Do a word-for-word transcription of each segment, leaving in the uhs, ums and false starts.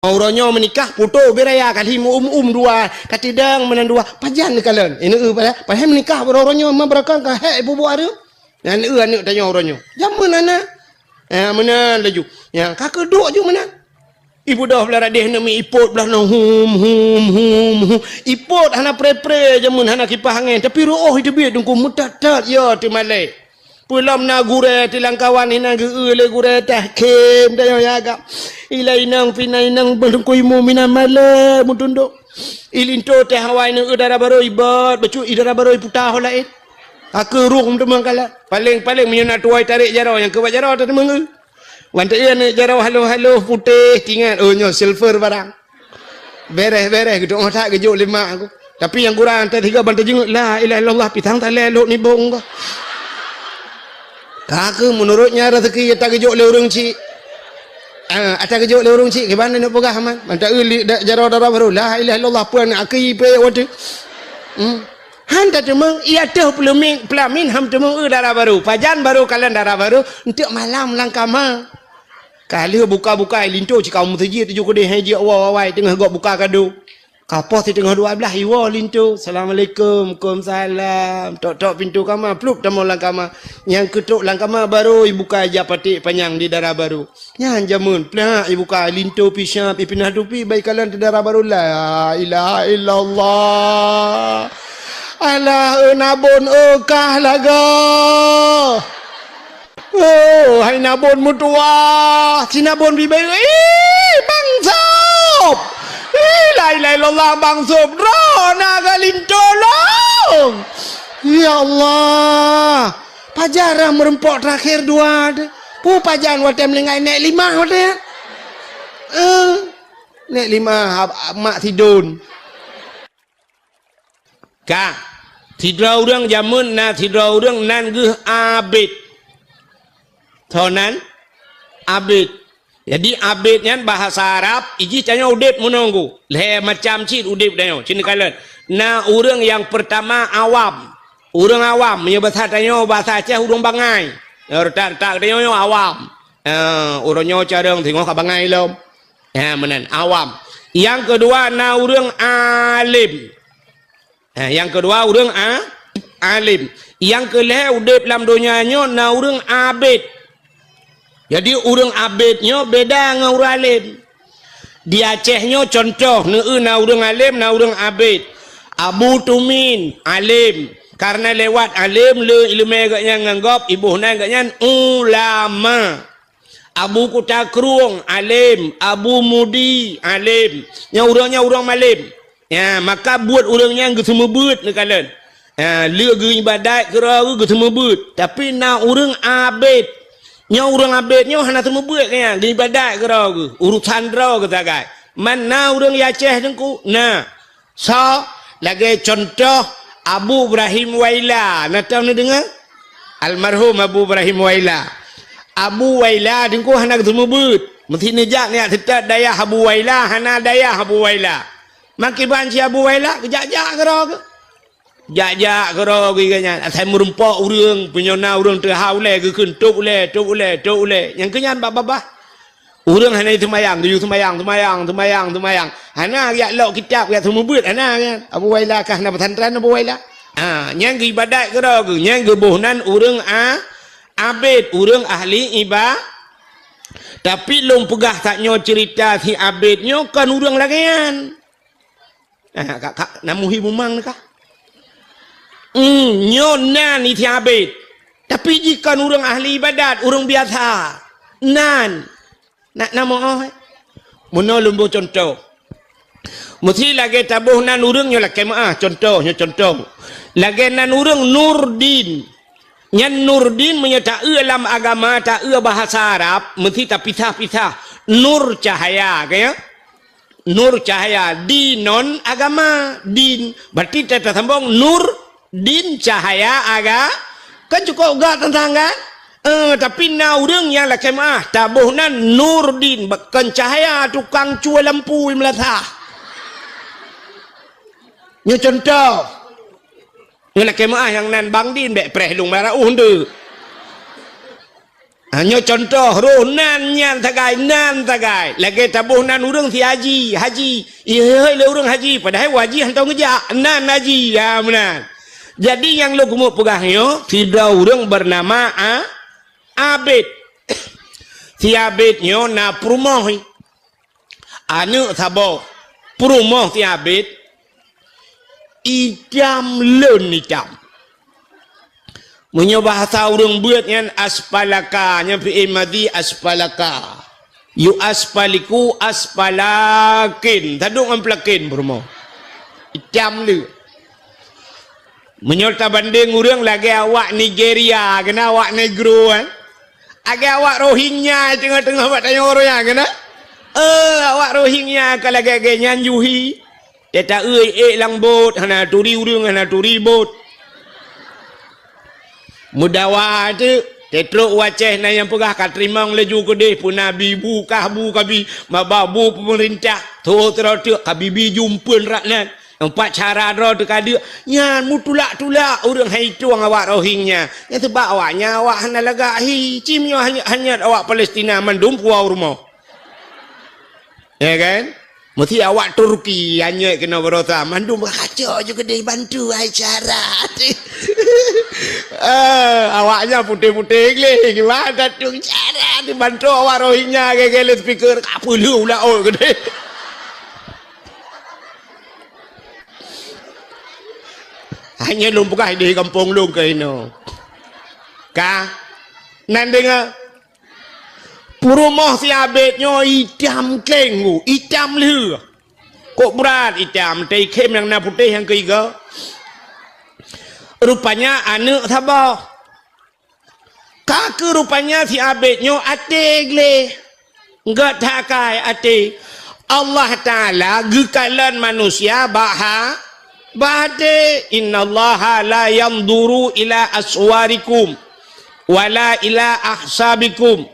Uroe nyoe meunikah, puto ubé raya ka lheueh meu-um-um dua, ka tidang meunan dua. Pajan neukalon? Ineuk eu pada, padahai meunikah uroe nyoe, ma beurakang ka hék ibu buet areuem. Nyan eu aneuk tanyoe uroe nyoe. Jameun hana. Ya, meunan laju. Ya, ka keuduek ju meunan. Ibu doh blah radeh neumi ipot blah nyoe hum, hum, hum, hum. Ipot hana pre-pre jameun hana kipah angén, tapi reuôh iteubiet dungku meutat-tat ya teumalée. Peulom na gurée tilang kawan inan geu-eu lé gurée tah khem dayong ya agam. Ilai inong pina inong beulungkui mu minan malée mutundok. Ilinto teh awai neu dara barô ibot, bacut i dara barô iputa ho laén. Ka keurueng teuma kala. Paléng-paléng meunyoe na tuwai tarek jaroe nyang keubat jaroe teumeung. Wan teu aneuk jaroe haloh-haloh putéh tingat, oh nyoe silver barang. Bereh-bereh geuduek ngon that geujok lé mak aku. Tapi nyang gurang teuh tiga ban teujingeuk la ilaha illallah pisang talé lhok nibong ka. Ka keuh meunurot nyan rezeki ata geujok lé ureueng chik. Ah, ata geujok lé ureueng chik kiban neuk peugah man. Mantap eu li da- jaroe dara barô la ilaha illallah puan aki pe wateu. Hmm. Han tateumeung, iya teuh pelamin, pelamin ham teumeung eu dara barô. Pajan barô kalon dara barô, enteuk malam lam kama. Ka lheueh buka-buka linto cit ka u meuseujid tujoh keudeh hai jeuet woe awai teungoh gob buka kado. Ka poh siteungoh dua blaih iwoe linto, "Assalamualaikum." "Waalaikumsalam." Tok-tok pintoe kama, plup tamong lam kama. Nyang keutok lam kama barô ibuka ija paték panyang di dara barô. Nyan jameun, plak ibuka linto pisap, ipinah tupi, bai kalon teu dara barô. La ilaha illallah. Alah, eu nabon, eu kah lagoe. Oh, hai nabon meutuwah, si nabon bibeu, ih, Bang Sop! Ih, la ilaha illallah, Bang Sop, droe na geulinto lom! Ya Allah, pajan rhah meureumpok teurakhir dua teuh. Peue pajan watée meuninggai nèk limah watée? Eh, nèk limah, ab- mak sidon. Ka, sidroe ureuëng jameun na sidroe ureuëng nan geuh Abid. Soe nan? Abid. Jadi, Abid nyan bahasa Arab, ijih tanyoe udeb meununggu. Lhée macam cit udeb tanyoe, cit neukalon. Na ureuëng nyang peurtama awam. Ureuëng awam, meunyoe basa tanyoe, basa Aceh ureuëng bangai. Nyoe reutak-reutak tanyoe nyoe awam. Eh, ureuëng nyoe carông singoh ka bangai lom. Ha, meunan, awam. Nyang keudua na ureuëng alim. Ha, nyang keudua ureuëng a, alim. Nyang keulhée udeb lam donya nyoe na ureuëng abid. Jadi ureuëng abid nyoe beda ngon ureuëng alim. Di Aceh nyoe contoh, neu na ureuëng alim, na ureuëng abid. Abu Tumin, alim. Karena lewat alim le ileumé geuhnyan ngon gob, iboh nan geuhnyan ulama. Abu Kuta Krueng, alim. Abu Mudi, alim. Nyang ureuëng nyan ureuëng malem. Ya, maka buet ureuëng nyan geuseumeubeuet neukalon. Ya, le geuibadat keudroe geuh geuseumeubeuet. Tapi na ureuëng abet. Nyoe ureuëng abet nyoe hana seumeubeuet nyan, geuibadat keudroe geuh. Urusan droe geuh sagai. Man na ureuëng Aceh teungku? Na. Soe? Lagée contoh Abu Ibrahim Waila, na tau neudeungoe? Almarhum Abu Ibrahim Waila. Abu Waila teungku hana geuseumeubeuet. Meusti neujak nyak seutôt dayah Abu Waila, hana dayah Abu Waila. Makiban si Abu Waila, geujak-jak keudroe geuh. Jak-jak keudroe geuh nyan. Asai meurumpok ureuëng, punyona ureuëng teuhah ulée, geukheun tôb ulée, tôb ulée, tôb ulée. Nyang keu nyan bak babah. Ureuëng hana seumayang, geuyue seumayang, seumayang, seumayang, seumayang. Hana jak lok kitab, jak seumeubeuet, hana nyan. Abu Waila kah na pesantren Abu Waila? Ha, nyan geuibadat keudroe geuh, nyan geuboh nan ureuëng a, abet, ureuëng ahli iba-, Tapi lôn peugah tanyoe ceurita si abet nyoe kon ureuëng lagée nyan. Ah, kak, kak, na muhi mumang kah? Hmm, nyoe nan isi abet. Tapi jih kon ureuëng ahli ibadat, ureuëng biasa. Nan. Nak na moh, eh? Meunoe lôn boh contoh. Meusti lagée taboh nan ureuëng nyoe lakée meuah, contoh, nyoe contoh. Lagée nan ureuëng Nurdin. Nyan Nurdin meunyoe taeu lam agama, taeu bahasa Arab, meusti tapisah-pisah. Nur cahaya, ka ya? Nur cahaya, dinon agama, din. Berarti ta-, tasambong nur, din, cahaya, aga-, kan cukôp gak teuntang kan? Eh, tapi na ureuëng nyang lakée meuah, taboh nan Nurdin, kon cahaya tukang cue lampu i meulasah. Nyoe contoh. Ngon lakée meuah nyang nan Bang Din bék preh lôn bara uh ndeuk. Ha, nyoe contoh, roh nan nyan sagai, nan sagai. Lagèe taboh nan ureueng si haji, haji. Ihôi lé ureueng haji, padahai haji hantom geujak, nan haji. Ha, meunan. Jadi nyang lôn keumeung peugah nyoe, sidroe ureueng beunama A-, Abid. Si Abid nyoe na peurumoh. Aneuk saboh peurumoh si Abid, itam lôn itam. Meunyoe bahasa ureueng beuet nyan aspalaka, nyan fi'il madhi aspalaka. Yu aspaliku aspalakin. Tadong ngon pelakin peurumoh. Itam lé. Meunyoe tabandeng ureueng lagèe awak Nigeria, keunan awak negro, eh. Lagèe awak Rohingya teungoh-teungoh bak tanyoe ureueng nyan, keunan. Eh, awak Rohingya ka lagèe-lagèe nyan juhi. Teuta eu ék lam bot, hana turi ureueng, hana turi bot. Meudawa teuk, teutrok u Aceh na nyang peugah ka teurimong laju keudeh, peue na bi bu kah bu kabi, maba bu peumeurintah, tho sidroe teuk kabi bi jumpeuen rak nan. Nyang pat cara droe teuka deuk, nyan meutulak-tulak ureueng hai tueng awak Rohingya. Nyan seubab awak nyan awak hana lagak hi, ci meunyoe hanyot, hanyot awak Palestina mandum puwoe u rumoh. Ya kan? Meusti awak Turki hanyot keunoe baroesa, mandum kacok ju keudeh bantu hai cara. Eh, awak nyan putéh-putéh gleh, kiban datang cara dibantu awak Rohingya gaya-gaya speaker, ka peuleueh u laôt keudeh. Hanya lôn peugah di gampông lôn keunoe. Ka? Nan deungoe? Peurumoh si Abed nyoe itam kleng, itam lheueh. Kok brat itam, teuikhém nyang na putéh nyang keuigoe. Rupanya aneuk saboh. Ka keuh rupanya si Abed nyoe até gleh. Gét that akai até. Allah Taala geukalon manusia bak ha-, bak até. "Innallaha la yanzuru ila aswarikum, wala ila ahsabikum,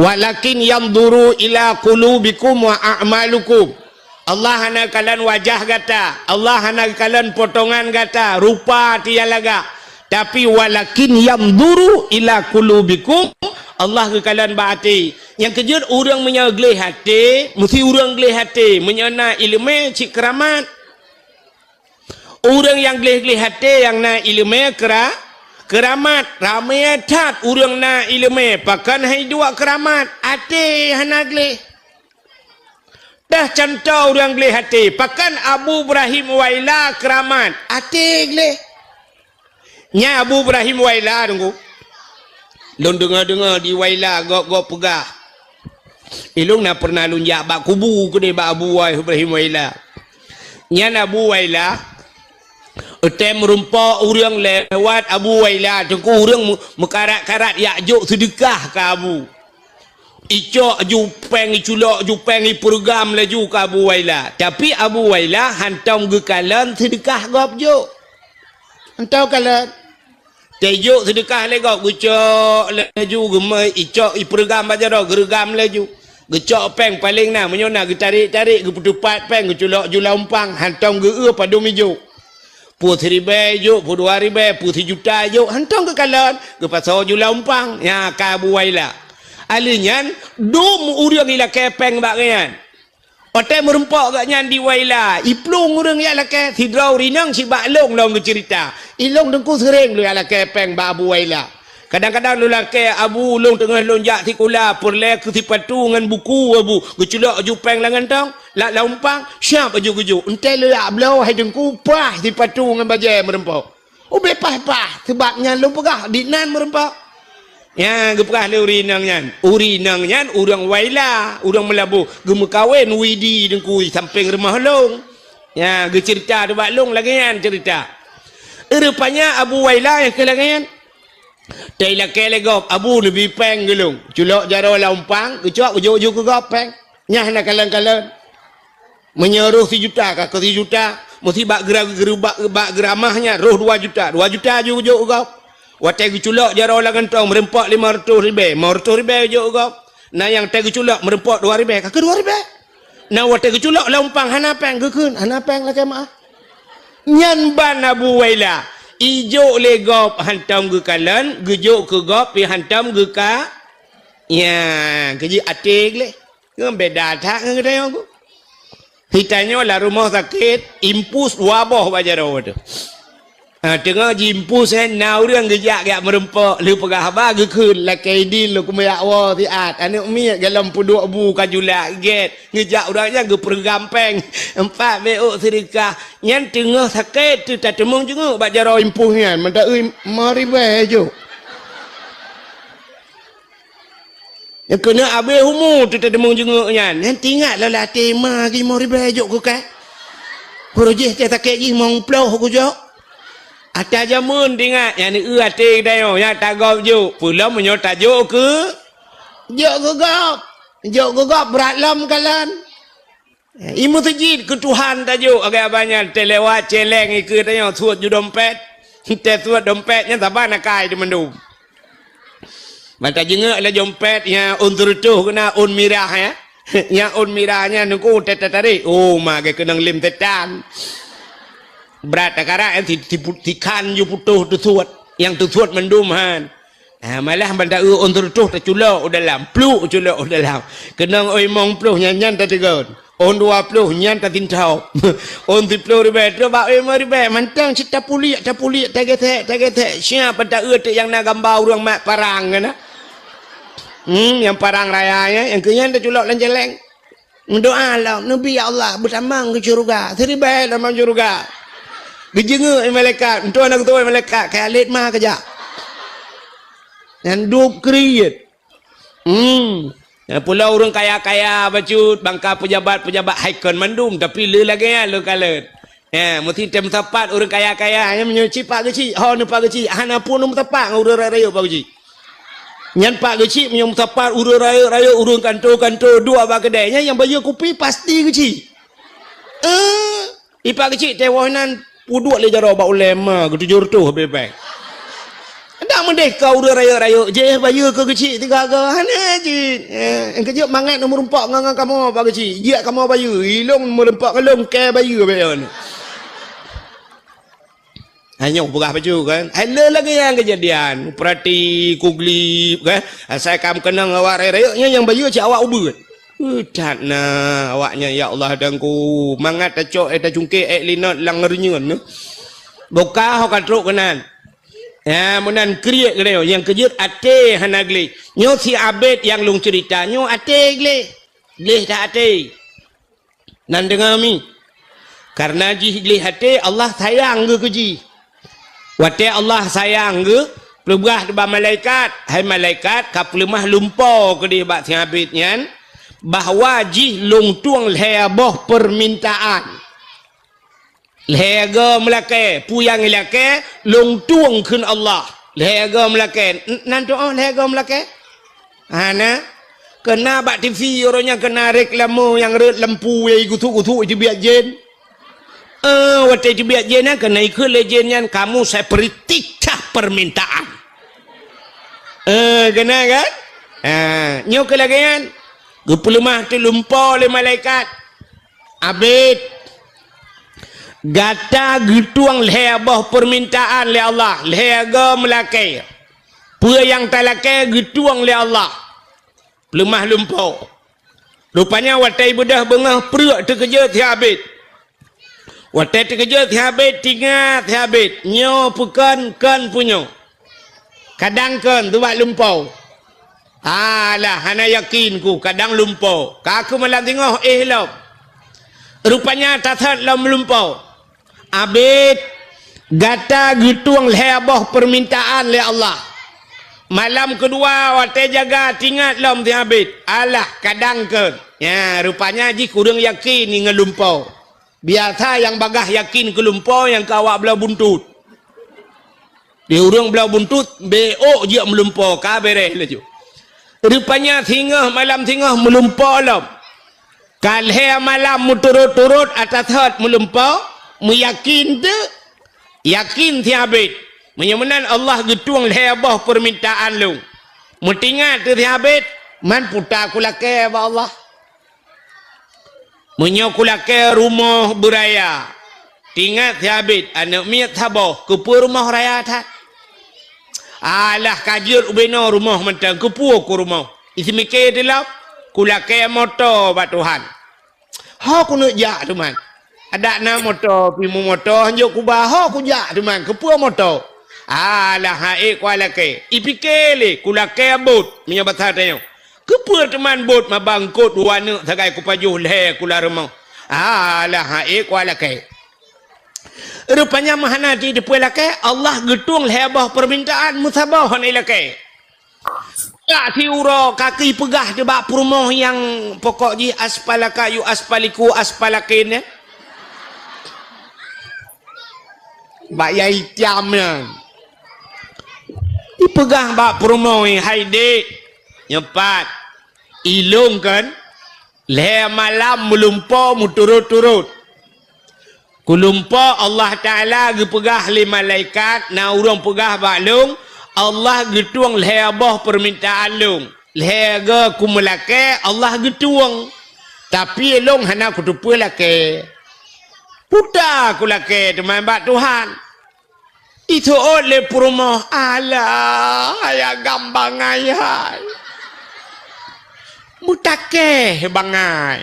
walakin yanzuru ila qulubikum wa a'malikum." Allah hana geukalon wajah gata, Allah hana geukalon potongan gata, rupa até nyang lagak. Tapi, "Walakin yanzuru ila qulubikum," Allah geukalon bak até. Nyang keujeuet, ureuëng meunyoe gleh até, meusti ureuëng gleh até. Meunyoe na iéleumé, cit keuramat. Ureuëng nyang gleh-gleh até nyang na iéleumé keura-, keuramat. Ramé that ureuëng na iéleumé, pakon han jiduek keuramat, até hana gleh. Dah contoh ureuëng gleh até, pakon Abu Ibrahim Waila keuramat, até gleh. Nyan Abu Ibrahim Waila, Teungku. Lôn deungoe-deungoe di Waila gob-gob peugah. Ilôn na pernah lôn jak bak kubu keudeh bak Abu Wai-, Ibrahim Waila. Nyan Abu Waila, watée meurumpok ureuëng lewat Abu Waila, Teungku, ureuëng meu-, meukarat-karat jak jok seudeukah keu Abu. Icok ju péng, iculok ju péng, ipeureugam laju keu Abu Waila. Tapi Abu Waila hantom geukalon seudeukah gob jok. Hantom kalon. Teujok seudeukah lé gob, geucok laju geumai, icok ipeureugam bak jaroe, geureugam laju. Geucok péng paléng na, meunyoe na geutarek-tarek, geupeuteupat péng, geuculok ju lam umpang, hantom geu-eu padum ijok. Peue siribée jok, peue dua ribée, peue sijuta jok, hantom geukalon, geupasoe ju lam umpang. Nyan ka Abu Waila. Alheuh nyan, dum ureuëng ilakée péng bak geuh nyan. Watée meurumpok geuh nyan di Waila, iplueng ureuëng jak lakée, sidroe ureuëng inong sibak lôn lom geuceurita. Ilôn Teungku seuréng lôn jak lakée péng bak Abu Waila. Kadang-kadang lôn lakée, "Abu, ulôn teungoh lôn jak sikula, peureulée keu sipatu ngon buku, Abu." Geuculok ju péng lam gantong, lam, lam umpang, siab laju geujok. Watée lôn jak bloe, hai Teungku, paih sipatu ngon bajée meurumpok. Ubé paih-paih, sabab nyan lôn peugah, di nan meurumpok. Nyan geupeugah lé ureuëng inong nyan. Ureuëng inong nyan ureuëng Waila, ureuëng Meulaboh, geumeukawen Widi Teungku sampéng rumoh lôn. Nyan geuceurita bak lôn lagée nyan ceurita. Rupanya Abu Waila nyang keu lagée nyan. Teilakée lé gob, "Abu, neubi péng keu lôn." Culok jaroe lam umpang, geucok geujok ju keu gob péng. Nyan hana kalon-kalon. Meunyoe roh sijuta ka keu sijuta, meusti bak geura-, geura-, bak, bak geuramah nyan roh dua juta, dua juta ju geujok keu gob. Watée geuculok jaroe lam gantong meurumpok lima reutôh ribée, lima reutôh ribée geujok keu gob. Na nyang watée geuculok meurumpok dua ribée, ka keu dua ribée. Na watée geuculok lam umpang hana péng, geukheun hana péng lakée meuáh. Nyan ban Abu Waila, ijok lé gob hantom geukalon, geujok keu gob pih hantom geuka-, Ya, keu jih até gleh. Ngon beda that ngon geutanyoe ku. Geutanyoe lam rumoh sakét, impus dua boh bak jaroe teuh. Ha, teungoh jiimpus, eh, na ureuëng geujak geujak meurumpok, lheueh peugah haba geukheun lakée idin lôn keumeujak woe siat. Aneuëk miet golom peuduek bu ka julak gét. Geujak ureuëng nyan geupeureugam péng empat beuôk seudeukah. Nyan teungoh sakét teuh tateumeung jeungeuk bak jaroe impus nyan. Mantong eu mo ribée jok. Nyang keuneuk abéh umu teuh tateumeung jeungeuk nyan. Nyan teuingat lom lam até ma geuh mo ribée jok keu kah. Peureujih teuh sakét jih mong ploh kujok. Ata jameun teuingat, nyan eu até geutanyoe, nyan tagob jok. Peulom meunyoe tajok keu, jok keu gob. Jok keu gob brat lom kalon. I meuseujid keu Tuhan tajok, agak banyak teuh lewat celeng ikeue tanyoe suet ju dompet. Teuh suet dompet nyan saban akai teuh mandum. Ban tajeungeuk lam dompet nyan ôn seureutôh keuna ôn mirah ya. Nyang ôn mirah nyan nungku teuh tatarék. Oh, ma geukeunong lem setan. Brat takarak nyan si, si, sikhan ju putôh teusuet. Nyang teusuet mandum han. Ha, malah ban ta eu ôn seureutôh taculok u dalam, pluk culok u dalam. Keunong ôn limong ploh nyan, nyan tateugon. Ôn dua ploh nyan tatintob. Ôn siploh ribée, trok bak ôn limong ribée, mantong cit tapuliek, tapuliek, tagesek, tagesek. Siap ban ta eu teuk nyang na gamba ureuëng mat parang kan. Hmm, nyang parang raya nyan, nyang keu nyan taculok lam jaleng. Meudoa lom, neubi, "Ya Allah, beutamong keu syeuruga." Siribée tamong syeuruga. Geujeungeuk lé malaikat, meutuah na geutuwoe malaikat, kayalét ma keujak. Nyan dub kriet. Hmm. Nyang pulo ureuëng kaya-kaya bacut, bangka peujabat-peujabat hai kon mandum, tapi le lagée nyan lôn kalon. Ya, meusti tem sapat ureuëng kaya-kaya, nyan meunyoe cit pak geuchik, ho neupak geuchik, hana pun meusapat ngon ureuëng rayeuk pak geuchik. Nyan pak geuchik meunyoe meusapat ureuëng rayeuk-rayeuk, ureuëng kanto-kanto, duek bak keudée, nyan nyang bayeue kupi pasti geuchik. Eh, ipak geuchik teuwoh nan peuduek lé jaroe bak ulée ma geutujoh reutôh beubaih. Dak meudeh ka ureuëng rayeuk-rayeuk jih bayeue keu geuchik tiga go hana jih. Eh, nyang keujeuet mangat meurumpok ngon, ngon kamoe pak geuchik. Jiak kamoe bayeue, ilong meurumpok ngon lôn kée bayeue bayeue. Hanyok peugah baju kan. Hai le lagée nyang keujadian. Peurati kuglib kan. Asai kam keunong awak rayeuk-rayeuk nyan nyang bayeue cit awak ubeut. Uh, that na awaknyan, ya Allah, dangku. Mangat tacok, eh, tacungkek, eh, linot lam reunyeun. Boka ho ka trok keunan. Ya, meunan kriet keunoe. Nyang keujeuet até hana gleh. Nyoe si Abed nyang lôn ceurita, nyoe até gleh. Gleh that até. Nan deungoe mi. Kareuna jih gleh até, Allah sayang geuh keu jih. Watée Allah sayang geuh, peugah bak malaikat, "Hai malaikat, ka peuleumah lumpo keudeh bak si Abed nyan, bahwa jih lôn tueng lhée boh peumintaan." Lhée go meulakée, peue nyang ilakée, lôn tueng kheun Allah. Lhée go meulakée, n-, nan tuoh lhée go meulakée? Hana. Keuna bak T V uroe nyan keuna reklame nyang rhot lampu nyang gusuk-gusuk jeubiet jén. Eh, watée jeubiet jén nyan keuna ikheun lé jén nyan, "Kamu saya beri tiga permintaan." Eh, keuna kan? Ha, nyoe keu lagée nyan. Geupeuleumah teulumpo lé malaikat. Abed, gata geutueng lhée boh peumintaan lé Allah, lhée go meulakée. Peue nyang talakée geutueng lé Allah. Peuleumah lumpo. Rupanya watée beudôh beungoh preuek teukeujot si Abed. Watée teukeujot si Abed, tingat si Abed, nyoe peukon kon punyoe. Kadang kon teuh bak lumpo. Alah, hana yakin ku, kadang lumpo. Ka keu malam singoh éh lom. Rupanya tasot lom lumpo. Abed, gata geutueng lhée boh peumintaan lé Allah. Malam keudua watée jaga tingat lom si Abed. Alah, kadang kon. Nya, rupanya jih kureueng yakin ngon lumpo. Biasa nyang bagaih yakin keu lumpo nyang keu awak bloe buntut. Di ureuëng bloe buntut, beuôk jeuet meulumpo, ka béréh laju. Rupanya singoh malam singoh meulumpo lom. Ka lhée malam meuturot-turot ata sot meulumpo, meuyakin teuh, yakin si Abed. Meunyoe meunan Allah geutueng lhée boh peumintaan lôn. Meutingat teuh si Abed, man puta kulakée bak Allah. Meunyoe kulakée rumoh beuraya, tingat si Abed aneuëk miet saboh, keupeue rumoh raya that? Alah ka jeuet ubenoe rumoh mantong, keupeue ku rumoh? Iseumiké teulom, kulakée moto bak Tuhan. Ho keuneuk jak teuma. Adak na moto, pimu moto, hanjeuet kuba, ho kujak teuma, keupeue moto? Alah, ha'ék kualakée. Ipiké lé, kulakée bot, meunyoe basa tanyoe. Keupeue teuma bot mabangkot dua neuk sagai kupajoh lhée kula rumoh? Alah, ha'ék kualakée. Rupanya meuhana jiteupeue lakée, Allah geutueng lhée boh peumintaan meusaboh hana ilakée. Jak siuroe kaki peugah teuh bak peurumoh nyang pokok jih aspalaka yu aspaliku aspalakin nyan. Bak yai tiam nyan. Ipeugah bak peurumoh, "Hai dék, nyoe pat, ilong kan?" Lhée malam meulumpo meuturot-turot. Kulumpo Allah Taala geupeugah lé malaikat, na ureuëng peugah bak lôn, Allah geutueng lhée boh peumintaan lôn. Lhée goe kumeulakée, Allah geutueng. Tapi lôn hana kuteupeue lakée. Puta kulakée teuma bak Tuhan. Iteuôt lé peurumoh, "Alah, hai agam bangai hai. Meutakée bangai.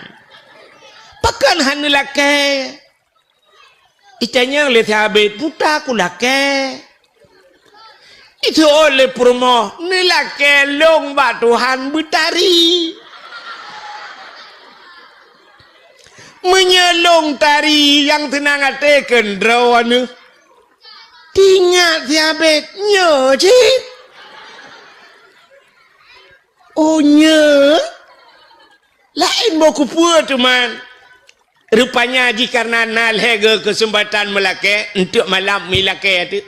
Pakon hana lakée?" Itanyong lé sahabét, "Puta kulakée." Iteuôt lé peurumoh, "Neulakée lôn bak Tuhan beutari. Meunyoe lôn tari nyang teunang até keundroe neuh." Tingat siabet nyoe cit. Oh, nyoe? Laén boh kupeue teuma. Rupanya jih karna na lhée geu keuseumpatan meulakée, eunteuk malam meulakée teuk.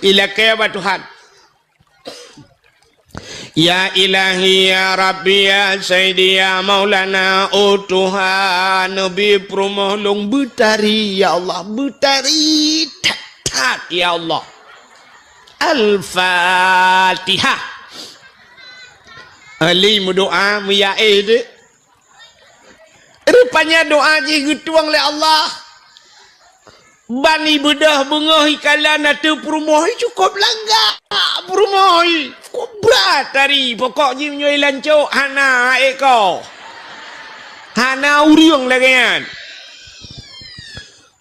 Ilakée bak Tuhan. Ya Ilahi, ya Rabbi, ya Sayyidi, ya Maulana, oh Tuhan, neubi peurumoh lôn beutari, ya Allah, beutari that-that, ya Allah. Al-Fatihah. Ali meudoa, meuyaé deh. Rupanya doa jih geutueng lé Allah. Ban ibeudôh beungoh ikalon ateueh peurumoh, cukôp lagak peurumoh, cukôp brat tari. Pokok jih meunyoe ilancok, hana ék ko. Hana ureuëng lagée nyan.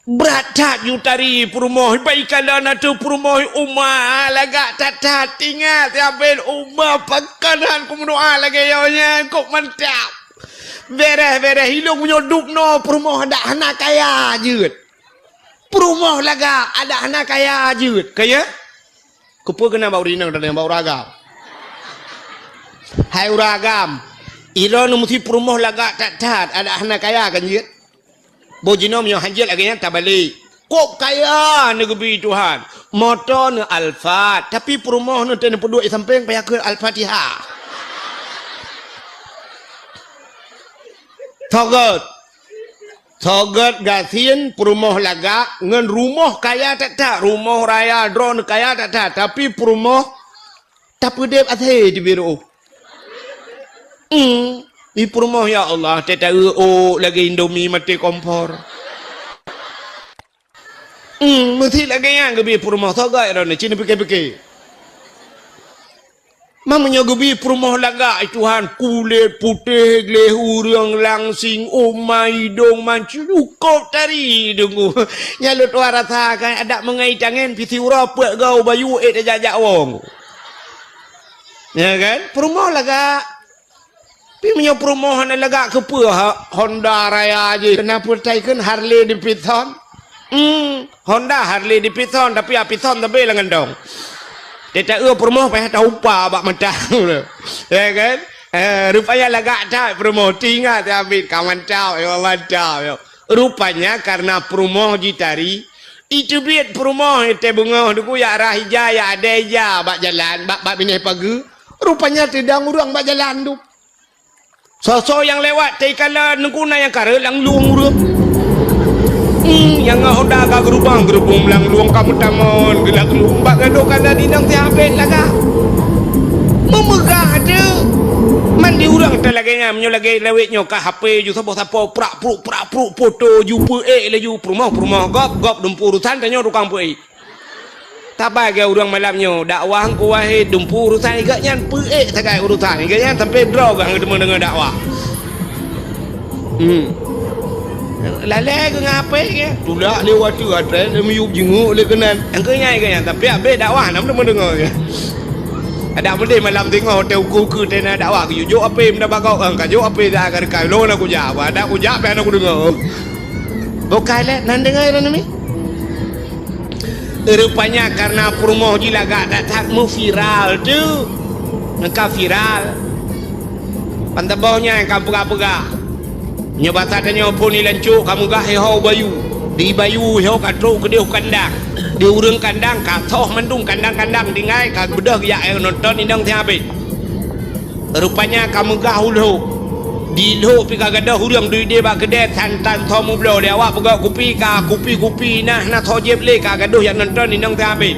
Brat that ju tari peurumoh, ban ikalon ateueh peurumoh, uma lagak that-that. Ingat, siabet uma pakon han kumeudoa lagée nyoe nyan, kok mantap. Bereh-bereh ilong meunyoe dubnoe peurumoh dak hana kaya jeuet. Peurumoh lagak adak hana kaya jeuet. Kaya? Keupeue keunan bak ureuëng inong dan bak ureuëng agam? Hai ureuëng agam, droeneuh meusi peurumoh lagak that-that adak hana kaya kan jeuet? Boh jinoe meunyoe han jeuet lagée nyan tabalek. Kok kaya neugeubri Tuhan. Moto neuh Alphard, tapi peurumoh neuh teuh neupeuduek di sampéng payah kheun Al-Fatihah. Sogot. Sogot gasien peurumoh lagak ngon rumoh kaya that-that, rumoh raya droeneuh kaya that-that, tapi peurumoh tapeudeb asée teubiet rôh. Hmm, di peurumoh ya Allah, teuta eu-ôk lagée Indomie maté kompor. Hmm, meusi lagée nyan geubi peurumoh sogot droeneuh, ci neupike-pike. Meunyoe geubi peurumoh lagak, ai Tuhan, kulét putéh gleh ureuëng langsing, uma idong mancukôp tari deungoe. Nyan lôn tuan rasa kan adak meungai tangen pih siuroe peuet goe bayu ék tajak-jak wong. Ya kan? Peurumoh lagak. Tapi meunyoe peurumoh hana lagak keupeue ha, Honda raya jih. Keunan peutai kheun Harley Davidson. Hmm, Honda Harley Davidson tapi Davidson tapi lam gantong. Teuta eu peurumoh payah taupa bak mata. Ya kan? Eh, rupanya lagak that peurumoh. Tingat siabet ka mantap, ya mantap, ya. Rupanya karena peurumoh jitari, iteubiet peurumoh teuh beungoh duku yak rah ija, yak adée ija bak jalan, bak, bak binéh pageue. Rupanya teudong ureuëng bak jalan tu. Soe-soe nyang lewat teuh ikalon neuk na nyang kareuet lam lueng ureuëng. Hmm, nyang ngon Honda ka geurubang, geurubong lam lueng ka meutamon, geulak lueng bak gadôh ka na dinong siabet lagak. Meumeugah teuh. Man di ureuëng teuh lagée nyan, meunyoe lagée lawét nyoe ka H P ju saboh sapo prak pruk, prak pruk, poto ju peuék laju peurumoh, peurumoh gob, gob dumpu urusan tanyoe tukang peuék. Saban keu ureuëng malam nyoe, dakwah Teungku Wahid dumpeue urosan geuh nyan, peuék sagai urosan geuh nyan sampai droe geuh teuma deungoe dakwah. Hmm. Lalé geuh ngon H P geuh. Tulak lé watée atré lé miyueb jinguk lé keunan. Engkeu nyai geuh nyan, tapi abéh dakwah nam teuma deungoe geuh. Adak meudeh malam singoh teu uku-uku tena dakwah geuyue jok H P meuda bagok, ka jok H P dah ka reukai lôn aku jak. Adak kujak pih hana kudeungoe. Bukai lé nan deungoe lôn mi. Rupanya karena peurumoh jih lagak that-that meuviral tu. Meuka viral. Ban saboh nyan ka peugah-peugah. Nyoe basa tanyoe phon ilan cok ka meugah iho bayu. Di bayu iho ka trok keudeh kandang. Di ureuëng kandang ka soh mandum kandang-kandang tinggai ka beudôh geujak nonton inong siabéh. Rupanya ka meugah u Lhok. Di Lhok pih ka gadôh ureuëng duek ideh bak keudè, tan-tan tho meubloe lé awak peugöt kupi, ka kupi-kupi na, na tho jieb lé, ka gadôh jak nonton inong siabéh.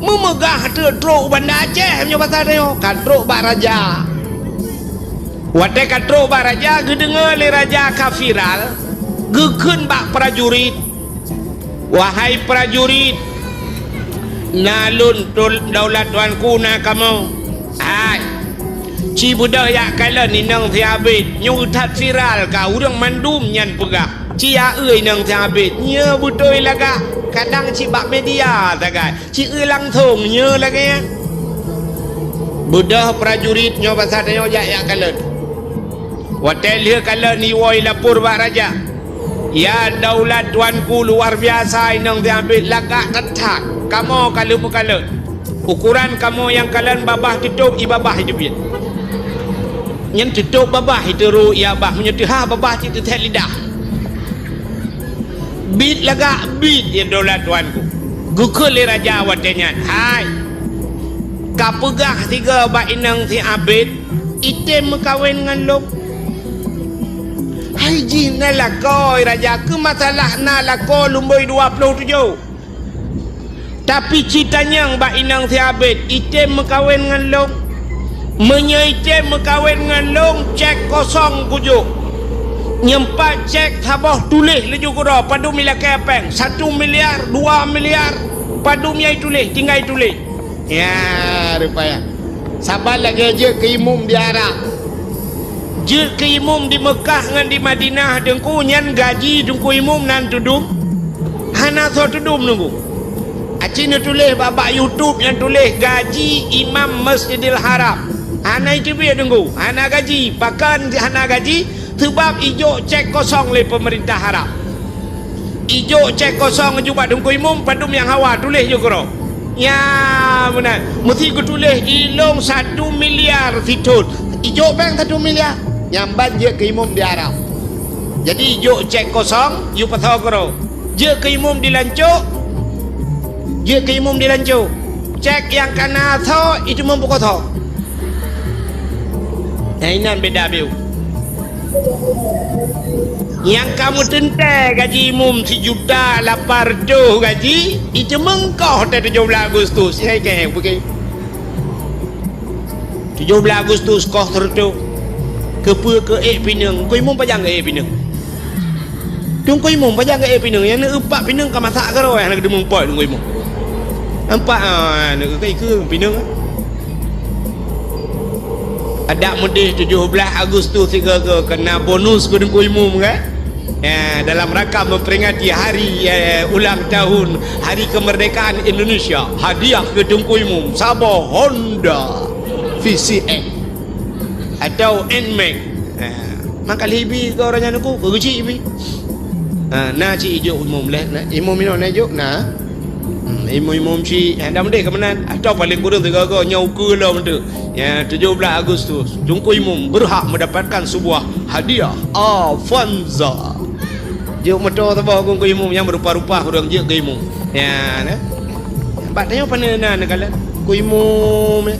Meumeugah teuk trok u Banda Aceh, meunyoe basa tanyoe, ka trok bak raja. Watée ka trok bak raja, geudeungoe lé raja ka viral, geukheun bak prajurit, "Wahai prajurit, na lôn tul-, daulat tuanku na kamoe. Hai, ci beudôh jak kalon inong siabéh, nyoe that viral ka ureuëng mandum nyan peugah. Ci aeu inong siabéh, nyoe beutôi lagak, kadang cit bak media sagai. Ci eu langsong nyoe lagée nyan." Beudôh prajurit nyoe basa tanyoe jak, jak kalon. Watée lheueh kalon iwoe lapor bak raja, "Ya daulat tuanku, luar biasa inong siabéh lagak that-that. Kamoe ka lheueh meukalon. Ukoran kamoe nyang kalon babah teutôb ié babah iteubiet. Nyan teutôb babah iteurô ié babah, meunyoe teuhah babah cit teuthét lidah. Biet lagak biet ya daulat tuanku." Geukheun lé raja watée nyan, "Hai, ka peugah sigoe bak inong siabéh, item meukawen ngon lôn. Hai jih na lakoe raja, keu masalah na lakoe lumboi dua ploh tujoh. Tapi ci tanyong bak inong siabéh, item meukawen ngon lôn. Meunyoe item meukawen ngon lôn, cek kosong kujok. Nyoe pat cek saboh tuléh laju keudroe, padum ilakée péng, satu miliar, dua miliar, padum nyang ituléh, tinggai ituléh." Ya, rupanya. Saban lagée jeuet keu imum di Arab. Jeuet keu imum di Meukah ngon di Madinah, Teungku, nyan gaji Teungku Imum nan teudum? Hana soe teudum, Teungku. Aci neutuléh bak, bak YouTube nyang tuléh gaji Imam Masjidil Haram. Hana iteubiet, Teungku. Hana gaji. Pakon hana gaji? Seubab ijok cek kosong lé peumeurintah Arab. Ijok cek kosong aju bak Teungku Imum, padum nyang hawa tuléh ju keudroe. Nya meunan, meusti geutuléh ilong satu miliar sithon. Ijok péng satu miliar. Nyang ban jeuet keu imum di Arab. Jadi ijok cek kosong, ju pasoe keudroe. Jeuet keu imum di lancok, jeuet keu imum di lancok. Cek nyang kana soe, itu meupukoe soe. Nah, inan beda biu. Nyang ka meuteuntée gaji imum sijuta lapan reutôh gaji, iteumeng koh teuh tujoh blaih Agustus. Hai keu bukai. Tujoh blaih Agustus koh seureutôh. Keupeue keu ék pineung? Teungku Imum pajan keu ék pineung? Teungku Imum pajan keu ék pineung? Nyang neueupat pineung ka masak keudroe, hana geudeumeung pot Teungku Imum. Nampak, ah, neukeu-keu pineung. Adak meudeh tujoh blaih Agustus sigoe-goe keu na bonus keu Teungku Imum, kan? Ya, dalam rangka memperingati hari, eh, ulang tahun Hari Kemerdekaan Indonesia, hadiah keu Teungku Imum saboh Honda V C X atau Nmax. Eh, maka lé ibi keu ureueng nyan Teungku, keu geuchik ibi. Ha, na cit ijok imum lé, na, imum inoe na ijok, na. Hmm, imum-imum cit, eh, dah meudeh keu meunan. Atau paléng kureueng sigoe-goe nyoe ukeue lom tu. Ya, tujoh blaih Agustus, Teungku Imum berhak mendapatkan sebuah hadiah Avanza. Jok moto saboh Teungku Imum nyang berupa-rupa ureueng jeuet keu imum. Ya, nah. Bak tanyoe pane na neukalon Teungku Imum, ya.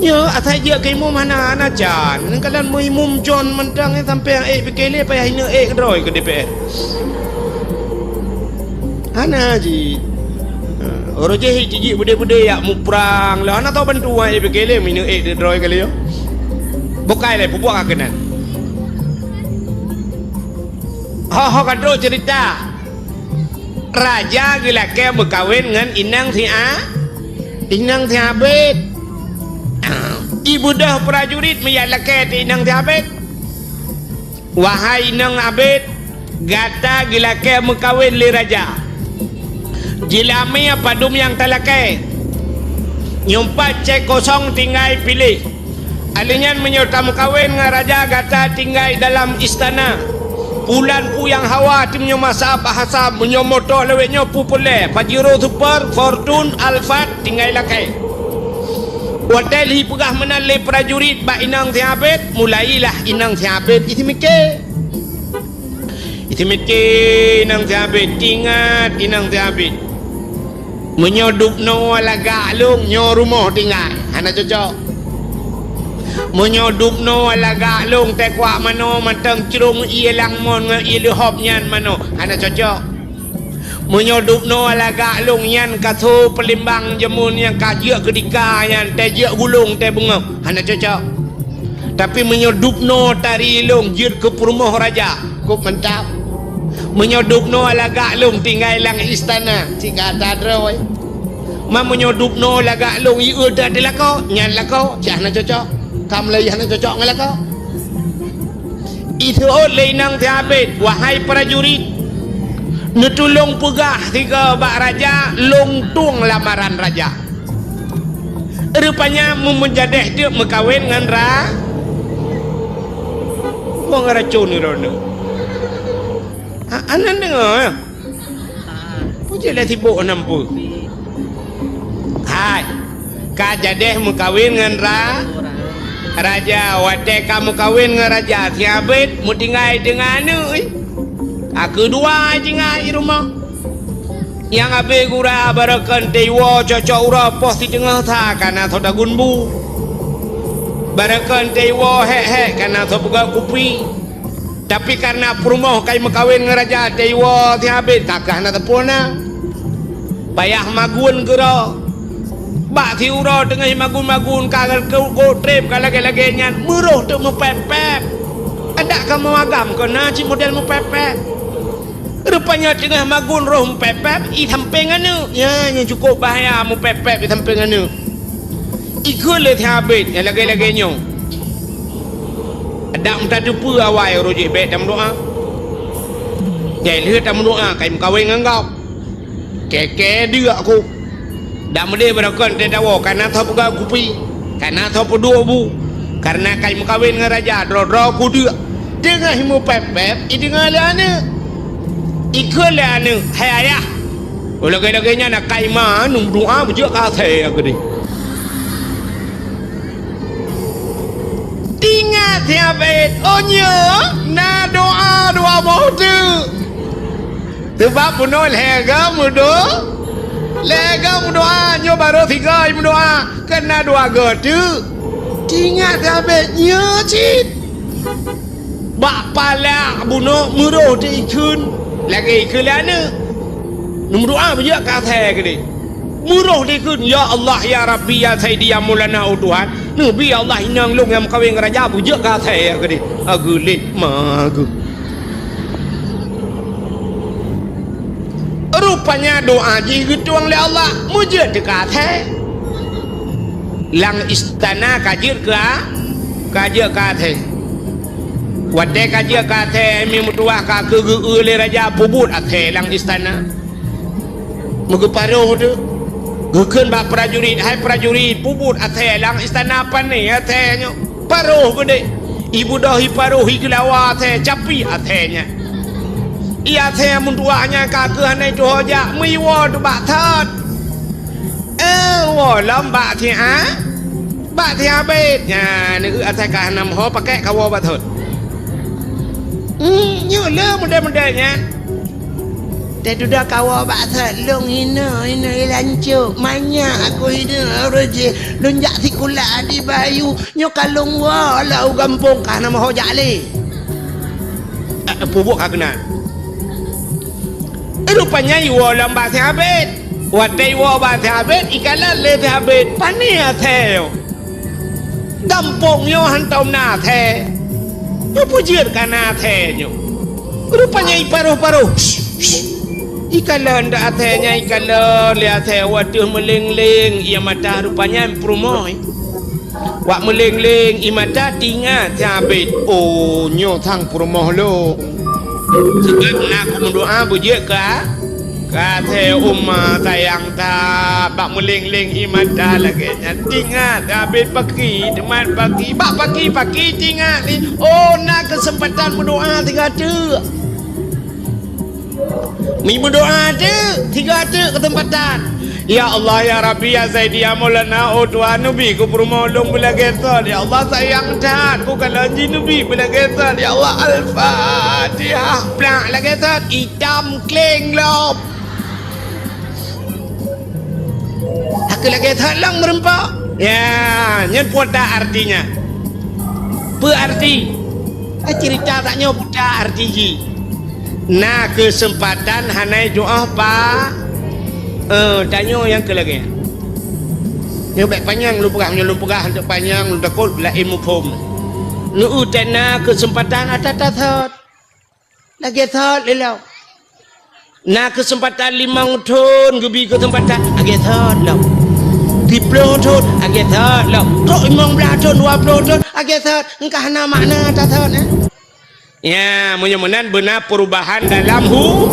Nyoe asai jeuet keu imum hana, hana can. Neukalon meuimum con mantong, eh, sampai ék pike lé payah ineuk ék keudroe keu D P R. Hana jih. Ha, uroe jih tijik beudé-beudé yak muprang lé. Hana tau bantu wan P K L, mineuek ék droe kali nyoe. Bukai lé, peubuet ka keunan. Ho, ho ka trok cerita. Raja geulakée meukawen ngon inong si A-, inong si Abed. Ah, ibeudôh prajurit meujak lakée teuh inong si Abed. Wahai inong Abed, gata geulakée meukawen lé raja. Jeulamé padum nyang talakée. Nyoe pat cék kosong tinggai piléh. Alèh nyan meunyoe tameukawen ngon raja gata tinggai dalam istana. Pulan puyang hawa teuh meunyoe masa bahasa meunyoe moto lawét nyoe pu peureulée, Pajero Super, Fortune, Alphard tinggai lakée. Watée lhi peugah meunan lé prajurit bak inong si Abed, mulailah inong si Abed iseumiké. Iseumiké inong si Abed, ingat inong si Abed. Meunyoe dubnoe lagak lôn nyoe rumoh tinggai, hana cocok. Meunyoe dubnoe lagak lôn teukuak manoe mantong crông ié langmon ngon ié leuhop nyan manoe, hana cocok. Meunyoe dubnoe lagak lôn nyan ka so peulimbang jameun nyang ka jeuet keudika nyan teuh jeuet gulong teuh beungoh, hana cocok. Tapi meunyoe dubnoe tari lôn jeuet keu peurumoh raja, kôp mantap. Meunyoe dubnoe lagak lôn tinggai lam istana, cit gata droe. Ma meunyoe dubnoe lagak lôn ié that teuh lakoe, nyan lakoe, cit hana cocok. Ka mulai hana cocok ngon lakoe. Iseuôt lé inong si Abed, wahai prajurit, neutulông peugah sigoe bak raja lôn tueng lamaran raja. Rupanya meumeujadeh teuk meukawen ngon ra-, wong racun droeneuh. Ha, aneuk deungoe, eh? Peue jeuet lé sibok nam peue? Hai, ka jadeh meukawen ngon ra-, raja. Watée ka meukawen ngon raja, si Abed meutinggai teungoh aneuk, eh. Ka keudua tinggai i rumoh. Nyang abéh gura barokon teuiwoe cocok uroe poh siteungoh sa kana soe tagun bu. Barokon teuiwoe hék-hék kana soe peugah kupi. Tapi kareuna peurumoh ka meukawen ngon raja teuiwoe si Abed ka keuh hana teupeu na. Payah magun keudroe. Bak siuroe teungoh magun-magun ka geutreb ka lagée-lagée nyan meuroh teuk meupép-pép. Adak ka meuagam keuh na cit model meupép-pép. Rupanya teungoh magun roh meupép-pép i sampéng aneuk. Nyan nyang cukôp bahaya meupép-pép i sampéng aneuk. Ikheun lé si Abed nyang lagée-lagée nyoe. Adak meutateupeue awai uroe jih bék tameudoá. Jai lheueh tameudoá ka meukawen ngon gob. Kée-kée deuk ku. Dak meudeh barokon teudawoe kana soe peugah kupi, kana soe peuduek bu. Kareuna ka meukawen ngon raja droe-droe kudeuk. Teungoh meupép-pép ideungoe lé aneuk. Ikheun lé aneuk, "Hai ayah, lagée-lagée nyan akai ma neumeudoá beujeuet keu asée keudeh." Tingat si Abed, "Oh nyoe na doá dua boh teuk." Teubab bunoe lhée goe meudo-, lhée goe meudoá, nyoe barô sigoe meudoá, keunan dua goe teuk. Tingat sabe nyoe cit. Bak palak bunoe meuroh teuikheun, lagée ikheun lé aneuk. Neumeudoá beujeuet keu asée keudeh. Meuroh dikheun, "Ya Allah, ya Rabbi, ya Saidi, ya Maulana, oh Tuhan, neubi Allah inong lôn nyang meukawen ngon raja beujeuet keu asée keudeh." Ageulet ma geuh. Rupanya doá jih geutueng lé Allah, meujeuet teuka asée. Lam istana ka jeuet keu a-, ka jeuet keu asée. Watée ka jeuet keu asée, mi meutuwah ka keu geu-eu lé raja peubuet asée lam istana. Meugeuparoh teuh. Geukheun bak prajurit, "Hai prajurit, peubuet asée lam istana pane asée nyoe." Paroh geudeh. Ibeudôh iparoh, igeulawa asée, capi asée nyan. Ié asée meutuwah nyan ka keuh hana tuho jak, meuiwoe teuh bak that. Eh, woe lom bak si a-, bak si Abed. Nyan, neueu asée ka hana meuho pakèk kawoe bak thon. Hmm, nyoe le model-model nyan. Teududoe kawoe bak thon, lôn hinoe, hinoe lancok, manyak aku hinoe, ureueng jih, lôn jak sikula di Bayu, nyoe ka lôn woe lam u gampông ka hana meuho jak lé. Eh, peubuet ka keunan. Rupanya iwoe lom bak si Abed. Watée iwoe bak si Abed, ikalon lé si Abed, "Pane asée nyoe? Gampông nyoe hantom na asée. Nyoe peue jeuet ka na asée nyoe?" Rupanya iparoh-paroh. Ikalon dak asèe nyan, ikalon lé asèe watèe meuléng-léng ie mata rupanya peurumoh. Wak meuléng-léng ie mata tingat sabit. Oh, nyoe sang peurumoh lôn. Sabab na kumeudoa beujeuet ka, ka asèe uma sayang that bak meuléng-léng ie mata lagèe nyan. Tingat sabit paki, teuma paki, bak paki-paki tingat ni. Oh, na keuseumpatan meudoa sigoe teuk. Meudoa teuk, sigoe teuk keuseumpatan. Ya Allah, ya Rabbi, ya Sayyidi, ya Maulana, oh Tuhan, neubi keu peurumoh lôn beulagèe thot. Ya Allah, sayang that, keu kalon jih neubi beulagèe thot. Ya Allah, Al-Fatihah. Plak lagèe thot, itam kleng lom. Hakeu lagèe thot lom meureumpok. Ya, nyan peue artinya. Peue arti? Eh, cerita tanyoe peue arti jih. Na keuseumpatan hana jiôh pa, eh, tanyoe nyang keu lagèe nyan. Nyoe bèk panyang lôn peugah, meunyoe lôn peugah hantom panyang, lôn takot laén muphom. Neu-eu that na keuseumpatan ata that thot. Lagèe thot lé lom. Na keuseumpatan limong thon geubi keuseumpatan, lagèe thot lom. Siplôh thon, lagèe thot lom. Trok limong blaih thon, dua plôh thon, lagèe thot. Engkah na makna that thot, eh? Ya, meunyoe meunan beuna peurubahan dalam hu-,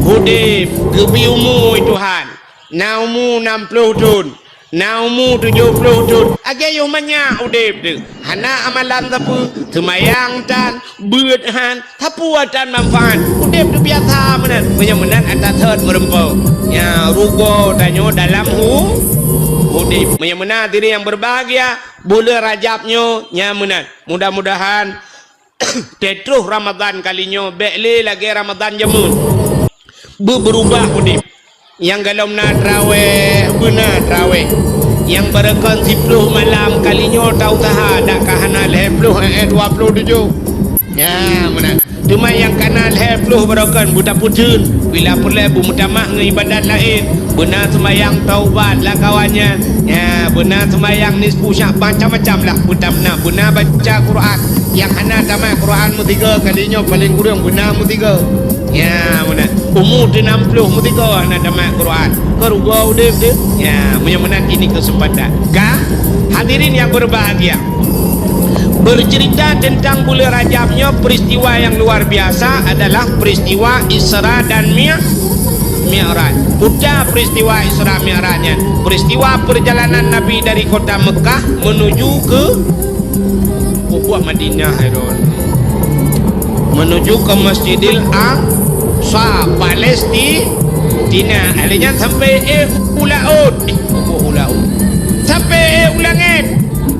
udép, geubi umu Tuhan. Na umu nam plôh thon, na umu tujoh plôh thon, lagèe yoh manyak udép teuh. Hana amalan sapeue, seumayang tan, beuet han, sapeue tan manfaat. Udép teuh biasa meunan. Meunyoe meunan ata thot meureumpok. Ya, rugoe tanyoe dalam hu-, udép. Meunyoe meunan hadirin yang berbahagia, buleuen Rajab nyoe, nya meunan. Mudah-mudahan Teutroh Ramadhan kali nyoe bèk lé lagèe Ramadhan jameun. Beu-, beurubah udép. Nyang golom na traweh, beuna traweh. Nyang barokon siplôh malam kali nyoe ta-useuha, dak ka hana lhèe plôh, eh, eh, dua plôh tujoh. Nyan meunan. Teuma nyang ka na lhèe plôh barokon beutapeutheun, bila peureulèe beumeutamah ngon ibadat laén. Beuna seumayang taubat lam kawan nyan. Nyan, beuna seumayang nisfu Sya'ban, macam-macam lah. Beuna, beuna baca Quran. Nyang hana tamat Quran meusigoe kali nyoe paleng kureueng beuna meusigoe. Nyan, beuna. Umu teuh nam plôh meusigoe hana tamat Quran. Keu rugoe udép teuh. Nyan, meunyoe meunan ini keuseumpatan. Ka? Hadirin yang berbahagia. Bercerita tentang buleuen Rajab nyoe, peristiwa yang luar biasa adalah peristiwa Isra dan Mi-, Mi'raj. Peue peristiwa Isra Mi'raj nyan? Peristiwa perjalanan Nabi dari kota Mekah menuju ke, pukuk Madinah, hai Ron. Menuju ke Masjidil Aqsa, Palestina. Lheuh nyan sampai, eh, u laôt. Eh, pukuk u laôt. Sampai, eh, u langèt.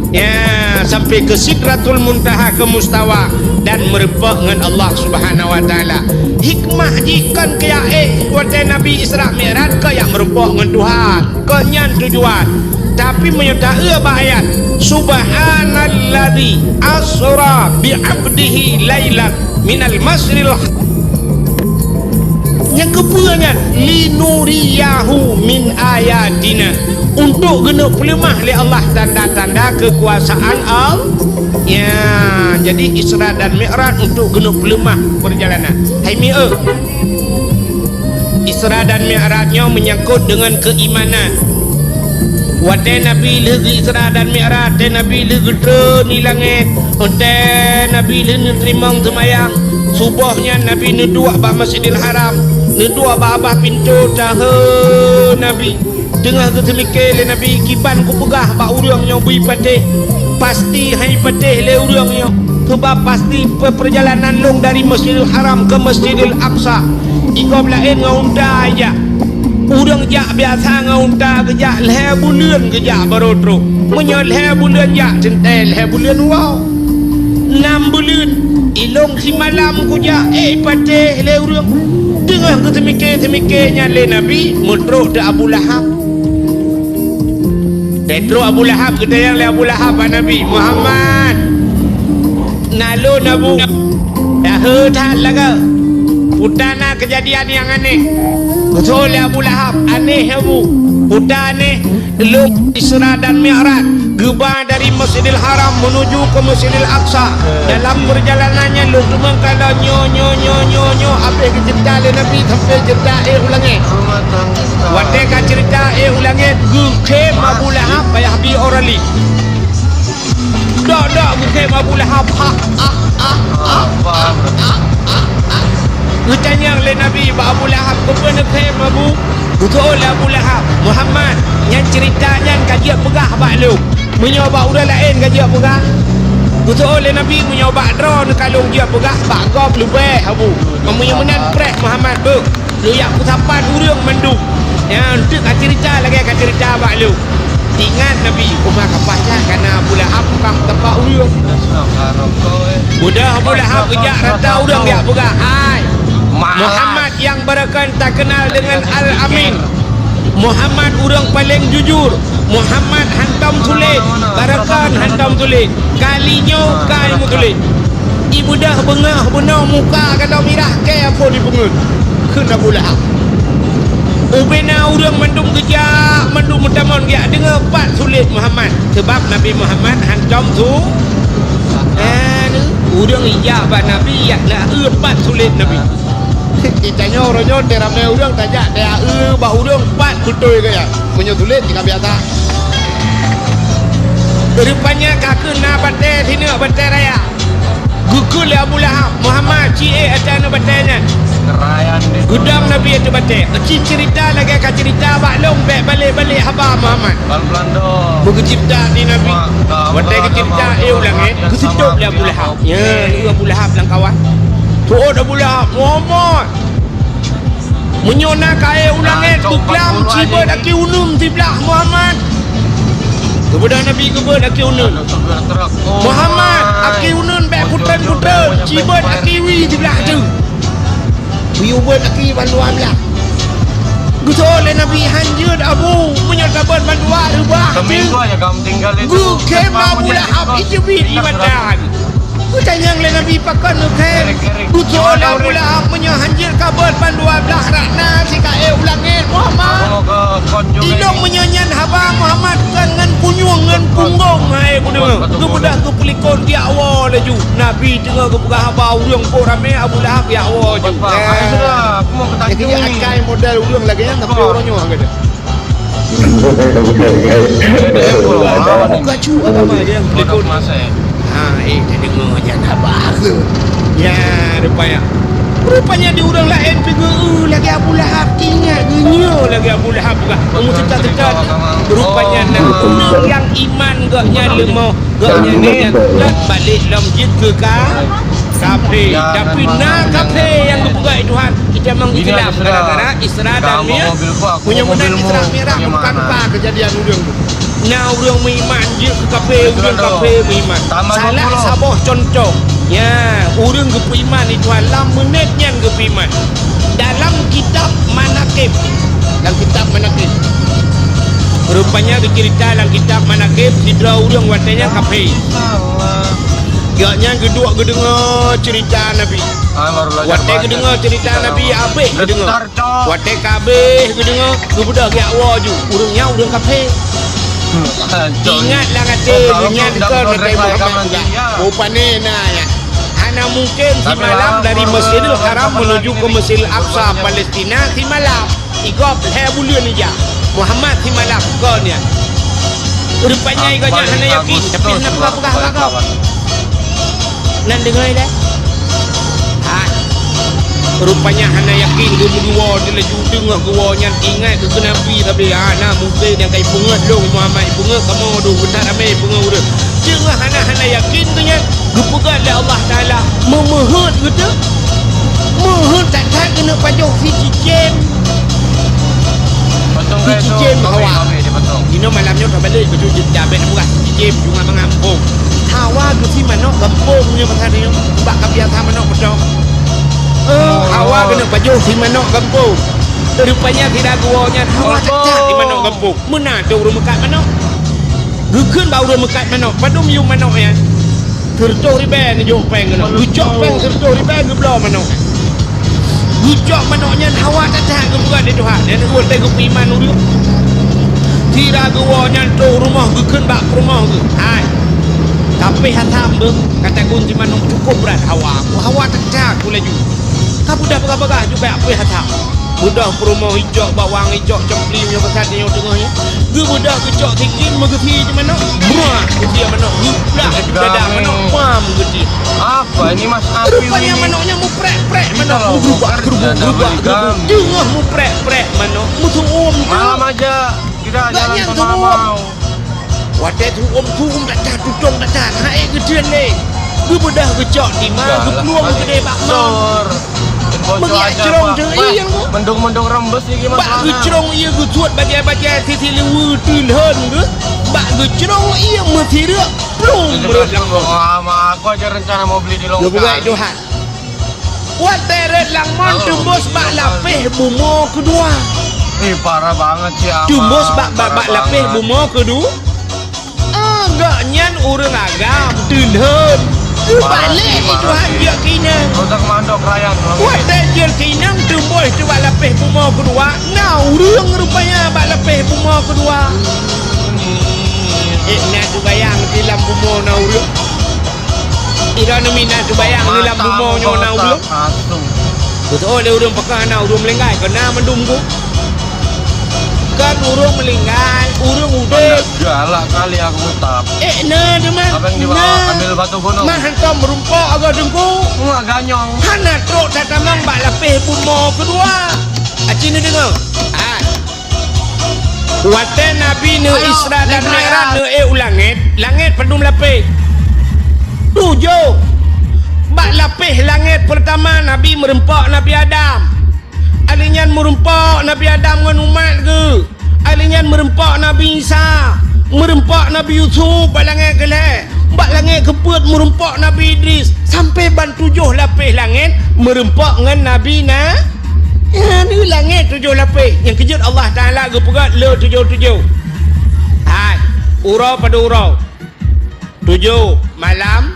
Ya, sampai ke Sidratul Muntaha, ke Mustawa, dan meureumpok ngon Allah Subhanahu wa Taala. Hikmah jih kon keu jak ék watèe Nabi Isra Mi'raj, kon jak meureumpok ngon Tuhan. Kon nyan tujuan. Tapi meunyoe ta-eu bak ayat, "Subhanalladzi asra bi 'abdihi lailan minal masjidil ha-," nyan keupeue nyan? "Linuriyahu min ayatina." Untuk geuneuk peuleumah lé Allah tanda-tanda keukuasaan Allah. Ya, jadi Isra dan Mi'raj untuk geuneuk peuleumah perjalanan. Hai mi-, eu. Isra dan Mi'raj nyoe meunyangkot deungon keuimanan. Watèe Nabi lheueh geu-Isra dan Mi'raj, watèe Nabi lheueh geutreun di langèt, watèe Nabi lheueh neuteurimong seumayang, suboh nyan Nabi neuduek bak Masjidil Haram, neuduek bak babah pintoe, tahe Nabi. Teungoh geuseumike lé Nabi, "Kiban kupeugah bak ureueng nyoe beu patéh, pasti han patéh lé ureueng nyoe. Sabab pasti pe-, peurjalanan lôn dari Masjidil Haram ke Masjidil Aqsa, i gob laén ngon unta jak. Ureueng jak biasa ngon unta geujak lhèe buleuen geujak barô trôk. Meunyoe lhèe buleuen jak, teuntèe lhèe buleuen woe. Nam buleuen, ilôn simalam kujak, eh, patéh lé ureueng." Teungoh geuseumike-seumike nyan lé Nabi, meutrôk teuh Abu Lahab. Teutrôk Abu Lahab, geutanyong lé Abu Lahab bak Nabi, "Muhammad, na lôn, Abu, tahe that lagoe. Peue na keujadian nyang aneh." Geutanyong lé Abu Lahab, "Aneh, Abu? Peue aneh?" "Lôn Isra dan Mi'raj, geuba dari Masjidil Haram menuju ke Masjidil Aqsa. Dalam peurjalanan nyan lôn teumeung kalon nyoe, nyoe, nyoe, nyoe." Nyoe abéh geuceurita lé Nabi sampoe ceurita éh u langét. Watée ka ceurita éh u langét, geukhém Abu Lahab payah bi Orali. Dok-dok geukhém Abu Lahab, ha, ha, ha. Geutanyong lé Nabi bak Abu Lahab, "Keupeue neukhém, Abu?" Geuseuôt lé Abu Lahab, "Muhammad, nyan ceurita nyan ka jeuet peugah bak lôn. Meunyoe bak ureuëng laén ka jeuet peugah." Geuseuôt lé Nabi, "Meunyoe bak droe neukalon jeuet peugah, bak gob leubeh, Abu. Meunyoe meunan preh, Muhammad, beuh." Lôn jak peusapat ureuëng mandum nyang teuk ka ceurita lagée ka ceurita bak lôn. Ingat Nabi, umat ka pacat kana Abu Lahab ka meusapat ureuëng. Udah Abu Lahab geujak rata ureuëng jak peugah, "Hai, Muhammad nyang barokon takeunal deungon Al-Amin. Muhammad ureuëng paleng jujur. Muhammad hantom sulet, barokon hantom sulet. Kali nyoe ka meusulet." Ibeudoh beungoh bunoe muka gata mirah kée phon ipeungeut, kheun Abu Lahab. Ubena ureuëng mandum geujak, mandum meutamong geujak deungoe pat sulet Muhammad, sabab Nabi Muhammad hantom su-, eh, ureuëng ijak bak Nabi, yak na eu pat sulet Nabi. Geutanyoe uroe nyoe teuramé ureuëng tajak taya eu bak ureuëng pat beutôi gaya. Meunyoe sulet tinggai biasa. Rupanya ka keuh na batée sineuk batée raya. Geukheun lé Abu Lahab, "Muhammad, ci ék ata aneuëk batée nyan." Geudong Nabi ateueh batée. "Ci ceurita lagée ka ceurita bak lôn, bék balek-balek haba Muhammad." Beugeuceurita di Nabi. Watée geuceurita éh u langét, geuseutôt lé Abu Lahab. Nyan, Abu Lahab lam kawan. Seuôt Abu Lahab, "Muhammad, meunyoe na kayée u langét beuklam, ci beuet aki uneun siblah Muhammad." Geubeudoh Nabi geubeuet aki uneun. "Muhammad, aki uneun bék kuteun-kuteun, ci beuet aki wie siblah teuh. Wie beuet aki bandua blah." Geuseuôt lé Nabi, "Hanjeuet Abu, meunyoe tabeuet bandua reubah teuh." Geukhém Abu Lahab, ijeubiet ie mata. Geutanyong lé Nabi, "Pakon neukhém?" Geuseuôt lé Abu Lahab, "Meunyoe hanjeuet kabeuet bandua blah rata na sikaéh u langét, Muhammad, ilong meunyoe nyan haba Muhammad kon ngon punyueng ngon punggong hai kudeungoe." Geubeudoh geupeulikot jak woe laju. Nabi teungoh geupeugah haba ureuëng po ramé, Abu Lahab jak woe laju. Jadi akai model ureuëng lagée nyan sampai uroe nyoe. Buka cu agama dia. Ha, eh, tadeungoe nyan haba tu. Ya, rupanya. Rupanya di ureuëng laén pih geu-, lagée Abu Lahab, ingat geunyoe lagée Abu Lahab bukan. Umur sita-sita. Rupanya na ureuëng nyang iman geuh nyan leumoh. Gobnyan nyan dan balek lom jeuet keu ka-, kafé. Tapi na kafé nyang geupeugah Tuhan, itamong Islam gara-gara Isra dan Mi-, meunyoe meunan Isra Mi'raj bukan pa keujadian ureuëng tu. Na ureuëng meuiman jeuet keu kafé, ureuëng kafé meuiman. Salah saboh cuntoh. Ya, ureuëng geupeuiman Tuhan lam meunét nyan geupeuiman. Dalam kitab Manaqib. Lam kitab Manaqib. Rupanya geuceurita lam kitab Manaqib, sidroe ureuëng watée nyan kafé. Gobnyan geuduek geudeungoe ceurita Nabi. Watée geudeungoe ceurita Nabi, abéh geudeungoe. Watée ka abéh geudeungoe, geubeudôh geujak woe ju. Ureuëng nyan ureuëng kafé. Ingat lam até geuh nyan kon Nabi Muhammad juga. Rupanya na nyan. Hana mungkin simalam dari Masjidil Haram menuju ke Masjidil Aqsa, Palestina, simalam. Igob lhée buleuen ija. Muhammad simalam kon nyan. Rupanya igob nyan hana yakin, tapi hana peugah-peugah bak gob. Nan deungoe ilée? Ha. Rupanya hana yakin, geumeuduwoe dilaju deungoe geuwoe nyan ingat keu Nabi sabe. Ha, na mungken nyang ka ipeungeut lôn Muhammad, ipeungeut kamoe dum, beutat ramé ipeungeut ureuëng. Teungoh hana, hana yakin geuh nyan, geupeugah lé Allah Taala, meumeuheuet geuh teuh. Meuheuet that-that keuneuk pajoh si cicém. Si cicém hawa. Inoe malam nyoe tabalek baju jeuet jabek na peugah si cicém, jungat mangat muphom. Hawa geusi manok gampông nyoe masa nyoe, bak ka biasa manok peutong. Oh, hawa keuneuk pajoh si manok gampông. Rupanya sira geuwoe nyan hawa that-that si manok gampông. Meunan teuh ureuëng meukat manok. Geukheun bak ureuëng meukat manok, padum yum manok nyan. Sireutôh ribée neujok péng keunoe. Geucok péng sireutôh ribée geubloe manok. Geucok manok nyan hawa that-that geupeugah lé Tuhan. Nyan watée geupeuiman ureuëng. Sira geuwoe nyan troh rumoh geukheun bak peurumoh geuh. Hai. Tapi hasam beuh, kata gunci manok cukup brat hawa. Hawa that-that ku laju. Ka beudah peugah-peugah juga apa hata. Beudah peurumoh icok bawang icok cempli nyoe pesan nyoe teungoh nyoe. Geubeudôh geucok sikin meugeusi di manok. Bruah, geusi manok. Geudah dada manok. Pam geusi. Apa ini, Mas Api? Rupanya ini manoknya muprek-prek manok. Mugrubak, grubuk, grubak, grubuk. Teungoh muprek-prek manok. Musuum. Malam aja kita jalan sama mau. Watèe tuom-tuom that-that, tutong that-that, hai geudeun lé. Geubeudôh geucok di ma, geuplueng keudéh bak ma. Meugeuyak jrong teuh ié. Mendung-mendung rembes lagi. Bak geucrong ié geusuet bajèe-bajèe sisi liweue teulhon geuh. Bak geucrong ié meusireuk plueng rot lam mon. Wah, ma aku aja rencana mau beli di Longkang. Tuhan. Watèe rot lam mon teumbôs bak lapéh bumoe keudua. Eh, parah banget sih, Abang. Teumbôs bak, bak, bak lapéh bumoe keudua. Ah, gobnyan ureueng agam, teulhon. Geubalek lé Tuhan jeuet keu inong. Watèe jeuet keu inong teumbôs teuk bak lapéh bumoe keudua, na ureueng rupanya bak lapéh bumoe keudua. Eh, na teubayang di lam bumoe na ureueng? Droeneuh mina teubayang di lam bumoe nyoe na ureueng? Beutôi lé ureueng peugah na ureueng meuninggai, keu na mandum geuh. Kan ureueng meuninggai, ureueng udép. Galak kali aku utap. Eh, na teuma. Abang di bawah ambil batu gunung. Mah hantom meurumpok agoe teungku. Wah, ganyong. Hana trok tatamong bak lapéh bumoe keudua. Aci neudeungoe. Ah. Watèe Nabi neuh Isra dan Mi'raj neuh ék u langèt, langèt padum lapéh? Tujoh. Bak lapéh langèt peurtama Nabi meurumpok Nabi Adam. Alèh nyan meurumpok Nabi Adam ngon umat geuh. Alèh nyan meurumpok Nabi Isa. Meurumpok Nabi Yusuf bak langèt keulhèe. Bak langèt keupeuet meurumpok Nabi Idris, sampai ban tujoh lapéh langèt meurumpok ngon Nabi na. Nyan langèt tujoh lapéh. Nyang keujeuet Allah Taala geupeugah le tujoh-tujoh. Hai, uroe padum uroe. Tujoh malam,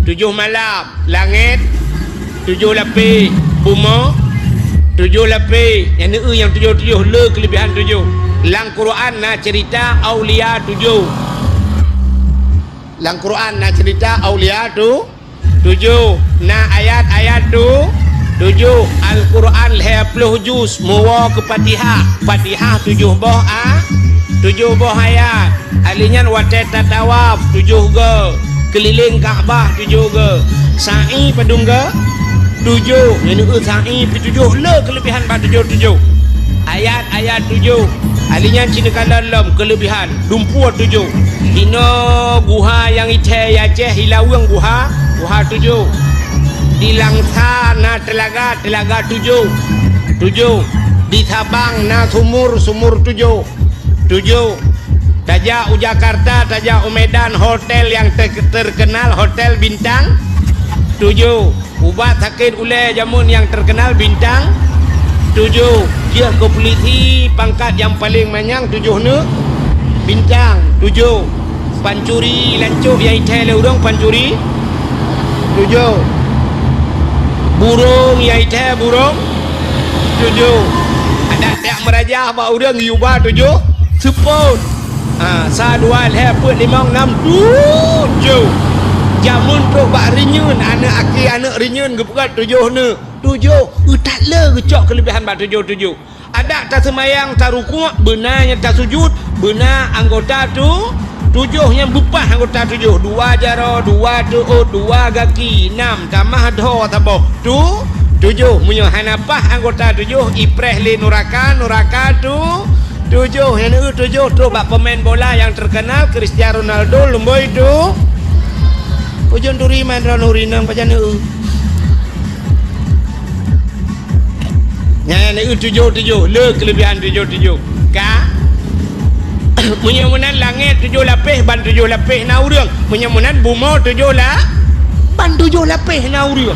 tujoh malam. Langèt, tujoh lapéh. Bumoe, tujoh lapéh. Nyang neueu nyang tujoh-tujoh, le keuleubihan tujoh. Lam Quran na ceurita aulia tujoh. Lam Quran na ceurita aulia tu, tujoh. Na ayat-ayat tu, tujoh. Al-Quran lhèe ploh juz, meuwoe keu Fatihah. Fatihah tujoh boh a, tujoh boh ayat. Alèh nyan watèe tatawaf, tujoh goe. Keulileng Ka'bah tujoh goe. Sa'i padum goe? Tujoh. Nyang neueu sa'i pih tujoh. Le keuleubihan bak tujoh-tujoh. Ayat-ayat tujoh. Alèh nyan ci neukalon lom keuleubihan. Dumpue tujoh. Inoe guha nyang ithèe i Aceh, i Laweueng guha, guha tujoh. Di Langsa na teulaga, teulaga tujoh. Tujoh. Di Sabang na sumur, sumur tujoh. Tujoh. Tajak u Jakarta, tajak u Medan, hotel nyang te-, terkenal, hotel bintang tujoh. Ubat sakét ulèe jameun nyang terkenal bintang tujoh. Jeuet keu pulisi pangkat nyang paleng manyang tujoh neuk bintang tujoh. Pancuri lancok nyang ithèe lé ureueng pancuri tujoh. Burông nyang ithèe burông tujoh. Adak tajak meurajah bak ureueng yuba tujoh seupôt. Ha, sa, dua, lhèe, peuet, limong, nam, tujoh. Jameun trok bak reunyeun, aneuk aki aneuk reunyeun geupeugah tujoh neuk. Tujoh, eu that le geucok keuleubihan bak tujoh-tujoh. Adak taseumayang, tarukuk, beuna nyang tasujut, beuna anggota tu, tujoh nyang beupah anggota tujoh. Dua jaroe, dua teuôt, dua gaki, nam, tamah dhoe saboh. Tu, tujoh. Meunyoe hana pah anggota tujoh, ipreh lé nuraka, nuraka tu, tujoh. Nyang neueu tujoh trok bak pemain bola nyang terkenal, Cristiano Ronaldo, lumboi tu. Ujong turi man droe nuri nang pajan neueu. Nyan, nyan, tujoh-tujoh, le keuleubihan tujoh-tujoh. Ka? Meunyoe meunan langèt tujoh lapéh, ban tujoh lapéh na ureueng. Meunyoe meunan bumoe tujoh la-, ban tujoh lapéh na ureueng.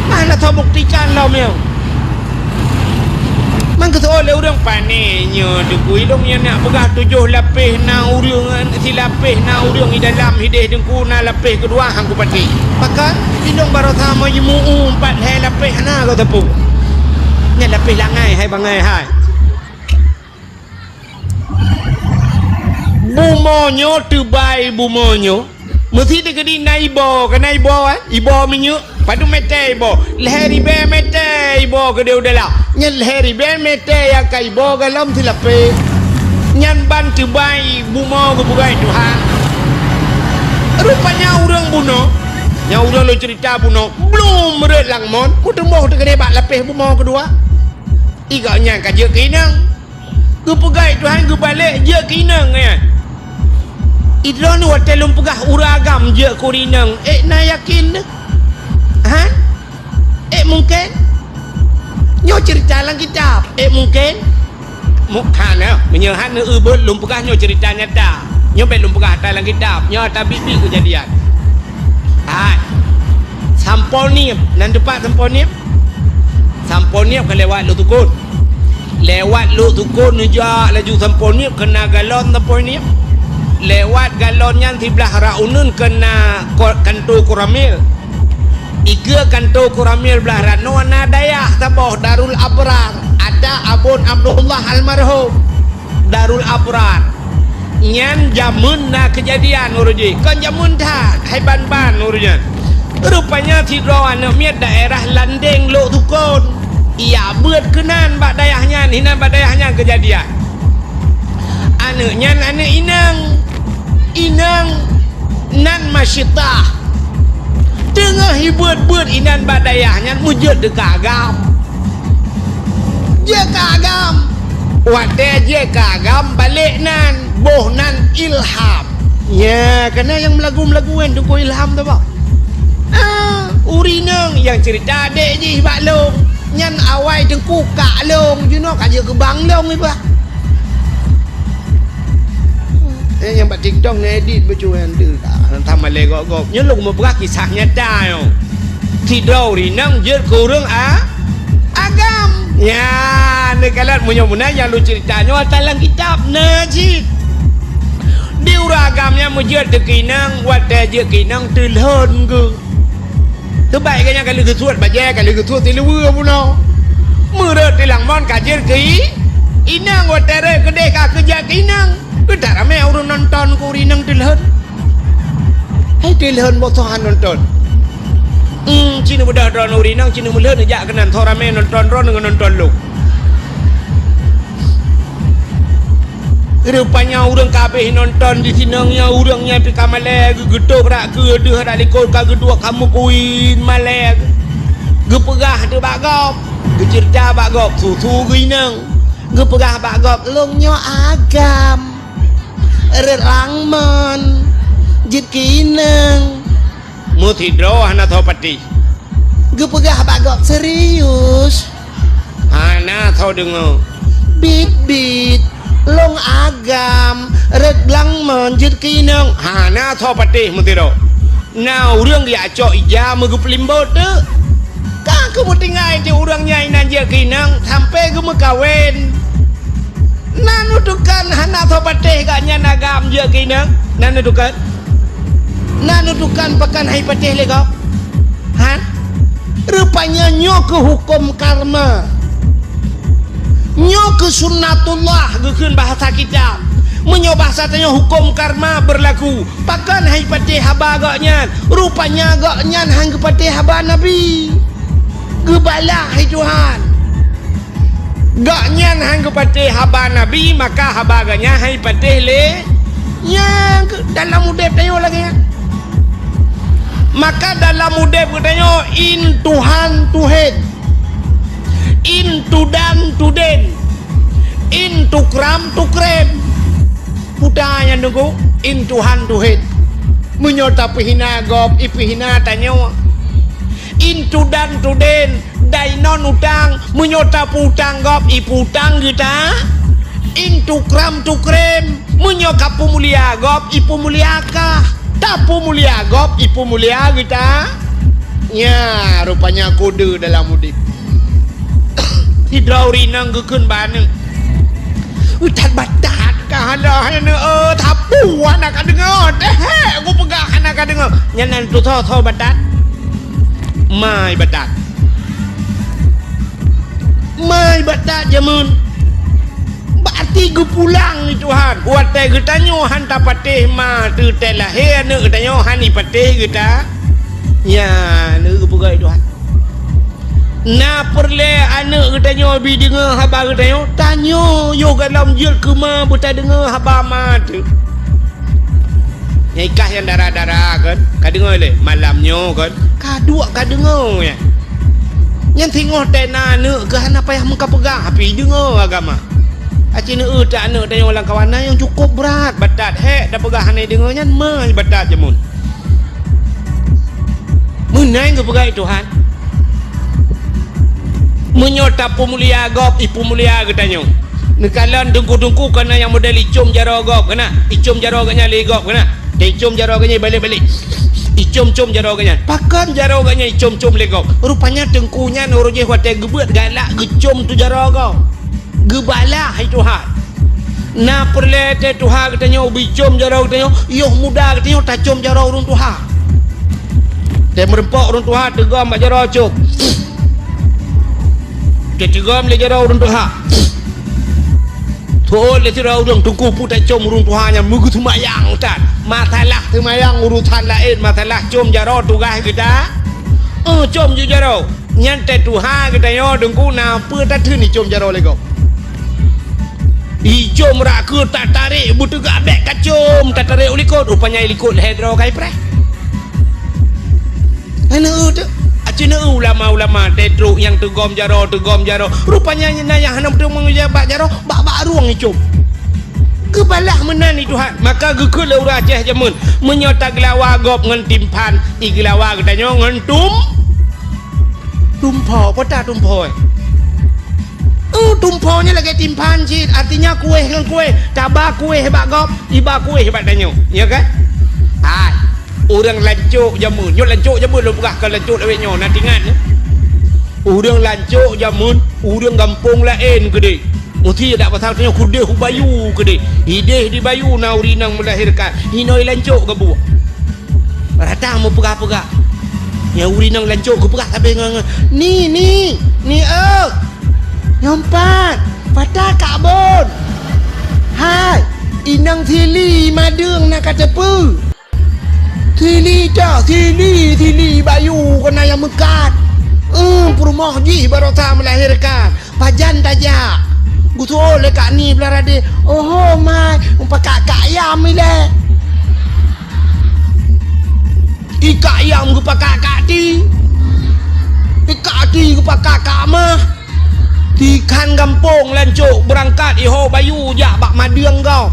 Hana soe buktikan lom nyoe. Man geuseuôt lé ureueng, "Pané nyoe Teungku, ilôn nyang nak peugah tujoh lapéh na ureueng, silapéh na ureueng di dalam hidéh Teungku, na lapéh keudua han kupatéh." Pakon? Ilôn baroesa meujimu'ue pat lhèe lapéh hana geuteupeu. Nyan lapéh langai hai bangai hai. Bumoe nyoe teubai bumoe nyoe. Meusi teukeudi na iboh, ka na iboh, eh? Iboh minyeuk. Padum mètè iboh? Lhèe ribèe mètè iboh keudéh u dalam. Nyan lhèe ribèe mètè nyang ka iboh galom silapèh. Nyan ban teubai bumoe geupeugah Tuhan. Rupanya ureueng bunoe, nyang ureueng lôn ceurita bunoe, blom rhot lam mon, meuteumèe teukeudéh bak lapèh bumoe keudua. Igoe nyan ka jeuet keu inong. Geupeugah Tuhan geubalek jeuet keu inong nyan. Idroeneuh watèe lôn peugah ureueng agam jeuet keu inong, ék na yakin neuh? Ha? Ék mungken? Nyoe ceurita lam kitab. Ék mungken? Mu-, hana, meunyoe hana eu beuet lôn peugah nyoe ceurita nyata. Nyoe bèk lôn peugah ata lam kitab. Nyoe ata biet-biet keujadian. Hai. Sampoe Niem, nan teupat Sampoe Niem? Sampoe Niem ka lewat Lhoksukon. Lewat Lhoksukon neujak laju Sampoe Niem, keu na galon Sampoe Niem. Lewat galon nyan siblah rot uneuen keu na ko-, kanto Koramil. Dikeue kanto Koramil blah rot nyoe na dayah saboh Darul Abrar, ada Abon Abdullah almarhum. Darul Abrar. Nyan jameun na keujadian ureueng jih, kon jameun that, hai ban-ban ureueng nyan. Rupanya sidroe aneuk miet daerah Landeng Lhoksukon. Ijak beuet keunan bak dayah nyan, hinan bak dayah nyan keujadian. Aneuk nyan aneuk inong. Inong nan Masyitah. Teungoh jibeuet-beuet inan bak dayah nyan meujeuet keu agam. Jeuet keu agam. Watèe jeuet keu agam balek nan, boh nan Ilham. Nya, kana nyang meulagu-meulagu nyan Teungku Ilham tu bah. Ah, ureueng inong nyang ceurita adék jih bak lôn. Nyan awai teungku kak lôn, jinoe ka jeuet keu bang lôn iba. Eh, nyang bak TikTok neuedit bacut nyan tu ka. Entah malèe gob-gob. Nyoe lôn meupeugah kisah nyata nyoe. Sidroe ureueng inong jeuet keu ureueng a-, agam. Nyan, neukalon meunyoe meunan nyang lôn ceurita nyoe ata lam kitab na cit. Di ureueng agam nyan meujeuet keu inong, watèe jeuet keu inong teulhon geuh. Teubai geuh nyan ka lheueh geusuet bajèe, ka lheueh geusuet siluweue bunoe. Meurhot di lam mon ka jeuet keu i-, inong, watèe rhot keudéh ka keu jeuet keu inong. Keu that ramè ureueng nonton keu ureueng inong teulhon. Hai teulhon boh soe han nonton. Hmm, ci neubeudôh droeneuh ureueng inong, ci neumeulhon jak keunan, soe ramè nonton droeneuh ngon nonton lôn. Rupanya ureueng ka habéh nonton di sinong nyan, ureueng nyan pih ka malèe, geu-, geutôb brat keudeuh brat likot ka geuduek ka meukuin malèe. Geupeugah teuk bak gob, geuceurita bak gob, su-su geuinong. Geupeugah bak gob, "Lôn nyoe agam, rhot lam mon, jeuet keu inong." Meusidroe hana soe patéh. Geupeugah bak gob, "Serius?" Hana soe deungoe. "Biet-biet, lôn agam, rhot lam mon jeuet keu inong." Hana soe patéh meusidroe. Na ureueng geujak cok ija meugeupeulimbot teuk. Ka geupeutinggai cit ureueng nyan inan jeuet keu inong sampoe geumeukawen. Na neutukon hana soe patéh gobnyan agam jeuet keu inong? Na neutukon? Na neutukon pakon han jipatéh lé gob? Han? Rupanya nyoe keuh huköm karma. Nyoe keuh sunnatullah geukheun bahasa kitab. Meunyoe bahasa tanyoe huköm karma beurlaku, pakon han jipatéh haba gobnyan? Rupanya gobnyan han geupatéh haba Nabi. Geubalah hai Tuhan. Gobnyan han geupatéh haba Nabi, maka haba gobnyan han jipatéh lé. Nyang keu-, dalam udép tanyoe lagèe nyan. Maka dalam udép geutanyoe, in Tuhan tuhen, in tudan tuden, in tukram tukrem. Peue nyan Teungku, in Tuhan tuhen. Meunyoe tapeuhina gob, ipeuhina tanyoe. In tudan tuden, dainon utang, meunyoe tapeuutang gob, ipeuutang geuta. In tukram tukrem, meunyoe kapeumulia gob, ipeumulia kah. Tapeumulia gob, ipeumulia geuta. Nya, rupanya kode dalam udép. Sidroe ureueng inong geukheun bak aneuk, "Ui, that batat ka hana, hana, eh, sapeue hana ka deungoe, teuhek kupeugah hana ka deungoe." Nyan nan tutoe-toe batat. Mai batat. Mai batat jameun. Arti geupulang lé Tuhan. Watée geutanyoe han tapatéh ma teuh tée lahé aneuëk geutanyoe, han ipatéh geuta. Nyan geupeugah lé Tuhan. Na peureulée aneuëk geutanyoe bi deungoe haba geutanyoe, tanyoe yoh gohlom jeuet keu ma beutadeungoe haba ma teuh. Nyang ikah nyang dara-dara kan, ka deungoe lé malam nyoe kan, ka duek ka deungoe nyan. Nyan singoh tée na aneuëk keuh hana payah meukapeugah, tapi deungoe agama. Aci neueu ta aneuëk tanyoe lam kawan na nyang cukôp brat, batat hék tapeugah hana deungoe nyan, ma batat jameun. Meunan geupeugah lé Tuhan. Meunyoe tapeumulia gob, ipeumulia geutanyoe. Neukalon teungku-teungku kana nyang model icom jaroe gob kana, icom jaroe geuhnyan lé gob kana. Icom jaroe geuhnyan balek-balek. Icom-com jaroe geuhnyan. Pakon jaroe geuhnyan icom-com lé gob? Rupanya teungku nyan uroe jéh watée geubeuet galak geucom tu jaroe gob. Geubalah hai tuha. Na peureulée tée tuha geutanyoe ubé com jaroe geutanyoe, yoh muda geutanyoe tacom jaroe ureuëng tuha. Tée meureumpok ureuëng tuha teugom bak jaroe com. Tée teugom lé jaroe ureuëng tuha. Tuôt lé sidroe ureuëng teungku peue tacom ureuëng tuha nyan meugeuseumayang that. Masalah seumayang urusan laén, masalah com jaroe tugaih geuta. Eh, com ju jaroe. Nyan tée tuha geutanyoe teungku na peue tatheun icom jaroe lé gob. Icom rak keu tatarek beuteugah bék kacom, tatarek u likot, rupanya i likot lhée droe ka ipreh. Hana eu teuh. Aci neueu ulama-ulama tée trok nyang teugom jaroe, teugom jaroe. Rupanya na nyang hana meuteumé bak jaroe, bak-bak rueng icom. Geubalah meunan lé Tuhan, maka geukheun lé ureuëng Aceh jameun, meunyoe tageulawa gob ngon timphan, igeulawa geutanyoe ngon tum-, tumpho, peue ta tumpho, eh? Eh, tumpho nyan lagée timphan cit, artinya kuéh ngon kuéh, taba kuéh bak gob, iba kuéh bak tanyoe, ya kan? Hai, ureuëng lancok jameun, nyoe lancok jameun lôn peugah, kon lancok lawét nyoe, na tingat, eh? Ureuëng lancok jameun, ureuëng gampông laén keudeh. Musti dak pasal tanyoe keudeh u bayu keudeh. Ideh di bayu na ureuëng inong meulahérkan. Inoe i lancok geubuek. Rata meupeugah-peugah. Nyang ureuëng inong lancok geupeugah sabe ngon, ngon, "Ni, ni, ni, oh. Nyoe pat, pat ka bon. Hai, inong sili madeueng na ka teupeu." Sili dah, sili, sili bayu keunan nyang meukat. Eh, peurumoh jih baroesa meulahérkan. Pajan tajak? Geutuwoe lé Kak Ni blah radeh. Oho, mai, pakak-kak ayam ilée. Ikak ayam geupakak-kak ti. Ikak ti geupakak-kak mah. Tikhan gampông lancok beurangkat ihok bayu jak bak madeueng gob.